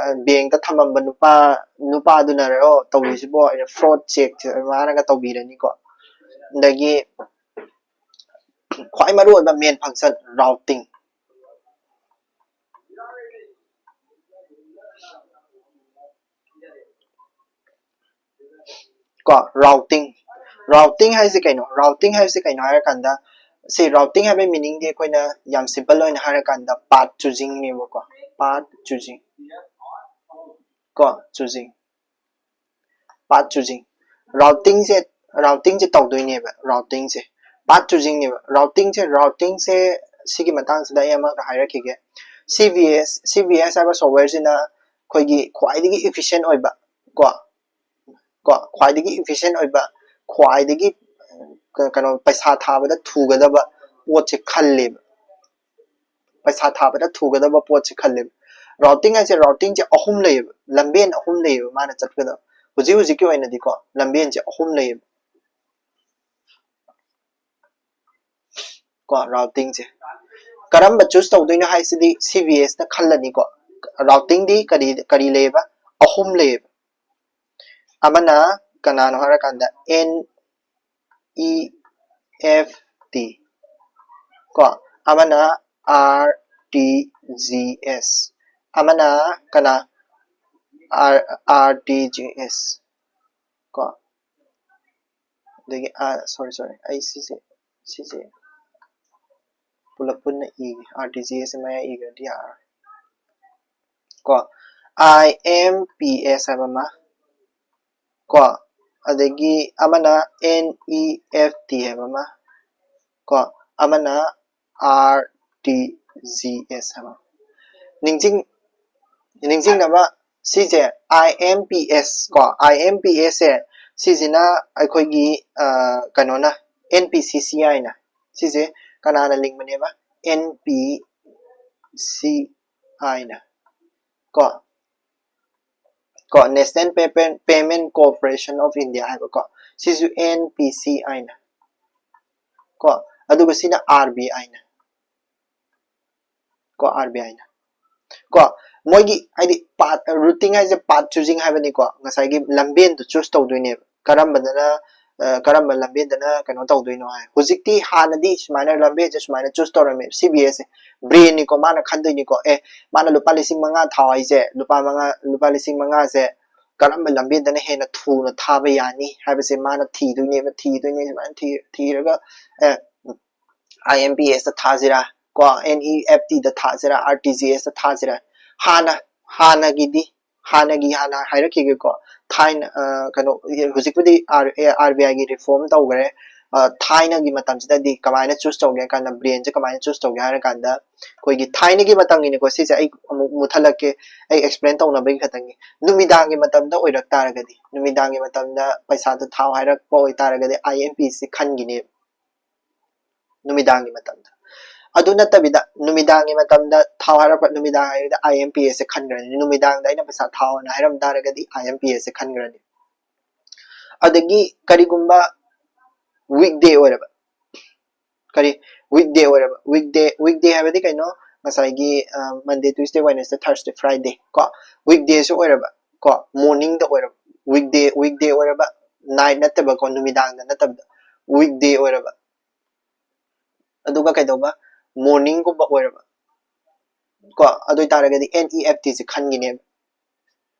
bank ꯇ ꯊꯝꯃꯝꯕ ꯅꯨꯄꯥ, ꯅꯨꯄꯥꯗꯨꯅꯔꯣ ꯇꯧꯔꯤꯁꯤꯕꯣ? Fraud check ꯃꯥꯅꯒ ꯇꯧꯕꯤꯔꯅꯤꯀꯣ꯫ ꯑꯗꯒꯤ ꯈ꯭ꯋꯥꯏ ꯃꯔꯨ ꯑꯣꯏꯕ main function, routing꯫ ꯀꯣ, routing, routing ꯍꯥꯏꯁꯦ ꯀꯩꯅꯣ? Routing ꯍꯥꯏꯁꯦ ꯀꯩꯅꯣ ꯍꯥꯏꯔꯀꯥꯟꯗ, ꯁꯤ routing ꯍꯥꯏꯕꯒꯤ meaning ꯗꯤ ꯑꯩꯈꯣꯏꯅ ꯌꯥꯝ simple ꯑꯣꯏꯅ ꯍꯥꯏꯔꯀꯥꯟꯗ path choosing ꯅꯦꯕꯀꯣ꯫ Path choosing ꯀꯣ, choosing, path choosing꯫ Routing ꯁꯦ, routing ꯁꯦ ꯇꯧꯗꯣꯏꯅꯦꯕ, routing ꯁꯦ꯫ Path choosing ꯅꯦꯕ꯫ Routing ꯁꯦ, routing ꯁꯦ, ꯁꯤꯒꯤ ꯃꯇꯥꯡꯁꯤꯗ ꯑꯩ ꯑꯃꯒ ꯍꯥꯏꯔꯛꯈꯤꯒꯦ꯫ C V S, C V S ꯍꯥꯏꯕ software ꯁꯤꯅ ꯑꯩꯈꯣꯏꯒꯤ ꯈ꯭ꯋꯥꯏꯗꯒꯤ efficient ꯑꯣꯏꯕ ꯀꯣ, ꯀꯣ, ꯈ꯭ꯋꯥꯏꯗꯒꯤ efficient ꯑꯣꯏꯕ, ꯈ꯭ꯋꯥꯏꯗꯒꯤ, ꯑ, ꯀꯩꯅꯣ, ꯄꯩꯁꯥ ꯊꯥꯕꯗ ꯊꯨꯒꯗꯕ ꯄꯣꯠꯁꯦ ꯈꯜꯂꯦꯕ꯫ ꯄꯩꯁꯥ ꯊꯥꯕꯗ ꯊꯨꯒꯗꯕ ꯄꯣꯠꯁꯦ ꯈꯜꯂꯦꯕ꯫ Routing ꯍꯥꯏꯁꯦ, routing ꯁꯦ ꯑꯍꯨꯝ ꯂꯩꯌꯦꯕ, ꯂꯝꯕꯦꯟ ꯑꯍꯨꯝ ꯂꯩꯌꯦꯕ ꯃꯥꯅ ꯆꯠꯀꯗꯕ꯫ ꯍꯧꯖꯤꯛ ꯍꯧꯖꯤꯛꯀꯤ ꯑꯣꯏꯅꯗꯤꯀꯣ, ꯂꯝꯕꯦꯟꯁꯦ ꯑꯍꯨꯝ ꯂꯩꯌꯦꯕ꯫ ꯀꯣ, routing ꯁꯦ ꯀꯔꯝꯕ choose ꯇꯧꯗꯣꯏꯅꯣ ꯍꯥꯏꯁꯤꯗꯤ C V S ꯅ ꯈꯜꯂꯅꯤꯀꯣ꯫ Routing ꯗꯤ ꯀꯔꯤ, ꯀꯔꯤ ꯂꯩꯌꯦꯕ? ꯑꯍꯨꯝ ꯂꯩꯌꯦꯕ꯫ ꯑꯃꯅ ꯀꯅꯥꯅꯣ ꯍꯥꯏꯔꯀꯥꯟꯗ N E F T ꯀꯣ, ꯑꯃꯅ R T G S, ꯑꯃꯅ ꯀꯅꯥ? R, R T G S ꯀꯣ꯫ ꯑꯗꯒꯤ, ꯑꯥ, sorry, sorry, ꯑꯩ ꯁꯤꯁꯦ, ꯁꯤꯁꯦ ꯄꯨꯂꯞ ꯄꯨꯟꯅ ꯏꯒꯦ, R T G S ꯃꯌꯥ ꯏꯒ꯭ꯔꯗꯤ ꯌꯥꯔꯔꯣꯏ꯫ ꯀꯣ, I M P S ꯍꯥꯏꯕ ꯑꯃ, ꯀꯣ, ꯑꯗꯒꯤ ꯑꯃꯅ N E F T ꯍꯥꯏꯕ ꯑꯃ, ꯀꯣ, ꯑꯃꯅ R T G S ꯍꯥꯏꯕ꯫ ꯅꯤꯡꯁꯤꯡ-, ꯅꯤꯡꯁꯤꯡꯅꯕ, ꯁꯤꯁꯦ I M P S ꯀꯣ, I M P S ꯁꯦ, ꯁꯤꯁꯤꯅ ꯑꯩꯈꯣꯏꯒꯤ, ꯑ, ꯀꯩꯅꯣꯅ, N P C C I ꯅ, ꯁꯤꯁꯦ ꯀꯅꯥꯅ ꯂꯤꯡꯕꯅꯦꯕ? N P C I ꯅ ꯀꯣ, ꯀꯣ National Payment Corporation of India ꯍꯥꯏꯕꯀꯣ, ꯁꯤꯁꯨ N P C I ꯅ ꯀꯣ, ꯑꯗꯨꯒ ꯁꯤꯅ R B I ꯅ ꯀꯣ, R B I ꯅ ꯀꯣ, ꯃꯣꯏꯒꯤ ꯍꯥꯏꯗꯤ path, routing ꯍꯥꯏꯁꯦ path choosing ꯍꯥꯏꯕꯅꯤꯀꯣ, ꯉꯁꯥꯏꯒꯤ ꯂꯝꯕꯦꯟꯗꯣ choose ꯇꯧꯗꯣꯏꯅꯦꯕ, ꯀꯔꯝꯕꯗꯅ ꯀꯔꯝꯕ ꯂꯝꯕꯦꯟꯗꯅ ꯀꯩꯅꯣ ꯇꯧꯗꯣꯏꯅꯣ ꯍꯥꯏ꯫ ꯍꯧꯖꯤꯛꯇꯤ ꯍꯥꯟꯅꯗꯤ ꯁꯨꯃꯥꯏꯅ ꯂꯝꯕꯦꯟꯁꯦ ꯁꯨꯃꯥꯏꯅ choose ꯇꯧꯔꯝꯃꯦ, C B S ꯁꯦ brain ꯅꯤꯀꯣ, ꯃꯥꯅ ꯈꯟꯗꯣꯏꯅꯤꯀꯣ, ꯑꯦ, ꯃꯥꯅ ꯂꯨꯄꯥ ꯂꯤꯁꯤꯡ ꯃꯉꯥ ꯊꯥꯎ ꯍꯥꯏꯁꯦ, ꯂꯨꯄꯥ ꯃꯉꯥ, ꯂꯨꯄꯥ ꯂꯤꯁꯤꯡ ꯃꯉꯥꯁꯦ ꯀꯔꯝꯕ ꯂꯝꯕꯦꯟꯗꯅ ꯍꯦꯟꯅ ꯊꯨꯅ ꯊꯥꯕ ꯌꯥꯅꯤ ꯍꯥꯏꯕꯁꯦ ꯃꯥꯅ ꯊꯤꯗꯣꯏꯅꯦꯕ, ꯊꯤꯗꯣꯏꯅꯦ, ꯁꯨꯃꯥꯏꯅ ꯊꯤ-, ꯊꯤꯔꯒ, ꯑꯦ, I M P S ꯇ ꯊꯥꯁꯤꯔꯥ, ꯀꯣ, N E F T ꯗ ꯊꯥꯁꯤꯔꯥ, R T G S ꯇ ꯊꯥꯁꯤꯔꯥ, ꯍꯥꯟꯅ, ꯍꯥꯟꯅꯒꯤꯗꯤ, ꯍꯥꯟꯅꯒꯤ ꯍꯥꯟꯅ ꯍꯥꯏꯔꯛꯈꯤꯒꯦꯀꯣ, ꯊꯥꯏꯅ, ꯑ, ꯀꯩꯅꯣ, ꯍꯧꯖꯤꯛꯄꯨꯗꯤ R-, R B I ꯒꯤ reform ꯇꯧꯈ꯭ꯔꯦ, ꯑ, ꯊꯥꯏꯅꯒꯤ ꯃꯇꯝꯁꯤꯗꯗꯤ ꯀꯃꯥꯏꯅ choose ꯇꯧꯒꯦ ꯍꯥꯏ ꯀꯥꯟꯗ, brain ꯁꯦ ꯀꯃꯥꯏꯅ choose ꯇꯧꯒꯦ ꯍꯥꯏꯔ ꯀꯥꯟꯗ, ꯑꯩꯈꯣꯏꯒꯤ ꯊꯥꯏꯅꯒꯤ ꯃꯇꯝꯒꯤꯅꯤꯀꯣ, ꯁꯤꯁꯦ ꯑꯩ ꯑꯃꯨꯛ ꯃꯨꯊꯠꯂꯛꯀꯦ, ꯑꯩ explain ꯇꯧꯅꯕꯒꯤ ꯈꯛꯇꯪꯒꯤ꯫ ꯅꯨꯃꯤꯗꯥꯡꯒꯤ ꯃꯇꯝꯗ ꯑꯣꯏꯔꯛ ꯇꯥꯔꯒꯗꯤ, ꯅꯨꯃꯤꯗꯥꯡꯒꯤ ꯃꯇꯝꯗ ꯄꯩꯁꯥꯗꯣ ꯊꯥꯎ ꯍꯥꯏꯔꯛꯄ ꯑꯣꯏꯇꯥꯔꯒꯗꯤ, I M P S ꯁꯦ ꯈꯟꯈꯤꯅꯦꯕ꯫ ꯅꯨꯃꯤꯗꯥꯡꯒꯤ ꯃꯇꯝꯗ꯫ ꯑꯗꯨ ꯅꯠꯇꯕꯤꯗ, ꯅꯨꯃꯤꯗꯥꯡꯒꯤ ꯃꯇꯝꯗ ꯊꯥꯎ ꯍꯥꯏꯔꯛꯄ, ꯅꯨꯃꯤꯗꯥꯡ ꯍꯥꯏꯔꯒꯗꯤ I M P S ꯁꯦ ꯈꯟꯈ꯭ꯔꯅꯤ꯫ ꯅꯨꯃꯤꯗꯥꯡꯗ ꯑꯩꯅ ꯄꯩꯁꯥ ꯊꯥꯎꯅ ꯍꯥꯏꯔꯝ ꯇꯥꯔꯒꯗꯤ, I M P S ꯁꯦ ꯈꯟꯈ꯭ꯔꯅꯤ꯫ ꯑꯗꯒꯤ ꯀꯔꯤꯒꯨꯝꯕ weekday ꯑꯣꯏꯔꯕ, ꯀꯔꯤ, weekday ꯑꯣꯏꯔꯕ, weekday, weekday ꯍꯥꯏꯕꯗꯤ ꯀꯩꯅꯣ? ꯉꯁꯥꯏꯒꯤ, ꯑ, Monday, Tuesday, Wednesday, Thursday, Friday ꯀꯣ, weekday ꯁꯨ ꯑꯣꯏꯔꯕ ꯀꯣ, morning ꯗ ꯑꯣꯏꯔꯕ, weekday, weekday ꯑꯣꯏꯔꯕ, night ꯅꯠꯇꯕ ꯀꯣ, ꯅꯨꯃꯤꯗꯥꯡꯗ ꯅꯠꯇꯕꯗ, weekday ꯑꯣꯏꯔꯕ, ꯑꯗꯨꯒ ꯀꯩꯗꯧꯕ, morning ꯒꯨꯝꯕ ꯑꯣꯏꯔꯕ ꯀꯣ, ꯑꯗꯨ ꯑꯣꯏꯇꯥꯔꯒꯗꯤ N E F T ꯁꯦ ꯈꯟꯈꯤꯅꯦꯕ꯫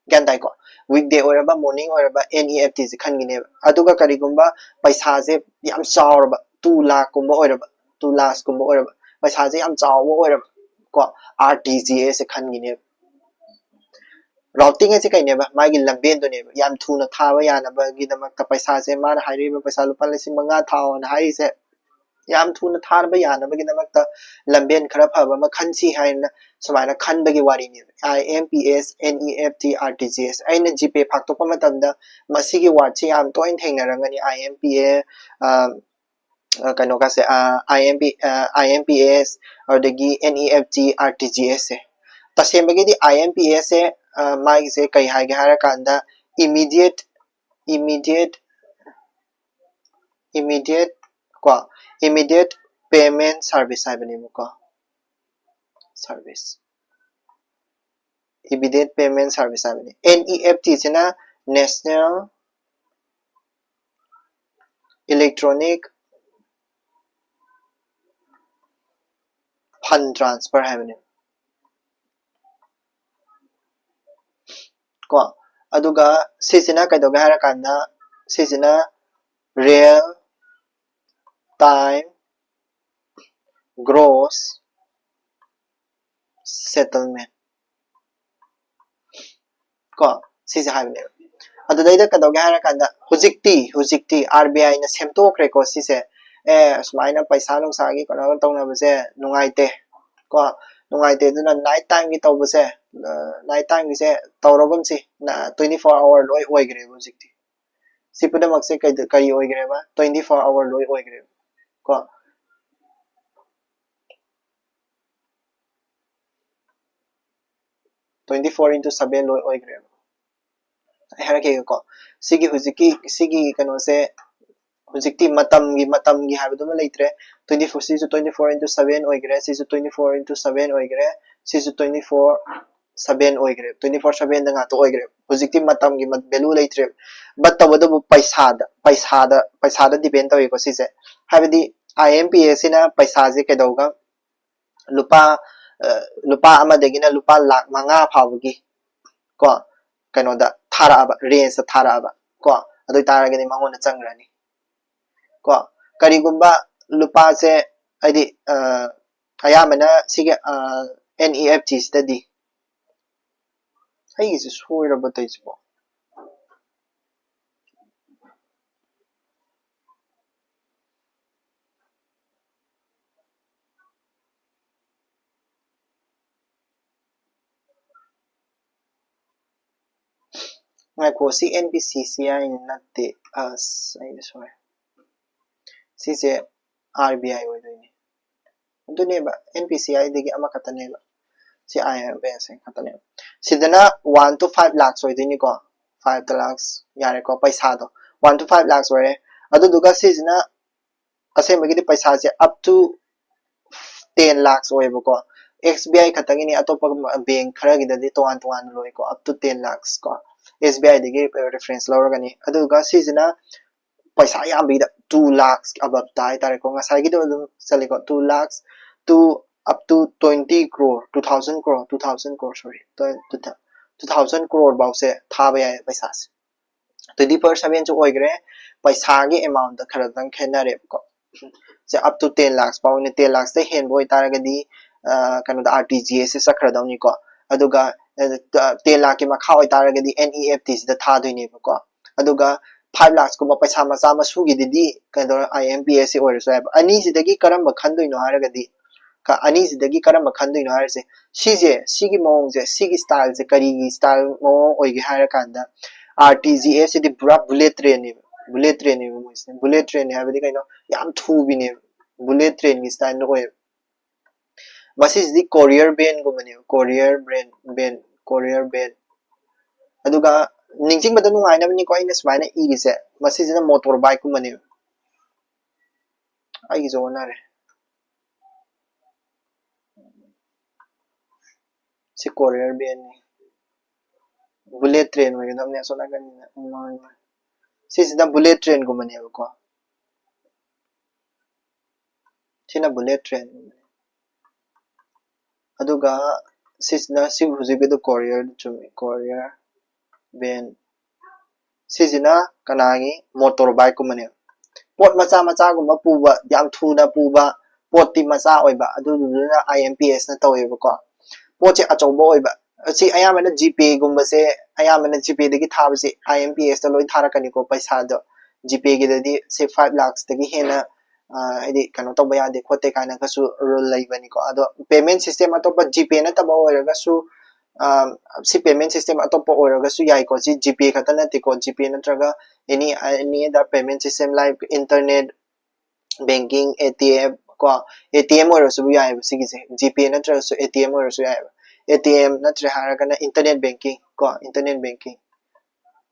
ꯒ꯭ꯌꯥꯟ ꯇꯥꯏꯀꯣ? Weekday ꯑꯣꯏꯔꯕ, morning ꯑꯣꯏꯔꯕ, N E F T ꯁꯦ ꯈꯟꯈꯤꯅꯦꯕ꯫ ꯑꯗꯨꯒ ꯀꯔꯤꯒꯨꯝꯕ ꯄꯩꯁꯥꯁꯦ ꯌꯥꯝ ꯆꯥꯎꯔꯕ, two lakh ꯀꯨꯝꯕ ꯑꯣꯏꯔꯕ, two lakhs ꯀꯨꯝꯕ ꯑꯣꯏꯔꯕ, ꯄꯩꯁꯥꯁꯦ ꯌꯥꯝ ꯆꯥꯎꯕ ꯑꯣꯏꯔꯕ ꯀꯣ, R T G S ꯁꯦ ꯈꯟꯈꯤꯅꯦꯕ꯫ Routing ꯍꯥꯏꯁꯦ ꯀꯩꯅꯦꯕ? ꯃꯥꯒꯤ ꯂꯝꯕꯦꯟꯗꯨꯅꯦꯕ꯫ ꯌꯥꯝ ꯊꯨꯅ ꯊꯥꯕ ꯌꯥꯅꯕꯒꯤꯗꯃꯛꯇ ꯄꯩꯁꯥꯁꯦ, ꯃꯥꯅ ꯍꯥꯏꯔꯤꯕ ꯄꯩꯁꯥ ꯂꯨꯄꯥ ꯂꯤꯁꯤꯡ ꯃꯉꯥ ꯊꯥꯎꯅ ꯍꯥꯏꯔꯤꯁꯦ, ꯌꯥꯝ ꯊꯨꯅ ꯊꯥꯕ ꯌꯥꯅꯕꯒꯤꯗꯃꯛꯇ ꯂꯝꯕꯦꯟ ꯈꯔ ꯐꯕ ꯑꯃ ꯈꯟꯁꯤ ꯍꯥꯏꯅ ꯁꯨꯃꯥꯏꯅ ꯈꯟꯕꯒꯤ ꯋꯥꯔꯤꯅꯦꯕ꯫ I M P S, N E F T, R T G S꯫ ꯑꯩꯅ GPay ꯐꯥꯛꯇꯣꯛꯄ ꯃꯇꯝꯗ ꯃꯁꯤꯒꯤ word ꯁꯤ ꯌꯥꯝ ꯇꯣꯏꯅ ꯊꯦꯡꯅꯔꯝꯒꯅꯤ, I M P A, ꯑ, ꯑ, ꯀꯩꯅꯣꯒꯁꯦ, ꯑ, IMP, ꯑ, IMPS, ꯑꯗꯨꯗꯒꯤ NEFT, RTGS ꯁꯦ꯫ ꯇꯁꯦꯡꯕꯒꯤꯗꯤ IMPS ꯁꯦ, ꯑ, ꯃꯥꯒꯤꯁꯦ ꯀꯩ ꯍꯥꯏꯒꯦ ꯍꯥꯏꯔꯀꯥꯟꯗ, immediate, immediate, immediate ꯀꯣ, immediate payment service ꯍꯥꯏꯕꯅꯦꯕꯀꯣ꯫ Service, immediate payment service ꯍꯥꯏꯕꯅꯤ꯫ NEFT ꯁꯤꯅ National Electronic Fund Transfer ꯍꯥꯏꯕꯅꯦ ꯀꯣ꯫ ꯑꯗꯨꯒ ꯁꯤꯁꯤꯅ ꯀꯩꯗꯧꯒꯦ ꯍꯥꯏꯔꯀꯥꯟꯗ, ꯁꯤꯁꯤꯅ real time gross settlement ꯀꯣ, ꯁꯤꯁꯦ ꯍꯥꯏꯕꯅꯦꯕ꯫ ꯑꯗꯨꯗꯩꯗ ꯀꯩꯗꯧꯒꯦ ꯍꯥꯏꯔꯀꯥꯟꯗ, ꯍꯧꯖꯤꯛꯇꯤ, ꯍꯧꯖꯤꯛꯇꯤ RBI ꯅ ꯁꯦꯝꯗꯣꯛꯈ꯭ꯔꯦꯀꯣ ꯁꯤꯁꯦ꯫ ꯑꯦ, ꯁꯨꯃꯥꯏꯅ ꯄꯩꯁꯥ ꯅꯨꯡꯁꯥꯒꯤ ꯀꯩꯅꯣ ꯇꯧꯅꯕꯁꯦ ꯅꯨꯡꯉꯥꯏꯇꯦ ꯀꯣ, ꯅꯨꯡꯉꯥꯏꯇꯦ꯫ ꯑꯗꯨꯅ night time ꯒꯤ ꯇꯧꯕꯁꯦ, ꯑ, night time ꯒꯤꯁꯦ ꯇꯧꯔꯒꯨꯝꯁꯤ, ꯅ-, twenty four hour ꯂꯣꯏ ꯑꯣꯏꯈ꯭ꯔꯦꯕ ꯍꯧꯖꯤꯛꯇꯤ꯫ ꯁꯤ ꯄꯨꯝꯅꯃꯛꯁꯦ ꯀꯩꯗ-, ꯀꯔꯤ ꯑꯣꯏꯈ꯭ꯔꯦꯕ? Twenty four hour ꯂꯣꯏ ꯑꯣꯏꯈ꯭ꯔꯦꯕ ꯀꯣ꯫ Twenty four into seven ꯂꯣꯏ ꯑꯣꯏꯈ꯭ꯔꯦꯕ꯫ ꯑꯩ ꯍꯥꯏꯔꯛꯀꯦꯀꯣ, ꯁꯤꯒꯤ ꯍꯧꯖꯤꯛꯀꯤ, ꯁꯤꯒꯤ ꯀꯩꯅꯣꯁꯦ, ꯍꯧꯖꯤꯛꯇꯤ ꯃꯇꯝꯒꯤ, ꯃꯇꯝꯒꯤ ꯍꯥꯏꯕꯗꯨꯃ ꯂꯩꯇ꯭ꯔꯦ꯫ Twenty four, ꯁꯤꯁꯨ twenty four into seven ꯑꯣꯏꯈ꯭ꯔꯦ, ꯁꯤꯁꯨ twenty four into seven ꯑꯣꯏꯈ꯭ꯔꯦ, ꯁꯤꯁꯨ twenty four seven ꯑꯣꯏꯈ꯭ꯔꯦ, twenty four seven ꯗ ꯉꯥꯛꯇ ꯑꯣꯏꯈ꯭ꯔꯦ꯫ ꯍꯧꯖꯤꯛꯇꯤ ꯃꯇꯝꯒꯤ ꯃ-, value ꯂꯩꯇ꯭ꯔꯦꯕ꯫ But ꯇꯧꯕꯇꯕꯨ ꯄꯩꯁꯥꯗ, ꯄꯩꯁꯥꯗ, ꯄꯩꯁꯥꯗ depend ꯇꯧꯏꯀꯣ ꯁꯤꯁꯦ꯫ ꯍꯥꯏꯕꯗꯤ IMPS ꯁꯤꯅ ꯄꯩꯁꯥꯁꯦ ꯀꯩꯗꯧꯒ ꯂꯨꯄꯥ, ꯑ, ꯂꯨꯄꯥ ꯑꯃꯗꯒꯤꯅ ꯂꯨꯄꯥ ꯂꯥꯈ ꯃꯉꯥ ꯐꯥꯎꯕꯒꯤ ꯀꯣ, ꯀꯩꯅꯣꯗ ꯊꯥꯔꯛꯑꯕ, range ꯇ ꯊꯥꯔꯛꯑꯕ ꯀꯣ, ꯑꯗꯨ ꯑꯣꯏꯇꯥꯔꯒꯗꯤ ꯃꯉꯣꯟꯗ ꯆꯪꯈ꯭ꯔꯅꯤ ꯀꯣ꯫ ꯀꯔꯤꯒꯨꯝꯕ ꯂꯨꯄꯥꯁꯦ, ꯍꯥꯏꯗꯤ, ꯑ, ꯑꯌꯥꯝꯕꯅ ꯁꯤꯒꯤ, ꯑ, NEFT ꯁꯤꯗꯗꯤ, ꯑꯩꯒꯤꯁꯦ ꯁꯣꯏꯔꯕ ꯇꯧꯔꯤꯁꯤꯕꯣ? ꯉꯥꯏꯈꯣ, ꯁꯤ NBCCI ꯅꯠꯇꯦ꯫ ꯑꯁ, ꯑꯩꯅ ꯁꯣꯏ꯫ ꯁꯤꯁꯦ R B I ꯑꯣꯏꯗꯣꯏꯅꯤ꯫ ꯑꯗꯨꯅꯦꯕ, N P C I ꯗꯒꯤ ꯑꯃꯈꯛꯇꯅꯦꯕ꯫ ꯁꯤ I M F S ꯈꯛꯇꯅꯦꯕ꯫ ꯁꯤꯗꯅ one to five lakhs ꯑꯣꯏꯗꯣꯏꯅꯤꯀꯣ꯫ Five lakhs ꯌꯥꯔꯦꯀꯣ, ꯄꯩꯁꯥꯗꯣ one to five lakhs ꯑꯣꯏꯔꯦ꯫ ꯑꯗꯨꯗꯨꯒ ꯁꯤꯁꯤꯅ ꯑꯁꯦꯡꯕꯒꯤꯗꯤ ꯄꯩꯁꯥꯁꯦ up to ten lakhs ꯑꯣꯏꯌꯦꯕꯀꯣ꯫ S B I ꯈꯛꯇꯒꯤꯅꯤ, ꯑꯇꯣꯞꯄ bank ꯈꯔꯒꯤꯗꯗꯤ ꯇꯣꯉꯥꯟ ꯇꯣꯉꯥꯟꯅ ꯂꯣꯏꯀꯣ, up to ten lakhs ꯀꯣ꯫ S B I ꯗꯒꯤ reference ꯂꯧꯔꯒꯅꯤ꯫ ꯑꯗꯨꯒ ꯁꯤꯁꯤꯅ ꯄꯩꯁꯥ ꯌꯥꯝꯕꯤꯗ two lakhs above ꯇ ꯍꯥꯏꯇꯥꯔꯦꯀꯣ꯫ ꯉꯁꯥꯏꯒꯤꯗꯣ ꯑꯗꯨꯝ ꯆꯠꯂꯤꯀꯣ, two lakhs to up to twenty crore, two thousand crore, two thousand crore, sorry, two thousand crore ꯐꯥꯎꯁꯦ ꯊꯥꯕ ꯌꯥꯏ ꯄꯩꯁꯥꯁꯦ꯫ Twenty four seven ꯁꯨ ꯑꯣꯏꯈ꯭ꯔꯦ, ꯄꯩꯁꯥꯒꯤ amount ꯇ ꯈꯔꯗꯪ ꯈꯦꯠꯅꯔꯦꯕꯀꯣ꯫ ꯁꯦ up to ten lakhs ꯐꯥꯎꯅꯦ꯫ Ten lakhs ꯇ ꯍꯦꯟꯕ ꯑꯣꯏꯇꯥꯔꯒꯗꯤ, ꯑ, ꯀꯩꯅꯣꯗ, R T G S ꯁꯦ ꯆꯠꯈ꯭ꯔꯗꯧꯅꯤꯀꯣ꯫ ꯑꯗꯨꯒ, ꯑ, ten lakh ꯀꯤ ꯃꯈꯥ ꯑꯣꯏꯇꯥꯔꯒꯗꯤ N E F T ꯁꯤꯗ ꯊꯥꯗꯣꯏꯅꯦꯕꯀꯣ꯫ ꯑꯗꯨꯒ five lakhs ꯀꯨꯝꯕ ꯄꯩꯁꯥ ꯃꯆꯥ ꯃꯁꯨꯒꯤꯗꯨꯗꯤ ꯀꯩꯅꯣ, I M P S ꯁꯤ ꯑꯣꯏꯔꯁꯨ ꯌꯥꯏꯕ꯫ ꯑꯅꯤꯁꯤꯗꯒꯤ ꯀꯔꯝꯕ ꯈꯟꯗꯣꯏꯅꯣ ꯍꯥꯏꯔꯒꯗꯤ, ꯀ-, ꯑꯅꯤꯁꯤꯗꯒꯤ ꯀꯔꯝꯕ ꯈꯟꯗꯣꯏꯅꯣ ꯍꯥꯏꯔꯤꯁꯦ, ꯁꯤꯁꯦ, ꯁꯤꯒꯤ ꯃꯑꯣꯡꯁꯦ, ꯁꯤꯒꯤ style ꯁꯦ ꯀꯔꯤꯒꯤ style ꯃꯑꯣꯡ ꯑꯣꯏꯒꯦ ꯍꯥꯏꯔꯀꯥꯟꯗ, R T G S ꯁꯤꯗꯤ ꯄꯨꯔꯥ bullet train ꯅꯦꯕ꯫ Bullet train ꯅꯦꯕ ꯃꯣꯏꯁꯦ꯫ Bullet train ꯅꯦ ꯍꯥꯏꯕꯗꯤ ꯀꯩꯅꯣ? ꯌꯥꯝ ꯊꯨꯕꯤꯅꯦꯕ꯫ Bullet train ꯒꯤ style ꯗ ꯑꯣꯏꯌꯦꯕ꯫ ꯃꯁꯤꯁꯤꯗꯤ courier van ꯒꯨꯝꯕꯅꯦꯕ, courier van, van, courier van꯫ ꯑꯗꯨꯒ ꯅꯤꯡꯁꯤꯡꯕꯗ ꯅꯨꯡꯉꯥꯏꯅꯕꯅꯤꯀꯣ ꯑꯩꯅ ꯁꯨꯃꯥꯏꯅ ꯏꯔꯤꯁꯦ, ꯃꯁꯤꯁꯤꯅ motorbike ꯀꯨꯝꯕꯅꯦꯕ꯫ ꯑꯩꯒꯤꯁꯨ ꯑꯣꯟꯅꯔꯦ꯫ ꯁꯤ courier van ꯅꯤ꯫ Bullet train ꯑꯣꯏꯒꯗꯕꯅꯦ ꯑꯁꯣꯝ ꯅꯥꯀꯟꯒꯤꯅ꯫ ꯁꯤꯁꯤꯅ bullet train ꯒꯨꯝꯕꯅꯦꯕꯀꯣ꯫ ꯁꯤꯅ bullet train꯫ ꯑꯗꯨꯒ ꯁꯤꯁꯤꯅ, ꯁꯤ ꯍꯧꯖꯤꯛꯀꯤꯗꯣ courier ꯆꯨꯝꯃꯤ, courier van꯫ ꯁꯤꯁꯤꯅ ꯀꯅꯥꯒꯤ? Motorbike ꯀꯨꯝꯕꯅꯦꯕ꯫ ꯄꯣꯠ ꯃꯆꯥ ꯃꯆꯥꯒꯨꯝꯕ ꯄꯨꯕ, ꯌꯥꯝ ꯊꯨꯅ ꯄꯨꯕ, ꯄꯣꯠꯇꯤ ꯃꯆꯥ ꯑꯣꯏꯕ, ꯑꯗꯨꯗꯨꯅ I M P S ꯅ ꯇꯧꯋꯦꯕꯀꯣ꯫ ꯄꯣꯠꯁꯦ ꯑꯆꯧꯕ ꯑꯣꯏꯕ꯫ ꯑꯁꯤ ꯑꯌꯥꯝꯕꯅ GPay ꯒꯨꯝꯕꯁꯦ, ꯑꯌꯥꯝꯕꯅ GPay ꯗꯒꯤ ꯊꯥꯕꯁꯦ I M P S ꯇ ꯂꯣꯏ ꯊꯥꯔꯛꯀꯅꯤꯀꯣ ꯄꯩꯁꯥꯗꯣ꯫ GPay ꯒꯤꯗꯗꯤ ꯁꯤ five lakhs ꯇꯒꯤ ꯍꯦꯟꯅ, ꯑ, ꯍꯥꯏꯗꯤ ꯀꯩꯅꯣ ꯇꯧꯕ ꯌꯥꯗꯦ ꯈꯣꯠꯇꯦ ꯀꯥꯏꯅꯒꯁꯨ rule ꯂꯩꯕꯅꯤꯀꯣ꯫ ꯑꯗꯣ payment system ꯑꯇꯣꯞꯄ GPay ꯅꯠꯇꯕ ꯑꯣꯏꯔꯒꯁꯨ, ꯑ, ꯁꯤ payment system ꯑꯇꯣꯞꯄ ꯑꯣꯏꯔꯒꯁꯨ ꯌꯥꯏꯀꯣ꯫ ꯁꯤ GPay ꯈꯛꯇ ꯅꯠꯇꯦꯀꯣ꯫ GPay ꯅꯠꯇ꯭ꯔꯒ any, any other payment system like internet, banking, A T M ꯀꯣ, A T M ꯑꯣꯏꯔꯁꯨ ꯌꯥꯏꯑꯕ ꯁꯤꯒꯤꯁꯦ, GPay ꯅꯠꯇ꯭ꯔꯒꯁꯨ A T M ꯑꯣꯏꯔꯁꯨ ꯌꯥꯏꯑꯕ꯫ A T M ꯅꯠꯇ꯭ꯔꯦ ꯍꯥꯏꯔꯒꯅ internet banking ꯀꯣ, internet banking,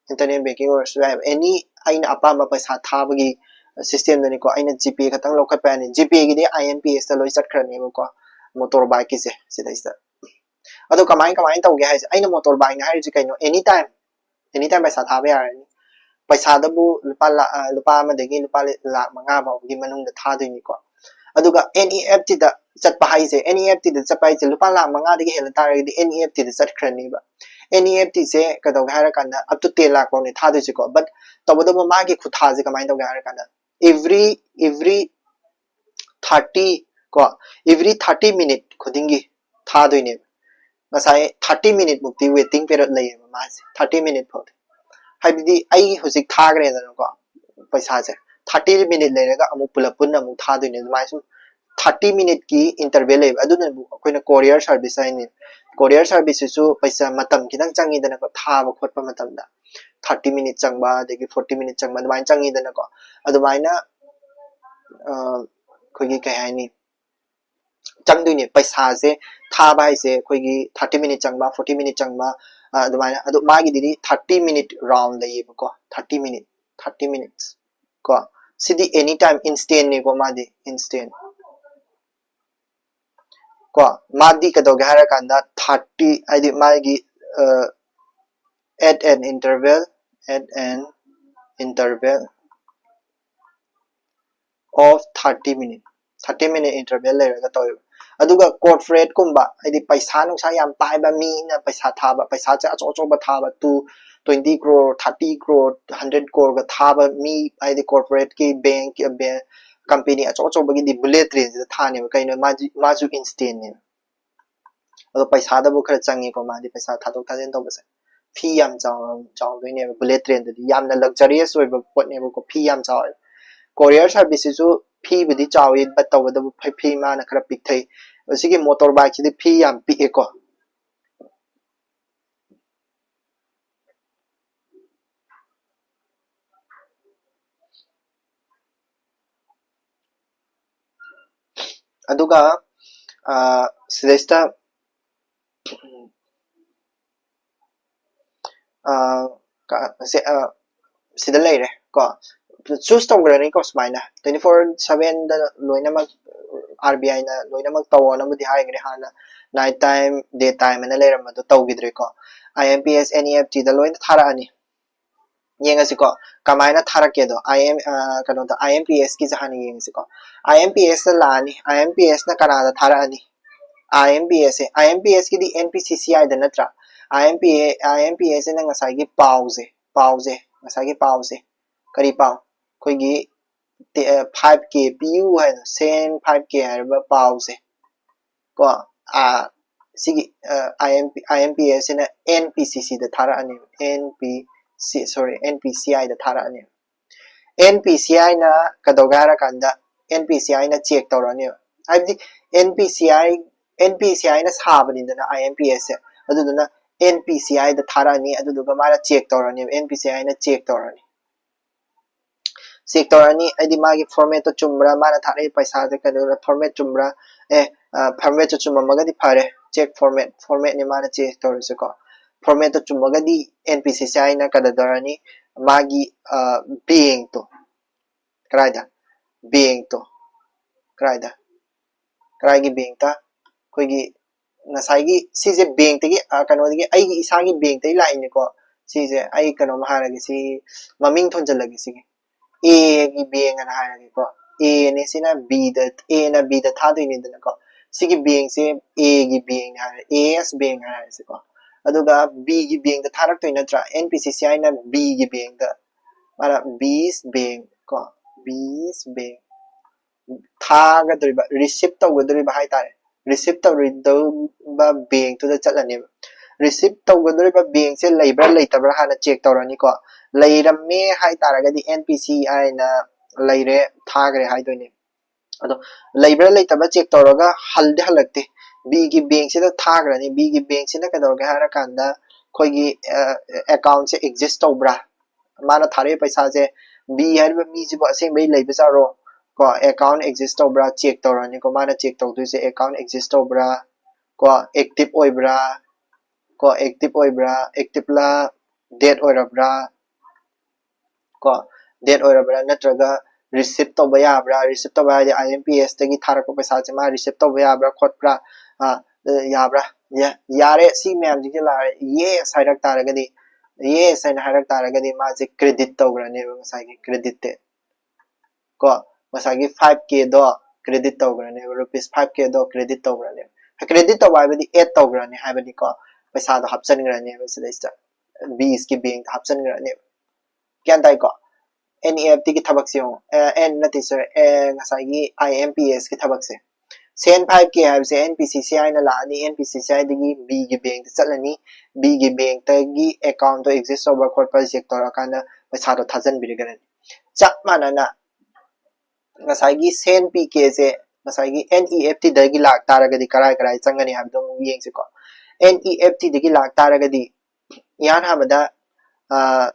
internet banking ꯑꯣꯏꯔꯁꯨ ꯌꯥꯏꯑꯕ꯫ Any ꯑꯩꯅ ꯑꯄꯥꯝꯕ ꯄꯩꯁꯥ ꯊꯥꯕꯒꯤ system ꯗꯅꯤꯀꯣ, ꯑꯩꯅ GPay ꯈꯛꯇꯪ ꯂꯧꯈꯠꯄ ꯌꯥꯅꯤ꯫ GPay ꯒꯤꯗꯤ IMPS ꯇ ꯂꯣꯏ ꯆꯠꯈ꯭ꯔꯅꯦꯕꯀꯣ, motorbike ꯀꯤꯁꯦ ꯁꯤꯗꯩꯁꯤꯗ꯫ ꯑꯗꯣ ꯀꯃꯥꯏ ꯀꯃꯥꯏꯅ ꯇꯧꯒꯦ ꯍꯥꯏꯁꯦ, ꯑꯩꯅ motorbike ꯅꯦ ꯍꯥꯏꯔꯤꯁꯦ ꯀꯩꯅꯣ, anytime, anytime ꯄꯩꯁꯥ ꯊꯥꯕ ꯌꯥꯔꯅꯤ꯫ ꯄꯩꯁꯥꯗꯕꯨ ꯂꯨꯄꯥ ꯂꯥ-, ꯑ, ꯂꯨꯄꯥ ꯑꯃꯗꯒꯤ ꯂꯨꯄꯥ ꯂꯥꯈ ꯃꯉꯥ ꯐꯥꯎꯕꯒꯤ ꯃꯅꯨꯡꯗ ꯊꯥꯗꯣꯏꯅꯤꯀꯣ꯫ ꯑꯗꯨꯒ NEFT ꯗ ꯆꯠꯄ ꯍꯥꯏꯁꯦ, NEFT ꯗ ꯆꯠꯄ ꯍꯥꯏꯁꯦ ꯂꯨꯄꯥ ꯂꯥꯈ ꯃꯉꯥꯗꯒꯤ ꯍꯦꯜꯂ ꯇꯥꯔꯒꯗꯤ NEFT ꯗ ꯆꯠꯈ꯭ꯔꯅꯤꯕ꯫ NEFT ꯁꯦ ꯀꯩꯗꯧꯒꯦ ꯍꯥꯏꯔꯀꯥꯟꯗ up to ten lakh ꯐꯥꯎꯅꯦ ꯊꯥꯗꯣꯏꯁꯦꯀꯣ꯫ But ꯇꯧꯕꯇꯕꯨ ꯃꯥꯒꯤ ꯈꯨꯊꯥꯁꯦ ꯀꯃꯥꯏꯅ ꯇꯧꯒꯦ ꯍꯥꯏꯔꯀꯥꯟꯗ, every, every thirty ꯀꯣ, every thirty minute ꯈꯨꯗꯤꯡꯒꯤ ꯊꯥꯗꯣꯏꯅꯦꯕ꯫ ꯉꯁꯥꯏ thirty minute ꯃꯨꯛꯇꯤ waiting period ꯂꯩꯌꯦꯕ ꯃꯥꯁꯦ, thirty minute ꯐꯥꯎꯗꯤ꯫ ꯍꯥꯏꯕꯗꯤ ꯑꯩ ꯍꯧꯖꯤꯛ ꯊꯥꯈ꯭ꯔꯦꯗꯅꯀꯣ ꯄꯩꯁꯥꯁꯦ, thirty minute ꯂꯩꯔꯒ ꯑꯃꯨꯛ ꯄꯨꯂꯞ ꯄꯨꯟꯅ ꯑꯃꯨꯛ ꯊꯥꯗꯣꯏꯅꯦ꯫ ꯑꯗꯨꯃꯥꯏꯅ ꯁꯨꯝ thirty minute ꯀꯤ interval ꯂꯩꯌꯦꯕ, ꯑꯗꯨꯅꯕꯨ ꯑꯩꯈꯣꯏꯅ courier service ꯍꯥꯏꯅꯤ꯫ Courier service ꯁꯤꯁꯨ ꯄꯩꯁꯥ, ꯃꯇꯝ ꯈꯤꯇꯪ ꯆꯪꯉꯤꯗꯅꯀꯣ ꯊꯥꯕ ꯈꯣꯠꯄ ꯃꯇꯝꯗ꯫ Thirty minute ꯆꯪꯕ, ꯑꯗꯒꯤ forty minute ꯆꯪꯕ, ꯑꯗꯨꯃꯥꯏꯅ ꯆꯪꯉꯤꯗꯅꯀꯣ꯫ ꯑꯗꯨꯃꯥꯏꯅ, ꯑ, ꯑꯩꯈꯣꯏꯒꯤ ꯀꯩ ꯍꯥꯏꯅꯤ, ꯆꯪꯗꯣꯏꯅꯦ ꯄꯩꯁꯥꯁꯦ ꯊꯥꯕ ꯍꯥꯏꯁꯦ꯫ ꯑꯩꯈꯣꯏꯒꯤ thirty minute ꯆꯪꯕ, forty minute ꯆꯪꯕ, ꯑ, ꯑꯗꯨꯃꯥꯏꯅ꯫ ꯑꯗꯣ ꯃꯥꯒꯤꯗꯤ thirty minute round ꯂꯩꯌꯦꯕꯀꯣ, thirty minute, thirty minutes ꯀꯣ꯫ ꯁꯤꯗꯤ anytime instant ꯅꯤꯀꯣ, ꯃꯥꯗꯤ instant ꯀꯣ꯫ ꯃꯥꯗꯤ ꯀꯩꯗꯧꯒꯦ ꯍꯥꯏꯔꯀꯥꯟꯗ thirty, ꯍꯥꯏꯗꯤ ꯃꯥꯒꯤ, ꯑ, at an interval, at an interval of thirty minute, thirty minute interval ꯂꯩꯔꯒ ꯇꯧꯋꯦꯕ꯫ ꯑꯗꯨꯒ corporate ꯀꯨꯝꯕ, ꯍꯥꯏꯗꯤ ꯄꯩꯁꯥ ꯅꯨꯡꯁꯥ ꯌꯥꯝ ꯄꯥꯏꯕ ꯃꯤꯅ ꯄꯩꯁꯥ ꯊꯥꯕ, ꯄꯩꯁꯥꯁꯦ ꯑꯆꯧ ꯑꯆꯧꯕ ꯊꯥꯕ, two, twenty crore, thirty crore, hundred crore ꯒ ꯊꯥꯕ ꯃꯤ, ꯍꯥꯏꯗꯤ corporate ꯀꯤ, bank, bank, company ꯑꯆꯧ ꯑꯆꯧꯕꯒꯤꯗꯤ bullet train ꯁꯤꯗ ꯊꯥꯅꯦꯕ꯫ ꯀꯩꯅꯣ, ꯃꯥꯁꯨ, ꯃꯥꯁꯨ instant ꯅꯦꯕ꯫ ꯑꯗꯣ ꯄꯩꯁꯥꯗꯕꯨ ꯈꯔ ꯆꯪꯉꯤꯀꯣ, ꯃꯥꯗꯤ ꯄꯩꯁꯥ ꯊꯥꯗꯣꯛ ꯊꯥꯖꯤꯟ ꯇꯧꯕꯁꯦ꯫ Fee ꯌꯥꯝ ꯆꯥꯎ-, ꯆꯥꯎꯗꯣꯏꯅꯦꯕ꯫ Bullet train ꯗꯗꯤ ꯌꯥꯝꯅ luxurious ꯑꯣꯏꯕ ꯄꯣꯠꯅꯦꯕꯀꯣ, fee ꯌꯥꯝ ꯆꯥꯎꯋꯦ꯫ Courier service ꯁꯤꯁꯨ fee ꯕꯨꯗꯤ ꯆꯥꯎꯋꯤ, but ꯇꯧꯕꯇꯕꯨ fee, fee ꯃꯥꯅ ꯈꯔ ꯄꯤꯛꯊꯩ꯫ ꯁꯤꯒꯤ motorbike ꯁꯤꯗꯤ fee ꯌꯥꯝ ꯄꯤꯛꯑꯦꯀꯣ꯫ ꯑꯗꯨꯒ ꯁꯤꯗꯩꯁꯤꯗ ꯁꯤꯗ ꯂꯩꯔꯦ ꯀꯣ꯫ ꯆꯨꯁ ꯇꯧꯈ꯭ꯔꯅꯤꯀꯣ ꯁꯨꯃꯥꯏꯅ, ꯇ꯭ꯋꯦꯟꯇꯤ ꯐꯣꯔ ꯁꯚꯦꯟꯗ ꯂꯣꯏꯅꯃꯛ ꯑꯥꯔ ꯕꯤ ꯑꯥꯏꯅ ꯂꯣꯏꯅꯃꯛ ꯇꯧꯑꯣꯅꯕꯨꯗꯤ ꯍꯥꯏꯈ꯭ꯔꯦ ꯍꯥꯟꯅ, ꯅꯥꯏꯠ ꯇꯥꯏꯝ ꯗꯦ ꯇꯥꯏꯝ ꯍꯥꯏꯅ ꯂꯩꯔꯝꯕꯗꯣ ꯇꯧꯈꯤꯗ꯭ꯔꯦꯀꯣ꯫ I M P S N E F ꯇꯤꯗ ꯂꯣꯏꯅ ꯊꯥꯔꯛꯑꯅꯤ꯫ ꯌꯦꯡꯉꯁꯤꯀꯣ ꯀꯃꯥꯏꯅ ꯊꯥꯔꯛꯀꯦꯗꯣ꯫ ꯑꯥꯏ ꯑꯦꯝ ꯀꯩꯅꯣꯗ ꯑꯥꯏ ꯑꯦꯝ ꯄꯤ ꯑꯦꯁꯀꯤꯁꯦ ꯍꯥꯟꯅ ꯌꯦꯡꯉꯁꯤꯀꯣ꯫ ꯑꯥꯏ ꯑꯦꯝ ꯄꯤ ꯑꯦꯁꯇ ꯂꯥꯛꯑꯅꯤ꯫ ꯑꯥꯏ ꯑꯦꯝ ꯄꯤ ꯑꯦꯁꯅ ꯀꯅꯥꯗ ꯊꯥꯔꯛꯑꯅꯤ? ꯑꯥꯏ ꯑꯦꯝ ꯄꯤ ꯑꯦꯁꯁꯦ, ꯑꯥꯏ ꯑꯦꯝ ꯄꯤ ꯑꯦꯁꯀꯤꯗꯤ ꯑꯦꯟ ꯄꯤ ꯁꯤ ꯁꯤ ꯑꯥꯏꯗ ꯅꯠꯇ꯭ꯔꯥ? ꯑꯥꯏ ꯑꯦꯝ ꯄꯤ ꯑꯦ, ꯑꯥꯏ ꯑꯦꯝ ꯄꯤ ꯑꯦꯁꯁꯤꯅ ꯉꯁꯥꯏꯒꯤ ꯄꯥꯎꯁꯦ, ꯄꯥꯎꯁꯦ, ꯉꯁꯥꯏꯒꯤ ꯄꯥꯎꯁꯦ, ꯀꯔꯤ ꯄꯥꯎ? ꯑꯩꯈꯣꯏꯒꯤ ꯐꯥꯏꯚ ꯀꯦ ꯄꯤꯌꯨ ꯍꯥꯏꯅ, ꯁꯦꯟ ꯐꯥꯏꯚ ꯀꯦ ꯍꯥꯏꯔꯤꯕ ꯄꯥꯎꯁꯦ ꯀꯣ꯫ ꯁꯤꯒꯤ ꯑꯥꯏ ꯑꯦꯝ ꯄꯤ, ꯑꯥꯏ ꯑꯦꯝ ꯄꯤ ꯑꯦꯁꯁꯤꯅ ꯑꯦꯟ ꯄꯤ ꯁꯤ ꯁꯤꯗ ꯊꯥꯔꯛꯑꯅꯦꯕ, ꯑꯦꯟ ꯄꯤ ꯁꯤ, ꯁꯣꯔꯤ, ꯑꯦꯟ ꯄꯤ ꯁꯤ ꯑꯥꯏꯗ ꯊꯥꯔꯛꯑꯅꯦꯕ꯫ ꯑꯦꯟ ꯄꯤ ꯁꯤ ꯑꯥꯏꯅ ꯀꯩꯗꯧꯒꯦ ꯍꯥꯏꯔꯀꯥꯟꯗ, ꯑꯦꯟ ꯄꯤ ꯁꯤ ꯑꯥꯏꯅ ꯆꯦꯛ ꯇꯧꯔꯅꯦꯕ꯫ ꯍꯥꯏꯕꯗꯤ N P C I, N P ꯁꯤ ꯑꯥꯏꯅ ꯁꯥꯕꯅꯤꯗꯅ ꯑꯥꯏ ꯑꯦꯝ ꯄꯤ ꯑꯦꯁꯁꯦ꯫ ꯑꯗꯨꯗꯨꯅ ꯑꯦꯟ ꯄꯤ ꯁꯤ ꯑꯥꯏꯗ ꯊꯥꯔꯛꯑꯅꯤ, ꯑꯗꯨꯗꯨꯒ ꯃꯥꯅ ꯆꯦꯛ ꯇꯧꯔꯅꯦꯕ, ꯑꯦꯟ ꯄꯤ ꯁꯤ ꯑꯥꯏꯅ ꯆꯦꯛ ꯇꯧꯔꯅꯤ꯫ ꯆꯦꯛ ꯇꯧꯔꯅꯤ, ꯍꯥꯏꯗꯤ ꯃꯥꯒꯤ ꯐꯣꯔꯃꯦꯠꯇꯣ ꯆꯨꯝꯕ꯭ꯔꯥ, ꯃꯥꯅ ꯊꯥꯔꯛꯏ ꯄꯩꯁꯥꯁꯦ ꯀꯩꯅꯣ ꯐꯣꯔꯃꯦꯠ ꯆꯨꯝꯕ꯭ꯔꯥ? ꯑꯦ, ꯐꯣꯔꯃꯦꯠꯇꯣ ꯆꯨꯝꯃꯝꯃꯒꯗꯤ ꯐꯔꯦ, ꯆꯦꯛ ꯐꯣꯔꯃꯦꯠ, ꯐꯣꯔꯃꯦꯠꯅꯤ ꯃꯥꯅ ꯆꯦꯛ ꯇꯧꯔꯤꯁꯦꯀꯣ꯫ ꯐꯣꯔꯃꯦꯠꯇꯣ ꯆꯨꯝꯃꯒꯗꯤ ꯑꯦꯟ ꯄꯤ ꯁꯤ ꯁꯤ ꯑꯥꯏꯅ ꯀꯩꯗꯧꯔꯅꯤ? ꯃꯥꯒꯤ ꯕꯦꯡꯛꯇꯣ, ꯀꯗꯥꯏꯗ? ꯕꯦꯡꯛꯇꯣ ꯀꯗꯥꯏꯗ? ꯀꯗꯥꯏꯒꯤ ꯕꯦꯡꯛꯇ? ꯑꯩꯈꯣꯏꯒꯤ ꯉꯁꯥꯏꯒꯤ ꯁꯤꯁꯦ ꯕꯦꯡꯛꯇꯒꯤ, ꯀꯩꯅꯣꯗꯒꯤ, ꯑꯩꯒꯤ ꯏꯁꯥꯒꯤ ꯕꯦꯡꯛꯇꯒꯤ ꯂꯥꯛꯏꯅꯦꯀꯣ꯫ ꯁꯤꯁꯦ ꯑꯩ ꯀꯩꯅꯣꯝ ꯍꯥꯏꯔꯒꯦ, ꯁꯤ ꯃꯃꯤꯡ ꯊꯣꯟꯖꯜꯂꯒꯦ ꯁꯤꯒꯤ꯫ ꯑꯦꯒꯤ ꯕꯦꯡꯛ ꯑꯅ ꯍꯥꯏꯔꯒꯦꯀꯣ꯫ ꯑꯦꯅꯦ ꯁꯤꯅ ꯕꯤꯗ, ꯑꯦꯅ ꯕꯤꯗ ꯊꯥꯗꯣꯏꯅꯤꯗꯅꯀꯣ꯫ ꯁꯤꯒꯤ ꯕꯦꯡꯛꯁꯦ ꯑꯦꯒꯤ ꯕꯦꯡꯛꯅꯦ ꯍꯥꯏꯔꯦ, ꯑꯦ ꯑꯦꯁ ꯕꯦꯡꯛ ꯍꯥꯏꯔꯁꯤꯀꯣ꯫ ꯑꯗꯨꯒ ꯕꯤꯒꯤ ꯕꯦꯡꯛꯇ ꯊꯥꯔꯛꯇꯣꯏ ꯅꯠꯇ꯭ꯔꯥ? ꯑꯦꯟ ꯄꯤ ꯁꯤ ꯁꯤ ꯑꯥꯏꯅ ꯕꯤꯒꯤ ꯕꯦꯡꯛꯇ, ꯃꯥꯅ ꯕꯤꯁ ꯕꯦꯡꯛ ꯀꯣ, ꯕꯤꯁ ꯕꯦꯡꯛ ꯊꯥꯒꯗꯧꯔꯤꯕ, ꯔꯤꯁꯤꯞ ꯇꯧꯒꯗꯧꯔꯤꯕ ꯍꯥꯏꯇꯥꯔꯦ꯫ ꯔꯤꯁꯤꯞ ꯇꯧꯔꯣꯏꯗꯧꯕ ꯕꯦꯡꯛꯇꯨꯗ ꯆꯠꯂꯅꯦꯕ꯫ ꯔꯤꯁꯤꯞ ꯇꯧꯒꯗꯧꯔꯤꯕ ꯕꯦꯡꯛꯁꯦ ꯂꯩꯕ꯭ꯔꯥ ꯂꯩꯇꯕ꯭ꯔꯥ ꯍꯥꯟꯅ ꯆꯦꯛ ꯇꯧꯔꯅꯤꯀꯣ꯫ ꯂꯩꯔꯝꯃꯦ ꯍꯥꯏꯇꯥꯔꯒꯗꯤ ꯑꯦꯟ ꯄꯤ ꯁꯤ ꯑꯥꯏꯅ ꯂꯩꯔꯦ, ꯊꯥꯈ꯭ꯔꯦ ꯍꯥꯏꯗꯣꯏꯅꯦ꯫ ꯑꯗꯣ ꯂꯩꯕ꯭ꯔꯥ ꯂꯩꯇꯕ꯭ꯔꯥ ꯆꯦꯛ ꯇꯧꯔꯒ ꯍꯜꯗꯤ ꯍꯜꯂꯛꯇꯦ꯫ ꯕꯤꯒꯤ ꯕꯦꯡꯛꯁꯤꯗ ꯊꯥꯈ꯭ꯔꯅꯤ꯫ ꯕꯤꯒꯤ ꯕꯦꯡꯛꯁꯤꯅ ꯀꯩꯗꯧꯔꯒꯦ ꯍꯥꯏꯔꯀꯥꯟꯗ ꯑꯩꯈꯣꯏꯒꯤ ꯑꯦꯀꯥꯎꯟꯁꯦ ꯑꯦꯛꯖꯤꯁ ꯇꯧꯕ꯭ꯔꯥ, ꯃꯥꯅ ꯊꯥꯔꯛꯏ ꯄꯩꯁꯥꯁꯦ, ꯕꯤ ꯍꯥꯏꯔꯤꯕ ꯃꯤꯁꯤꯕꯨ ꯑꯁꯦꯡꯕꯩ ꯂꯩꯕꯖꯥꯠꯔꯣ? ꯀꯣ, account exist ꯇꯧꯕ꯭ꯔꯥ check ꯇꯧꯔꯅꯤꯀꯣ꯫ ꯃꯥꯅ check ꯇꯧꯗꯣꯏꯁꯦ account exist ꯇꯧꯕ꯭ꯔꯥ ꯀꯣ, active ꯑꯣꯏꯕ꯭ꯔꯥ ꯀꯣ, active ꯑꯣꯏꯕ꯭ꯔꯥ, active ꯂꯥ, dead ꯑꯣꯏꯔꯕ꯭ꯔꯥ ꯀꯣ, dead ꯑꯣꯏꯔꯕ꯭ꯔꯥ, ꯅꯠꯇ꯭ꯔꯒ receive ꯇꯧꯕ ꯌꯥꯕ꯭ꯔꯥ, receive ꯇꯧꯕ ꯍꯥꯏꯗꯤ I M P S ꯇꯒꯤ ꯊꯥꯔꯛꯄ ꯄꯩꯁꯥꯁꯦ ꯃꯥ receive ꯇꯧꯕ ꯌꯥꯕ꯭ꯔꯥ ꯈꯣꯠꯄ꯭ꯔꯥ, ꯑ, ꯌꯥꯕ꯭ꯔꯥ, ꯌꯥꯔꯦ, ꯁꯤ ꯃꯌꯥꯝꯁꯤꯡꯁꯦ ꯂꯥꯛꯑꯦ, yes ꯍꯥꯏꯔꯛ ꯇꯥꯔꯒꯗꯤ, yes ꯍꯥꯏꯅ ꯍꯥꯏꯔꯛ ꯇꯥꯔꯒꯗꯤ ꯃꯥꯁꯦ credit ꯇꯧꯈ꯭ꯔꯅꯦꯕ, ꯉꯁꯥꯏꯒꯤ credit ꯇꯦ ꯀꯣ, ꯉꯁꯥꯏꯒꯤ five K ꯗꯣ credit ꯇꯧꯈ꯭ꯔꯅꯦꯕ, rupees five K ꯗꯣ credit ꯇꯧꯈ꯭ꯔꯅꯦꯕ꯫ Credit ꯇꯧꯕ ꯍꯥꯏꯕꯗꯤ add ꯇꯧꯈ꯭ꯔꯅꯤ ꯍꯥꯏꯕꯅꯤꯀꯣ, ꯄꯩꯁꯥꯗꯣ ꯍꯥꯞꯆꯤꯟꯈ꯭ꯔꯅꯦꯕ ꯁꯤꯗꯩꯁꯤꯗ, B's ꯀꯤ bank ꯇ ꯍꯥꯞꯆꯤꯟꯈ꯭ꯔꯅꯦꯕ꯫ ꯒ꯭ꯌꯥꯟ ꯇꯥꯏꯀꯣ? N E F T ꯒꯤ ꯊꯕꯛꯁꯦ ꯌꯦꯡꯉꯣ, ꯑꯦ, N ꯅꯠꯇꯦ, sorry, ꯑꯦ, ꯉꯁꯥꯏꯒꯤ I M P S ꯀꯤ ꯊꯕꯛꯁꯦ꯫ Send five K ꯍꯥꯏꯕꯁꯦ N P C C I ꯅ ꯂꯥꯛꯑꯅꯤ, N P C C I ꯗꯒꯤ B ꯒꯤ bank ꯇ ꯆꯠꯂꯅꯤ, B ꯒꯤ bank ꯇꯒꯤ account ꯇꯣ exist ꯇꯧꯕ꯭ꯔꯥ ꯈꯣꯠꯄ꯭ꯔꯥ check ꯇꯧꯔꯀꯥꯟꯗ ꯄꯩꯁꯥꯗꯣ ꯊꯥꯖꯤꯟꯕꯤꯔꯒꯅꯤ꯫ ꯆꯞ ꯃꯥꯟꯅꯅ ꯉꯁꯥꯏꯒꯤ Send P K ꯁꯦ ꯉꯁꯥꯏꯒꯤ N E F T ꯗꯒꯤ ꯂꯥꯛ ꯇꯥꯔꯒꯗꯤ ꯀꯔꯥꯏ ꯀꯔꯥꯏ ꯆꯪꯒꯅꯤ ꯍꯥꯏꯕꯗꯣ ꯑꯃꯨꯛ ꯌꯦꯡꯁꯤꯀꯣ꯫ N E F T ꯗꯒꯤ ꯂꯥꯛ ꯇꯥꯔꯒꯗꯤ ꯏꯍꯥꯟ ꯍꯥꯟꯕꯗ, ꯑ,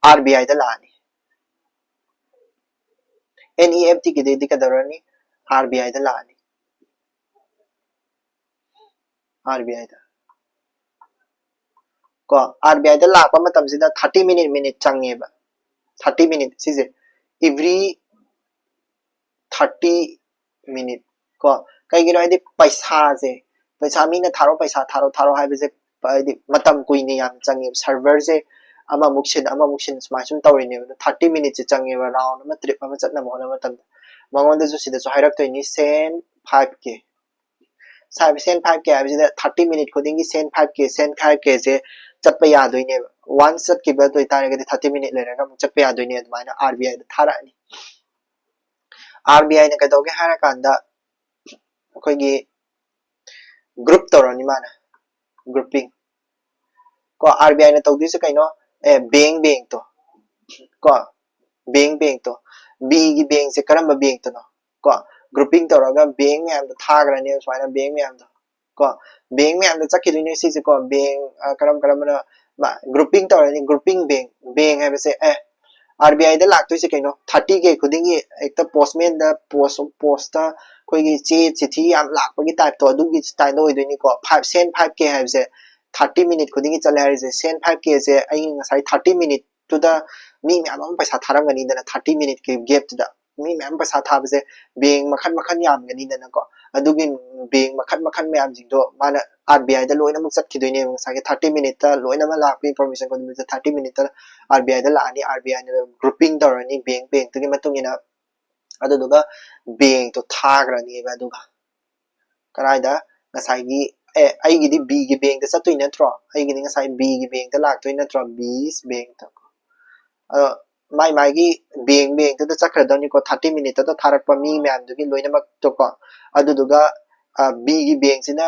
R B I ꯗ ꯂꯥꯛꯑꯅꯤ꯫ N E F T ꯒꯤꯗꯩꯗꯤ ꯀꯩꯗꯧꯔꯅꯤ? R B I ꯗ ꯂꯥꯛꯑꯅꯤ꯫ R B I ꯗ ꯀꯣ, R B I ꯗ ꯂꯥꯛꯄ ꯃꯇꯝꯁꯤꯗ thirty minute, minute ꯆꯪꯉꯦꯕ꯫ Thirty minute ꯁꯤꯁꯦ, every thirty minute ꯀꯣ꯫ ꯀꯩꯒꯤꯅꯣ ꯍꯥꯏꯗꯤ ꯄꯩꯁꯥꯁꯦ, ꯄꯩꯁꯥ ꯃꯤꯅ ꯊꯥꯔꯣ, ꯄꯩꯁꯥ ꯊꯥꯔꯣ, ꯊꯥꯔꯣ ꯍꯥꯏꯕꯁꯦ ꯍꯥꯏꯗꯤ ꯃꯇꯝ ꯀꯨꯏꯅ ꯌꯥꯝ ꯆꯪꯉꯦꯕ꯫ Server ꯁꯦ ꯑꯃꯃꯨꯛ ꯁꯤꯟ, ꯑꯃꯃꯨꯛ ꯁꯤꯟ, ꯁꯨꯃꯥꯏꯅ ꯁꯨꯝ ꯇꯧꯔꯤꯅꯦꯕ꯫ ꯑꯗꯣ thirty minute ꯁꯦ ꯆꯪꯉꯦꯕ, round ꯑꯃ, trip ꯑꯃ ꯆꯠꯅꯕ ꯍꯣꯠꯅꯕ ꯃꯇꯝꯗ꯫ ꯃꯉꯣꯟꯗꯁꯨ ꯁꯤꯗꯁꯨ ꯍꯥꯏꯔꯛꯇꯣꯏꯅꯤ, Send five K꯫ Send five K ꯍꯥꯏꯕꯁꯤꯗ thirty minute ꯈꯨꯗꯤꯡꯒꯤ Send five K, Send five K ꯁꯦ ꯆꯠꯄ ꯌꯥꯗꯣꯏꯅꯦꯕ꯫ Once ꯆꯠꯈꯤꯕ ꯑꯗꯨ ꯑꯣꯏꯇꯥꯔꯒꯗꯤ thirty minute ꯂꯩꯔꯒ ꯑꯃꯨꯛ ꯆꯠꯄ ꯌꯥꯗꯣꯏꯅꯦ, ꯑꯗꯨꯃꯥꯏꯅ R B I the ꯊꯥꯔꯛꯑꯅꯤ꯫ R B I ꯅ ꯀꯩꯗꯧꯒꯦ ꯍꯥꯏꯔꯀꯥꯟꯗ ꯑꯩꯈꯣꯏꯒꯤ group ꯇꯧꯔꯅꯤ ꯃꯥꯅ, grouping ꯀꯣ꯫ R B I ꯅ ꯇꯧꯗꯣꯏꯁꯦ ꯀꯩꯅꯣ? ꯑꯦ, bank, bank ꯇꯣ ꯀꯣ, bank, bank ꯇꯣ, B ꯒꯤ bank ꯁꯦ ꯀꯔꯝꯕ bank ꯇꯅꯣ ꯀꯣ, grouping ꯇꯧꯔꯒ bank ꯃꯌꯥꯝꯗꯣ ꯊꯥꯈ꯭ꯔꯅꯦꯕ, ꯁꯨꯃꯥꯏꯅ bank ꯃꯌꯥꯝꯗꯣ ꯀꯣ, bank ꯃꯌꯥꯝꯗꯣ ꯆꯠꯈꯤꯗꯣꯏꯅꯦ ꯁꯤꯁꯦ ꯀꯣ꯫ Bank, ꯑ, ꯀꯔꯝ ꯀꯔꯝꯕꯅ ꯃꯥ-, grouping ꯇꯧꯔꯅꯤ, grouping bank, bank ꯍꯥꯏꯕꯁꯦ, ꯑꯦ, RBIꯗ ꯂꯥꯛꯇꯣꯏꯁꯦ ꯀꯩꯅꯣ? Thirty K ꯈꯨꯗꯤꯡꯒꯤ ꯍꯦꯛꯇ postmanꯗ, post, postꯇ ꯑꯩꯈꯣꯏꯒꯤ ꯆꯦ ꯆꯤꯊꯤ ꯌꯥꯝ ꯂꯥꯛꯄꯒꯤ typeꯇꯣ, ꯑꯗꯨꯒꯤ styleꯗ ꯑꯣꯏꯗꯣꯏꯅꯤꯀꯣ꯫ Five, ꯁꯦꯟ five K ꯍꯥꯏꯕꯁꯦ thirty minute ꯈꯨꯗꯤꯡꯒꯤ ꯆꯠꯂꯦ ꯍꯥꯏꯔꯤꯁꯦ꯫ ꯁꯦꯟ five Kꯁꯦ ꯑꯩ ꯉꯁꯥꯏ thirty minuteꯇꯨꯗ ꯃꯤ ꯃꯌꯥꯝ ꯑꯃ ꯄꯩꯁꯥ ꯊꯥꯔꯝꯒꯅꯤꯗꯅ, thirty minuteꯀꯤ gapꯇꯨꯗ ꯃꯤ ꯃꯌꯥꯝ ꯄꯩꯁꯥ ꯊꯥꯕꯁꯦ bank ꯃꯈꯟ ꯃꯈꯟ ꯌꯥꯝꯒꯅꯤꯗꯅꯀꯣ꯫ ꯑꯗꯨꯒꯤ bank ꯃꯈꯟ ꯃꯈꯟ ꯃꯌꯥꯝꯁꯤꯡꯗꯣ ꯃꯥꯅ RBIꯗ ꯂꯣꯏꯅꯃꯛ ꯆꯠꯈꯤꯗꯣꯏꯅꯦꯕ꯫ ꯉꯁꯥꯏꯒꯤ thirty minuteꯇ ꯂꯣꯏꯅꯃꯛ ꯂꯥꯛꯄ information ꯈꯨꯗꯤꯡꯃꯛꯁꯦ thirty minuteꯇ RBIꯗ ꯂꯥꯛꯑꯅꯤ꯫ RBIꯅ grouping ꯇꯧꯔꯅꯤ bank, bankꯇꯨꯒꯤ ꯃꯇꯨꯡ ꯏꯟꯅ꯫ ꯑꯗꯨꯗꯨꯒ bankꯇꯣ ꯊꯥꯈ꯭ꯔꯅꯦꯕ꯫ ꯑꯗꯨꯒ ꯀꯗꯥꯏꯗ? ꯉꯁꯥꯏꯒꯤ, ꯑꯦ, ꯑꯩꯒꯤꯗꯤ Bꯒꯤ bankꯇ ꯆꯠꯇꯣꯏ ꯅꯠꯇ꯭ꯔꯣ? ꯑꯩꯒꯤꯗꯤ ꯉꯁꯥꯏ Bꯒꯤ bankꯇ ꯂꯥꯛꯇꯣꯏ ꯅꯠꯇ꯭ꯔꯣ? B's bankꯇ꯫ ꯑꯗꯣ ꯃꯥꯏ ꯃꯥꯏꯒꯤ bank, bankꯇꯨꯗ ꯆꯠꯈ꯭ꯔꯗꯧꯅꯤꯀꯣ, thirty minuteꯇ ꯊꯥꯔꯛꯄ ꯃꯤ ꯃꯌꯥꯝꯗꯨꯒꯤ ꯂꯣꯏꯅꯃꯛꯇꯣꯀꯣ꯫ ꯑꯗꯨꯗꯨꯒ, ꯑ, Bꯒꯤ bankꯁꯤꯅ,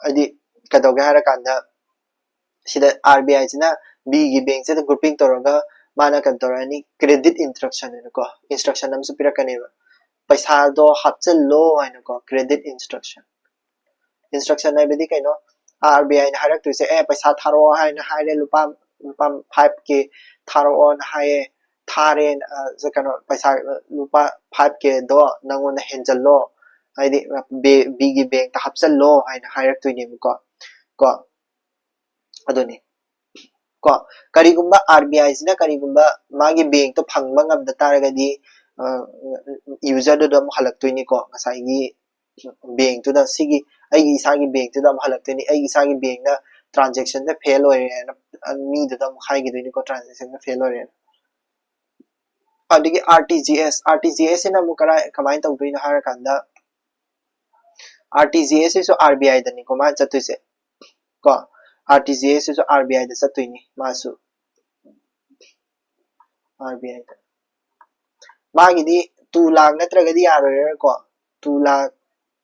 ꯍꯥꯏꯗꯤ, ꯀꯩꯗꯧꯒꯦ ꯍꯥꯏꯔꯀꯥꯟꯗ, ꯁꯤꯗ RBIꯁꯤꯅ Bꯒꯤ bankꯁꯤꯗ grouping ꯇꯧꯔꯒ ꯃꯥꯅ ꯀꯩꯅꯣ ꯇꯧꯔꯛꯑꯅꯤ, credit instruction ꯍꯥꯏꯅꯀꯣ, instruction ꯑꯃꯁꯨ ꯄꯤꯔꯛꯀꯅꯦꯕ꯫ ꯄꯩꯁꯥꯗꯣ ꯍꯥꯞꯆꯤꯜꯂꯣ ꯍꯥꯏꯅꯀꯣ, credit instruction꯫ Instruction ꯍꯥꯏꯕꯗꯤ ꯀꯩꯅꯣ? RBIꯅ ꯍꯥꯏꯔꯛꯇꯣꯏꯁꯦ, "ꯑꯦ, ꯄꯩꯁꯥ ꯊꯥꯔꯛꯑꯣ" ꯍꯥꯏꯅ ꯍꯥꯏꯔꯦ, "ꯂꯨꯄꯥ, ꯂꯨꯄꯥ five K ꯊꯥꯔꯛꯑꯣꯅ" ꯍꯥꯏꯌꯦ, ꯊꯥꯔꯦ, ꯑ, ꯀꯩꯅꯣ, ꯄꯩꯁꯥ, ꯑ, ꯂꯨꯄꯥ five Kꯗꯣ ꯅꯪꯉꯣꯟꯗ ꯍꯦꯟꯖꯜꯂꯣ, ꯍꯥꯏꯗꯤ, ꯕꯦ-, Bꯒꯤ bankꯇ ꯍꯥꯞꯆꯜꯂꯣ ꯍꯥꯏꯅ ꯍꯥꯏꯔꯛꯇꯣꯏꯅꯦꯕꯀꯣ꯫ ꯀꯣ, ꯑꯗꯨꯅꯤ꯫ ꯀꯣ, ꯀꯔꯤꯒꯨꯝꯕ RBIꯁꯤꯅ ꯀꯔꯤꯒꯨꯝꯕ ꯃꯥꯒꯤ bankꯇꯣ ꯐꯪꯕ ꯉꯝꯗ ꯇꯥꯔꯒꯗꯤ, ꯑ, userꯗꯨꯗ ꯑꯃꯨꯛ ꯍꯜꯂꯛꯇꯣꯏꯅꯤꯀꯣ꯫ ꯉꯁꯥꯏꯒꯤ bankꯇꯨꯗ, ꯁꯤꯒꯤ ꯑꯩꯒꯤ ꯏꯁꯥꯒꯤ bankꯇꯨꯗ ꯑꯃꯨꯛ ꯍꯜꯂꯛꯇꯣꯏꯅꯤ꯫ ꯑꯩꯒꯤ ꯏꯁꯥꯒꯤ bankꯅ transactionꯁꯦ fail ꯑꯣꯏꯔꯦꯅ, ꯑ, ꯃꯤꯗꯨꯗ ꯑꯃꯨꯛ ꯍꯥꯏꯈꯤꯗꯣꯏꯅꯤꯀꯣ, transactionꯁꯦ fail ꯑꯣꯏꯔꯦꯅ꯫ ꯑꯗꯒꯤ RTGS, RTGSꯁꯤꯅ ꯑꯃꯨꯛ ꯀꯔꯥꯏ, ꯀꯃꯥꯏꯅ ꯇꯧꯗꯣꯏꯅꯣ ꯍꯥꯏꯔꯀꯥꯟꯗ, RTGSꯁꯤꯁꯨ RBIꯗꯅꯤꯀꯣ ꯃꯥꯅ ꯆꯠꯇꯣꯏꯁꯦ꯫ ꯀꯣ, RTGSꯁꯤꯁꯨ RBIꯗ ꯆꯠꯇꯣꯏꯅꯤ ꯃꯥꯁꯨ꯫ RBIꯗ꯫ ꯃꯥꯒꯤꯗꯤ two lakh ꯅꯠꯇ꯭ꯔꯒꯗꯤ ꯌꯥꯔꯣꯏꯀꯣ꯫ Two lakh,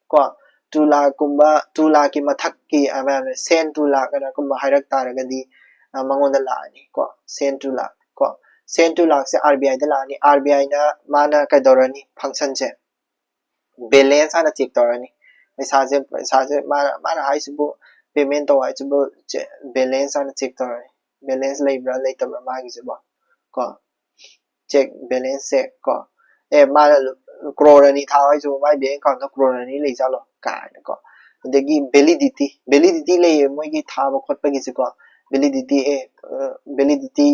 ꯀꯣ, two lakhꯀꯨꯝꯕ, two lakhꯀꯤ ꯃꯊꯛꯀꯤ, ꯑ, ꯃꯌꯥꯝꯅ ꯁꯦꯟ two lakh ꯑꯅ ꯀꯨꯝꯕ ꯍꯥꯏꯔꯛ ꯇꯥꯔꯒꯗꯤ, ꯑ, ꯃꯉꯣꯟꯗ ꯂꯥꯛꯑꯅꯤ ꯀꯣ, ꯁꯦꯟ two lakh ꯀꯣ꯫ ꯁꯦꯟ two lakhꯁꯦ RBIꯗ ꯂꯥꯛꯑꯅꯤ꯫ RBIꯅ ꯃꯥꯅ ꯀꯩꯗꯧꯔꯅꯤ? Functionꯁꯦ, balance ꯍꯥꯟꯅ check ꯇꯧꯔꯅꯤ꯫ ꯄꯩꯁꯥꯁꯦ, ꯄꯩꯁꯥꯁꯦ ꯃꯥꯅ, ꯃꯥꯅ ꯍꯥꯏꯁꯤꯕꯨ, payment ꯇꯧ ꯍꯥꯏꯁꯤꯕꯨ, ꯆꯦ-, balance ꯍꯥꯟꯅ check ꯇꯧꯔꯅꯤ꯫ Balance ꯂꯩꯕ꯭ꯔꯥ ꯂꯩꯇꯕ꯭ꯔꯥ ꯃꯥꯒꯤꯁꯤꯕꯣ? ꯀꯣ꯫ Check balance check ꯀꯣ꯫ ꯑꯦ, ꯃꯥꯅ ꯀ꯭ꯔꯣꯔ ꯑꯅꯤ ꯊꯥꯎ ꯍꯥꯏꯁꯤꯕꯨ ꯃꯥꯏ ꯕꯦꯡ ꯑꯦꯀꯥꯎꯟꯗ ꯀ꯭ꯔꯣꯔ ꯑꯅꯤ ꯂꯩꯖꯥꯠꯂꯣ ꯀꯥꯏꯅꯀꯣ꯫ ꯑꯗꯒꯤ validity, validity ꯂꯩꯌꯦ ꯃꯣꯏꯒꯤ ꯊꯥꯕ ꯈꯣꯠꯄꯒꯤꯁꯦꯀꯣ꯫ Validity, ꯑꯦ, validity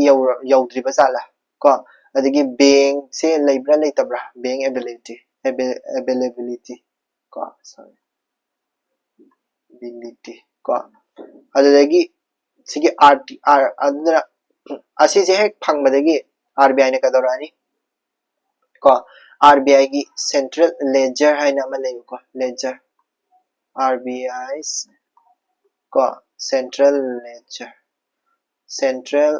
ꯌꯧꯗ꯭ꯔꯤꯕ ꯖꯥꯠꯂꯥ ꯀꯣ꯫ ꯑꯗꯒꯤ ꯕꯦꯡꯁꯦ ꯂꯩꯕ꯭ꯔꯥ ꯂꯩꯇꯕ꯭ꯔꯥ, bank availability, availability ꯀꯣ, sorry, ability ꯀꯣ꯫ ꯑꯗꯨꯗꯒꯤ ꯁꯤꯒꯤ ꯑꯥꯔ ꯇꯤ ꯑꯥꯔ ꯑꯗꯨꯅ ꯑꯁꯤꯁꯦ ꯍꯦꯛ ꯐꯪꯕꯗꯒꯤ ꯑꯥꯔ ꯕꯤ ꯑꯥꯏꯅ ꯀꯩꯗꯧꯔꯛꯑꯅꯤ ꯀꯣ꯫ ꯑꯥꯔ ꯕꯤ ꯑꯥꯏꯒꯤ central ledger ꯍꯥꯏꯅ ꯑꯃ ꯂꯩꯕꯀꯣ, ledger, ꯑꯥꯔ ꯕꯤ ꯑꯥꯏ ꯀꯣ, central ledger, central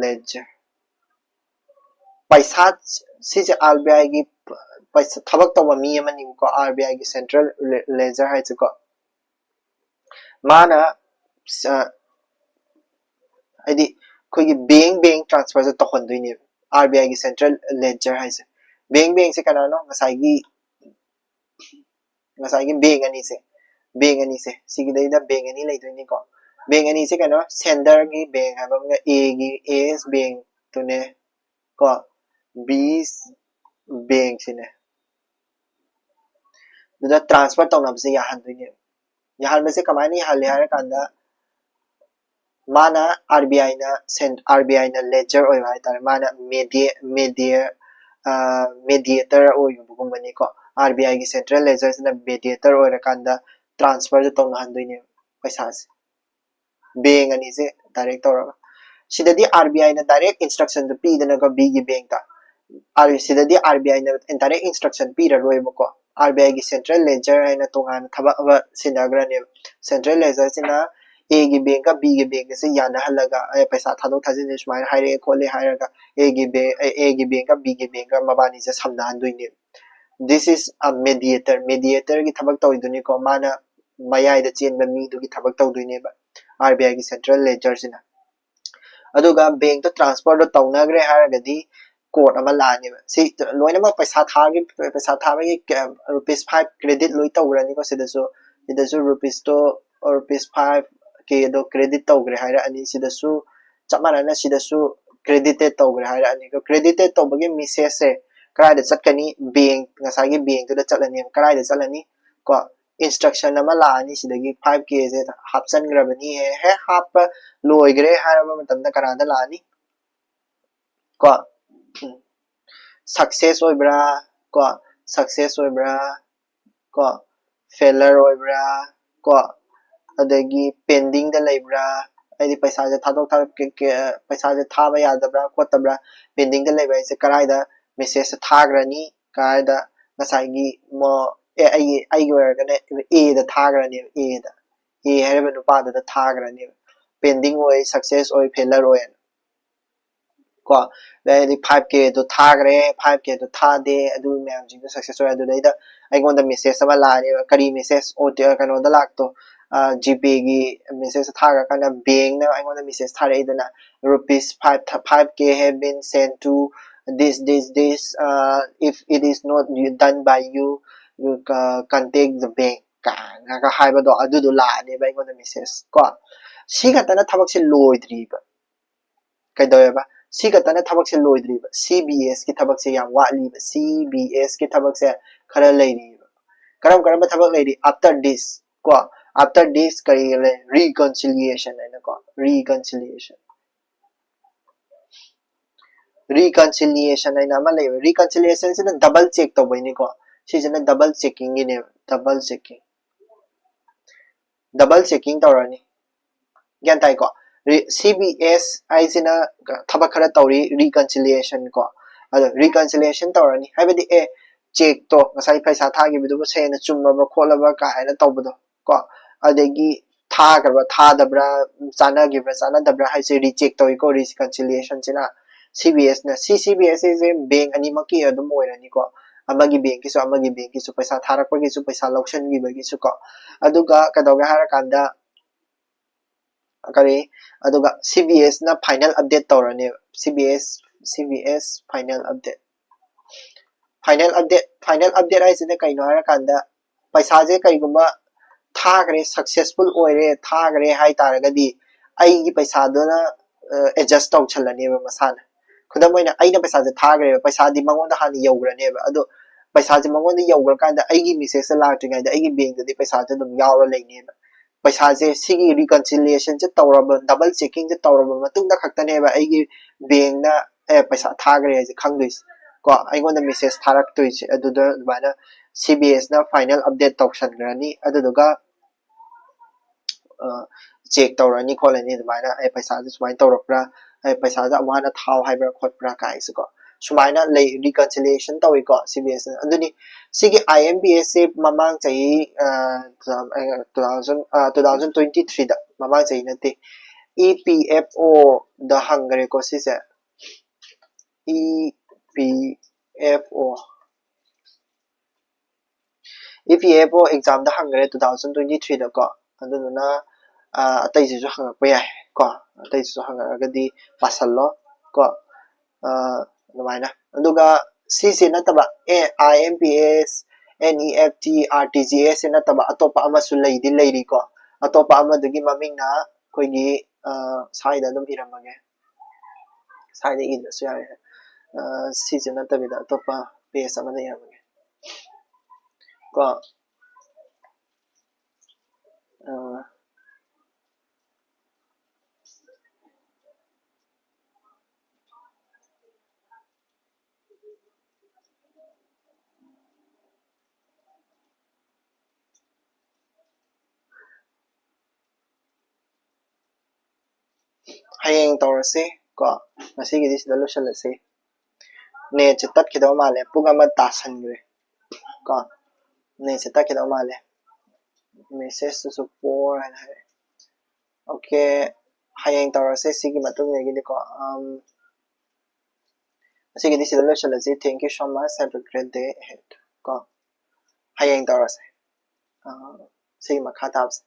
ledger ꯄꯩꯁꯥ, ꯁꯤꯁꯦ ꯑꯥꯔ ꯕꯤ ꯑꯥꯏꯒꯤ ꯄꯩꯁꯥ, ꯊꯕꯛ ꯇꯧꯕ ꯃꯤ ꯑꯃꯅꯤꯀꯣ, ꯑꯥꯔ ꯕꯤ ꯑꯥꯏꯒꯤ central ledger ꯍꯥꯏꯁꯦꯀꯣ꯫ ꯃꯥꯅ ꯍꯥꯏꯗꯤ ꯑꯩꯈꯣꯏꯒꯤ ꯕꯦꯡ ꯕꯦꯡ transferꯁꯦ ꯇꯧꯍꯟꯗꯣꯏꯅꯦꯕ ꯑꯥꯔ ꯕꯤ ꯑꯥꯏꯒꯤ central ledger ꯍꯥꯏꯁꯦ꯫ ꯕꯦꯡ ꯕꯦꯡꯁꯦ ꯀꯅꯥꯅꯣ? ꯉꯁꯥꯏꯒꯤ ꯉꯁꯥꯏꯒꯤ ꯕꯦꯡ ꯑꯅꯤꯁꯦ, ꯕꯦꯡ ꯑꯅꯤꯁꯦ, ꯁꯤꯒꯤꯗꯩꯗ ꯕꯦꯡ ꯑꯅꯤ ꯂꯩꯗꯣꯏꯅꯤꯀꯣ꯫ ꯕꯦꯡ ꯑꯅꯤꯁꯦ ꯀꯩꯅꯣ, senderꯒꯤ ꯕꯦꯡ ꯍꯥꯏꯕ ꯑꯃꯒ, ꯑꯦꯒꯤ, ꯑꯦ ꯑꯦꯁ ꯕꯦꯡꯇꯨꯅꯦ ꯀꯣ, ꯕꯤ ꯕꯦꯡꯁꯤꯅꯦ꯫ ꯑꯗꯨꯗ transfer ꯇꯧꯅꯕꯁꯦ ꯌꯥꯍꯟꯗꯣꯏꯅꯦꯕ꯫ ꯌꯥꯍꯟꯕꯁꯦ ꯀꯃꯥꯏꯅ ꯌꯥꯍꯜꯂꯤ ꯍꯥꯏꯔꯀꯥꯟꯗ, ꯃꯥꯅ ꯑꯥꯔ ꯕꯤ ꯑꯥꯏꯅ, ꯑꯥꯔ ꯕꯤ ꯑꯥꯏꯅ ledger ꯑꯣꯏꯕ ꯍꯥꯏꯇꯥꯔꯦ, ꯃꯥꯅ ꯃꯦꯗꯤꯌꯦ ꯃꯦꯗꯤꯌꯦ ꯃꯦꯗꯤꯌꯦꯇꯔ ꯑꯣꯏꯕꯒꯨꯝꯕꯅꯤꯀꯣ꯫ ꯑꯥꯔ ꯕꯤ ꯑꯥꯏꯒꯤ central ledgerꯁꯤꯅ mediator ꯑꯣꯏꯔꯀꯥꯟꯗ transferꯁꯦ ꯇꯧꯅꯍꯟꯗꯣꯏꯅꯦꯕ ꯄꯩꯁꯥꯁꯦ, ꯕꯦꯡ ꯑꯅꯤꯁꯦ direct ꯇꯧꯔꯒ꯫ ꯁꯤꯗꯗꯤ ꯑꯥꯔ ꯕꯤ ꯑꯥꯏꯅ direct instructionꯗꯨ ꯄꯤꯗꯅꯀꯣ, ꯕꯤꯒꯤ ꯕꯦꯡꯇ꯫ ꯑꯥꯔ ꯁꯤꯗꯗꯤ ꯑꯥꯔ ꯕꯤ ꯑꯥꯏꯅ direct instruction ꯄꯤꯔꯔꯣꯏꯕꯀꯣ꯫ ꯑꯥꯔ ꯕꯤ ꯑꯥꯏꯒꯤ central ledger ꯍꯥꯏꯅ ꯇꯣꯉꯥꯟꯅ ꯊꯕꯛ ꯑꯃ ꯁꯤꯟꯅꯈ꯭ꯔꯅꯦꯕ꯫ Central ledgerꯁꯤꯅ ꯑꯦꯒꯤ ꯕꯦꯡꯒ ꯕꯤꯒꯤ ꯕꯦꯡꯒꯁꯦ ꯌꯥꯅꯍꯜꯂꯒ, "ꯑꯦ, ꯄꯩꯁꯥ ꯊꯥꯗꯣꯛ ꯊꯥꯖꯤꯟꯁꯦ ꯁꯨꯃꯥꯏꯅ ꯍꯥꯏꯔꯛꯑꯦ ꯈꯣꯠꯂꯦ" ꯍꯥꯏꯔꯒ ꯑꯦꯒꯤ ꯕꯦꯡ, ꯑꯦꯒꯤ ꯕꯦꯡꯒ ꯕꯤꯒꯤ ꯕꯦꯡꯒ ꯃꯕꯥꯅꯤꯁꯦ ꯁꯝꯅꯍꯟꯗꯣꯏꯅꯦꯕ꯫ This is a mediator. Mediatorꯒꯤ ꯊꯕꯛ ꯇꯧꯔꯤꯗꯨꯅꯤꯀꯣ, ꯃꯥꯅ ꯃꯌꯥꯏꯗ ꯆꯦꯟꯕ ꯃꯤꯗꯨꯒꯤ ꯊꯕꯛ ꯇꯧꯗꯣꯏꯅꯦꯕ ꯑꯥꯔ ꯕꯤ ꯑꯥꯏꯒꯤ central ledgerꯁꯤꯅ꯫ ꯑꯗꯨꯒ ꯕꯦꯡꯇ transferꯗꯣ ꯇꯧꯅꯈ꯭ꯔꯦ ꯍꯥꯏꯔꯒꯗꯤ code ꯑꯃ ꯂꯥꯛꯑꯅꯦꯕ꯫ ꯁꯤ ꯂꯣꯏꯅꯃꯛ ꯄꯩꯁꯥ ꯊꯥꯒꯤ, ꯄꯩꯁꯥ ꯊꯥꯕꯒꯤ rupees five credit ꯂꯣꯏ ꯇꯧꯈ꯭ꯔꯅꯤꯀꯣ꯫ ꯁꯤꯗꯁꯨ, ꯁꯤꯗꯁꯨ rupeesꯇꯣ, rupees five Kꯗꯣ credit ꯇꯧꯈ꯭ꯔꯦ ꯍꯥꯏꯔꯛꯑꯅꯤ꯫ ꯁꯤꯗꯁꯨ ꯆꯞ ꯃꯥꯟꯅꯅ ꯁꯤꯗꯁꯨ credited ꯇꯧꯈ꯭ꯔꯦ ꯍꯥꯏꯔꯛꯑꯅꯤ꯫ ꯑꯗꯣ credited ꯇꯧꯕꯒꯤ message ꯁꯦ ꯀꯗꯥꯏꯗ ꯆꯠꯀꯅꯤ? Bank, ꯉꯁꯥꯏꯒꯤ bank ꯇꯨꯗ ꯆꯠꯂꯅꯦꯕ꯫ ꯀꯗꯥꯏꯗ ꯆꯠꯂꯅꯤ? ꯀꯣ, instruction ꯑꯃ ꯂꯥꯛꯑꯅꯤ ꯁꯤꯗꯒꯤ, five K ꯁꯦ ꯍꯥꯞꯆꯟꯈ꯭ꯔꯕꯅꯤ꯫ ꯍꯦꯛ ꯍꯥꯞꯄ ꯂꯣꯏꯈ꯭ꯔꯦ ꯍꯥꯏꯔꯕ ꯃꯇꯝꯗ ꯀꯅꯥꯗ ꯂꯥꯛꯑꯅꯤ? ꯀꯣ, success ꯑꯣꯏꯕ꯭ꯔꯥ? ꯀꯣ, success ꯑꯣꯏꯕ꯭ꯔꯥ? ꯀꯣ, failure ꯑꯣꯏꯕ꯭ꯔꯥ? ꯀꯣ, ꯑꯗꯒꯤ pending ꯗ ꯂꯩꯕ꯭ꯔꯥ? ꯍꯥꯏꯗꯤ ꯄꯩꯁꯥꯁꯦ ꯊꯥꯗꯣꯛ ꯊꯥ-, ꯀꯦ-, ꯀꯦ-, ꯄꯩꯁꯥꯁꯦ ꯊꯥꯕ ꯌꯥꯗꯕ꯭ꯔꯥ ꯈꯣꯠꯇꯕ꯭ꯔꯥ? Pending ꯗ ꯂꯩꯕ ꯍꯥꯏꯁꯦ ꯀꯗꯥꯏꯗ message ꯁꯦ ꯊꯥꯈ꯭ꯔꯅꯤ? ꯀꯗꯥꯏꯗ? ꯉꯁꯥꯏꯒꯤ ꯃꯣ-, ꯑꯦ, ꯑꯩꯒꯤ, ꯑꯩꯒꯤ ꯑꯣꯏꯔꯒꯅ A the ꯊꯥꯈ꯭ꯔꯅꯦꯕ, A the. A ꯍꯥꯏꯔꯤꯕ ꯅꯨꯄꯥꯗꯨꯗ ꯊꯥꯈ꯭ꯔꯅꯦꯕ꯫ Pending ꯑꯣꯏ, success ꯑꯣꯏ, failure ꯑꯣꯏ ꯍꯥꯏꯅ꯫ ꯀꯣ, ꯑꯗꯩꯗꯤ five K ꯗꯣ ꯊꯥꯈ꯭ꯔꯦ, five K ꯗꯣ ꯊꯥꯗꯦ, ꯑꯗꯨ ꯃꯌꯥꯝꯁꯤꯡꯗꯣ success ꯑꯣꯏ꯫ ꯑꯗꯨꯗꯩꯗ ꯑꯩꯉꯣꯟꯗ message ꯑꯃ ꯂꯥꯛꯑꯅꯦꯕ꯫ ꯀꯔꯤ message? ꯑꯣ, ꯇꯤ-, ꯀꯩꯅꯣꯗ ꯂꯥꯛꯇꯣ, ꯑ, GPay ꯒꯤ message ꯊꯥꯈ꯭ꯔꯀꯥꯟꯗ bank ꯅ ꯑꯩꯉꯣꯟꯗ message ꯊꯥꯔꯛꯏꯗꯅ, "Rupees five, five K have been sent to this, this, this, uh, if it is not done by you, you, uh, contact the bank" ꯀꯥꯏꯅꯒ ꯍꯥꯏꯕꯗꯣ, ꯑꯗꯨꯗꯣ ꯂꯥꯛꯑꯅꯦꯕ ꯑꯩꯉꯣꯟꯗ message꯫ ꯀꯣ, ꯁꯤ ꯈꯛꯇꯅ ꯊꯕꯛꯁꯦ ꯂꯣꯏꯗ꯭ꯔꯤꯕ꯫ ꯀꯩꯗꯧꯋꯦꯕ? ꯁꯤ ꯈꯛꯇꯅ ꯊꯕꯛꯁꯦ ꯂꯣꯏꯗ꯭ꯔꯤꯕ꯫ CBS ꯀꯤ ꯊꯕꯛꯁꯦ ꯌꯥꯝ ꯋꯥꯠꯂꯤꯕ꯫ CBS ꯀꯤ ꯊꯕꯛꯁꯦ ꯈꯔ ꯂꯩꯔꯤꯕ꯫ ꯀꯔꯝ ꯀꯔꯝꯕ ꯊꯕꯛ ꯂꯩꯔꯤ? After this, ꯀꯣ, after this ꯀꯔꯤ ꯂꯩ? Reconciliation ꯍꯥꯏꯅꯀꯣ, reconciliation꯫ Reconciliation ꯍꯥꯏꯅ ꯑꯃ ꯂꯩꯕ꯫ Reconciliation ꯁꯤꯅ double check ꯇꯧꯕꯩꯅꯤꯀꯣ꯫ ꯁꯤꯁꯤꯅ double checking ꯒꯤꯅꯦꯕ, double checking꯫ Double checking ꯇꯧꯔꯅꯤ꯫ ꯒ꯭ꯌꯥꯟ ꯇꯥꯏꯀꯣ? ꯔꯤ-, CBS ꯍꯥꯏꯁꯤꯅ ꯊꯕꯛ ꯈꯔ ꯇꯧꯔꯤ, reconciliation ꯀꯣ꯫ ꯑꯗꯣ reconciliation ꯇꯧꯔꯅꯤ ꯍꯥꯏꯕꯗꯤ, ꯑꯦ, cheque ꯇꯣ, ꯉꯁꯥꯏ ꯄꯩꯁꯥ ꯊꯥꯈꯤꯕꯗꯨꯕꯨ ꯁꯦꯡꯅ ꯆꯨꯝꯃꯕ ꯈꯣꯠꯂꯕ ꯀꯥꯏꯅ ꯇꯧꯕꯗꯣ ꯀꯣ, ꯑꯗꯒꯤ ꯊꯥꯈ꯭ꯔꯕ ꯊꯥꯗꯕ꯭ꯔꯥ, ꯆꯥꯟꯅꯈꯤꯕ꯭ꯔꯥ ꯆꯥꯟꯅꯗꯕ꯭ꯔꯥ ꯍꯥꯏꯁꯦ recheck ꯇꯧꯏꯀꯣ, reconciliation ꯁꯤꯅ꯫ CBS ꯅ, ꯁꯤ CBS ꯁꯦ bank ꯑꯅꯤꯃꯛꯀꯤ ꯑꯗꯨꯝ ꯑꯣꯏꯔꯅꯤꯀꯣ, ꯑꯃꯒꯤ bank ꯀꯤꯁꯨ, ꯑꯃꯒꯤ bank ꯀꯤꯁꯨ, ꯄꯩꯁꯥ ꯊꯥꯔꯛꯄꯒꯤꯁꯨ, ꯄꯩꯁꯥ ꯂꯧꯁꯟꯈꯤꯕꯒꯤꯁꯨ ꯀꯣ꯫ ꯑꯗꯨꯒ ꯀꯩꯗꯧꯒꯦ ꯍꯥꯏꯔꯀꯥꯟꯗ, ꯀꯔꯤ, ꯑꯗꯨꯒ CBS ꯅ final update ꯇꯧꯔꯅꯦꯕ꯫ CBS, CBS final update꯫ Final update, final update ꯍꯥꯏꯁꯤꯅ ꯀꯩꯅꯣ ꯍꯥꯏꯔꯀꯥꯟꯗ, ꯄꯩꯁꯥꯁꯦ ꯀꯩꯒꯨꯝꯕ ꯊꯥꯈ꯭ꯔꯦ, successful ꯑꯣꯏꯔꯦ, ꯊꯥꯈ꯭ꯔꯦ ꯍꯥꯏ ꯇꯥꯔꯒꯗꯤ, ꯑꯩꯒꯤ ꯄꯩꯁꯥꯗꯨꯅ ꯑꯦꯗꯖꯁ ꯇꯧꯁꯜꯂꯅꯦꯕ ꯃꯁꯥꯅ꯫ ꯈꯨꯗꯝ ꯑꯣꯏꯅ, ꯑꯩꯅ ꯄꯩꯁꯥꯁꯦ ꯊꯥꯈ꯭ꯔꯦꯕ, ꯄꯩꯁꯥꯗꯤ ꯃꯉꯣꯟꯗ ꯍꯥꯟꯅ ꯌꯧꯈ꯭ꯔꯅꯦꯕ꯫ ꯑꯗꯣ ꯄꯩꯁꯥꯁꯦ ꯃꯉꯣꯟꯗ ꯌꯧꯈ꯭ꯔꯀꯥꯟꯗ ꯑꯩꯒꯤ ꯃꯦꯁꯦꯖꯇ ꯂꯥꯛꯇ꯭ꯔꯤꯉꯩꯗ ꯑꯩꯒꯤ ꯕꯦꯡꯛꯇꯗꯤ ꯄꯩꯁꯥꯁꯦ ꯑꯗꯨꯝ ꯌꯥꯎꯔ ꯂꯩꯅꯦꯕ꯫ ꯄꯩꯁꯥꯁꯦ ꯁꯤꯒꯤ ꯔꯤꯀꯟꯁꯤꯂꯤꯌꯦꯁꯟꯁꯦ ꯇꯧꯔꯕ, ꯗꯕꯜ ꯆꯦꯛꯀꯤꯡꯁꯦ ꯇꯧꯔꯕ ꯃꯇꯨꯡꯗ ꯈꯛꯇꯅꯦꯕ ꯑꯩꯒꯤ ꯕꯦꯡꯛꯅ ꯑꯦ ꯄꯩꯁꯥ ꯊꯥꯈ꯭ꯔꯦ ꯍꯥꯏꯁꯦ ꯈꯪꯗꯣꯏꯁꯦ꯫ ꯀꯣ, ꯑꯩꯉꯣꯟꯗ ꯃꯦꯁꯦꯖ ꯊꯥꯔꯛꯇꯣꯏꯁꯦ꯫ ꯑꯗꯨꯗ ꯑꯗꯨꯃꯥꯏꯅ ꯁꯤ ꯕꯤ ꯑꯦꯁꯅ ꯐꯥꯏꯅꯦꯜ ꯑꯞꯗꯦꯠ ꯇꯧꯁꯟꯈ꯭ꯔꯅꯤ꯫ ꯑꯗꯨꯗꯨꯒ ꯆꯦꯛ ꯇꯧꯔꯅꯤ ꯈꯣꯠꯂꯅꯤ ꯑꯗꯨꯃꯥꯏꯅ, ꯑꯦ ꯄꯩꯁꯥꯁꯦ ꯁꯨꯃꯥꯏꯅ ꯇꯧꯔꯛꯄ꯭ꯔꯥ, ꯑꯦ ꯄꯩꯁꯥꯁꯦ ꯑꯃꯨꯛ ꯍꯟꯅ ꯊꯥꯎ ꯍꯥꯏꯕ꯭ꯔꯥ ꯈꯣꯠꯄ꯭ꯔꯥ ꯀꯥꯏꯁꯦꯀꯣ꯫ ꯁꯨꯃꯥꯏꯅ ꯂꯩ, ꯔꯤꯀꯟꯁꯤꯂꯤꯌꯦꯁꯟ ꯇꯧꯏꯀꯣ ꯁꯤ ꯕꯤ ꯑꯦꯁꯅ꯫ ꯑꯗꯨꯅꯤ ꯁꯤꯒꯤ ꯑꯥꯏ ꯑꯦꯝ ꯄꯤ ꯑꯦꯁꯁꯦ ꯃꯃꯥꯡ ꯆꯍꯤ, two thousand, two thousand twenty ꯊ꯭ꯔꯤꯗ, ꯃꯃꯥꯡ ꯆꯍꯤ ꯅꯠꯇꯦ, ꯏ ꯄꯤ ꯑꯦꯐ ꯑꯣꯗ ꯍꯪꯈ꯭ꯔꯦꯀꯣ ꯁꯤꯁꯦ꯫ E P F O, E P F O ꯑꯦꯛꯖꯥꯝꯗ ꯍꯪꯈ꯭ꯔꯦ ꯇꯨ ꯊꯥꯎꯖꯟ ꯇ꯭ꯋꯦꯟꯇꯤ ꯊ꯭ꯔꯤꯗꯀꯣ꯫ ꯑꯗꯨꯗꯨꯅ ꯑꯇꯩꯁꯤꯁꯨ ꯍꯪꯉꯛꯄ ꯌꯥꯏ ꯀꯣ, ꯑꯇꯩꯁꯤꯁꯨ ꯍꯪꯉꯛꯑꯒꯗꯤ ꯄꯥꯁꯜꯂꯣ ꯀꯣ꯫ ꯑꯗꯨꯃꯥꯏꯅ꯫ ꯑꯗꯨꯒ ꯁꯤꯁꯦ ꯅꯠꯇꯕ, A I M P S, N E F T, R T G S C ꯅꯠꯇꯕ ꯑꯇꯣꯞꯄ ꯑꯃꯁꯨ ꯂꯩꯗꯤ ꯂꯩꯔꯤꯀꯣ꯫ ꯑꯇꯣꯞꯄ ꯑꯃꯗꯨꯒꯤ ꯃꯃꯤꯡꯅ ꯑꯩꯈꯣꯏꯒꯤ, ꯁ꯭ꯋꯥꯏꯗ ꯑꯗꯨꯝ ꯏꯔꯝꯃꯒꯦ, ꯁ꯭ꯋꯥꯏꯗ ꯏꯗ꯭ꯔꯁꯨ ꯌꯥꯔꯦ꯫ ꯁꯤꯁꯦ ꯅꯠꯇꯕꯤꯗ ꯑꯇꯣꯞꯄ ꯄꯦꯖ ꯑꯃꯗ ꯏꯔꯝꯃꯒꯦ ꯀꯣ꯫ ꯍꯌꯦꯡ ꯇꯧꯔꯁꯤ ꯀꯣ꯫ ꯉꯁꯤꯒꯤꯗꯤ ꯁꯤꯗ ꯂꯣꯏꯁꯤꯜꯂꯁꯤ꯫ ꯅꯦꯠꯁꯦ ꯇꯠꯈꯤꯗꯧ ꯃꯥꯜꯂꯦ, ꯄꯨꯡ ꯑꯃ ꯇꯥꯁꯟꯈ꯭ꯔꯦ ꯀꯣ꯫ ꯅꯦꯠꯁꯦ ꯇꯠꯈꯤꯗꯧ ꯃꯥꯜꯂꯦ꯫ ꯃꯦꯁꯦꯖꯇꯨꯁꯨ ꯄꯣꯔ ꯍꯥꯏꯅ ꯍꯥꯏꯔꯛꯑꯦ꯫ ꯑꯣꯀꯦ, ꯍꯌꯦꯡ ꯇꯧꯔꯁꯦ ꯁꯤꯒꯤ ꯃꯇꯨꯡꯗꯒꯤꯗꯤꯀꯣ꯫ ꯉꯁꯤꯒꯤꯗꯤ ꯁꯤꯗ ꯂꯣꯏꯁꯤꯜꯂꯁꯤ꯫ Thank you so much, have a great day ahead ꯀꯣ꯫ ꯍꯌꯦꯡ ꯇꯧꯔꯁꯦ꯫ ꯁꯤꯒꯤ ꯃꯈꯥ ꯇꯥꯕꯁꯦ꯫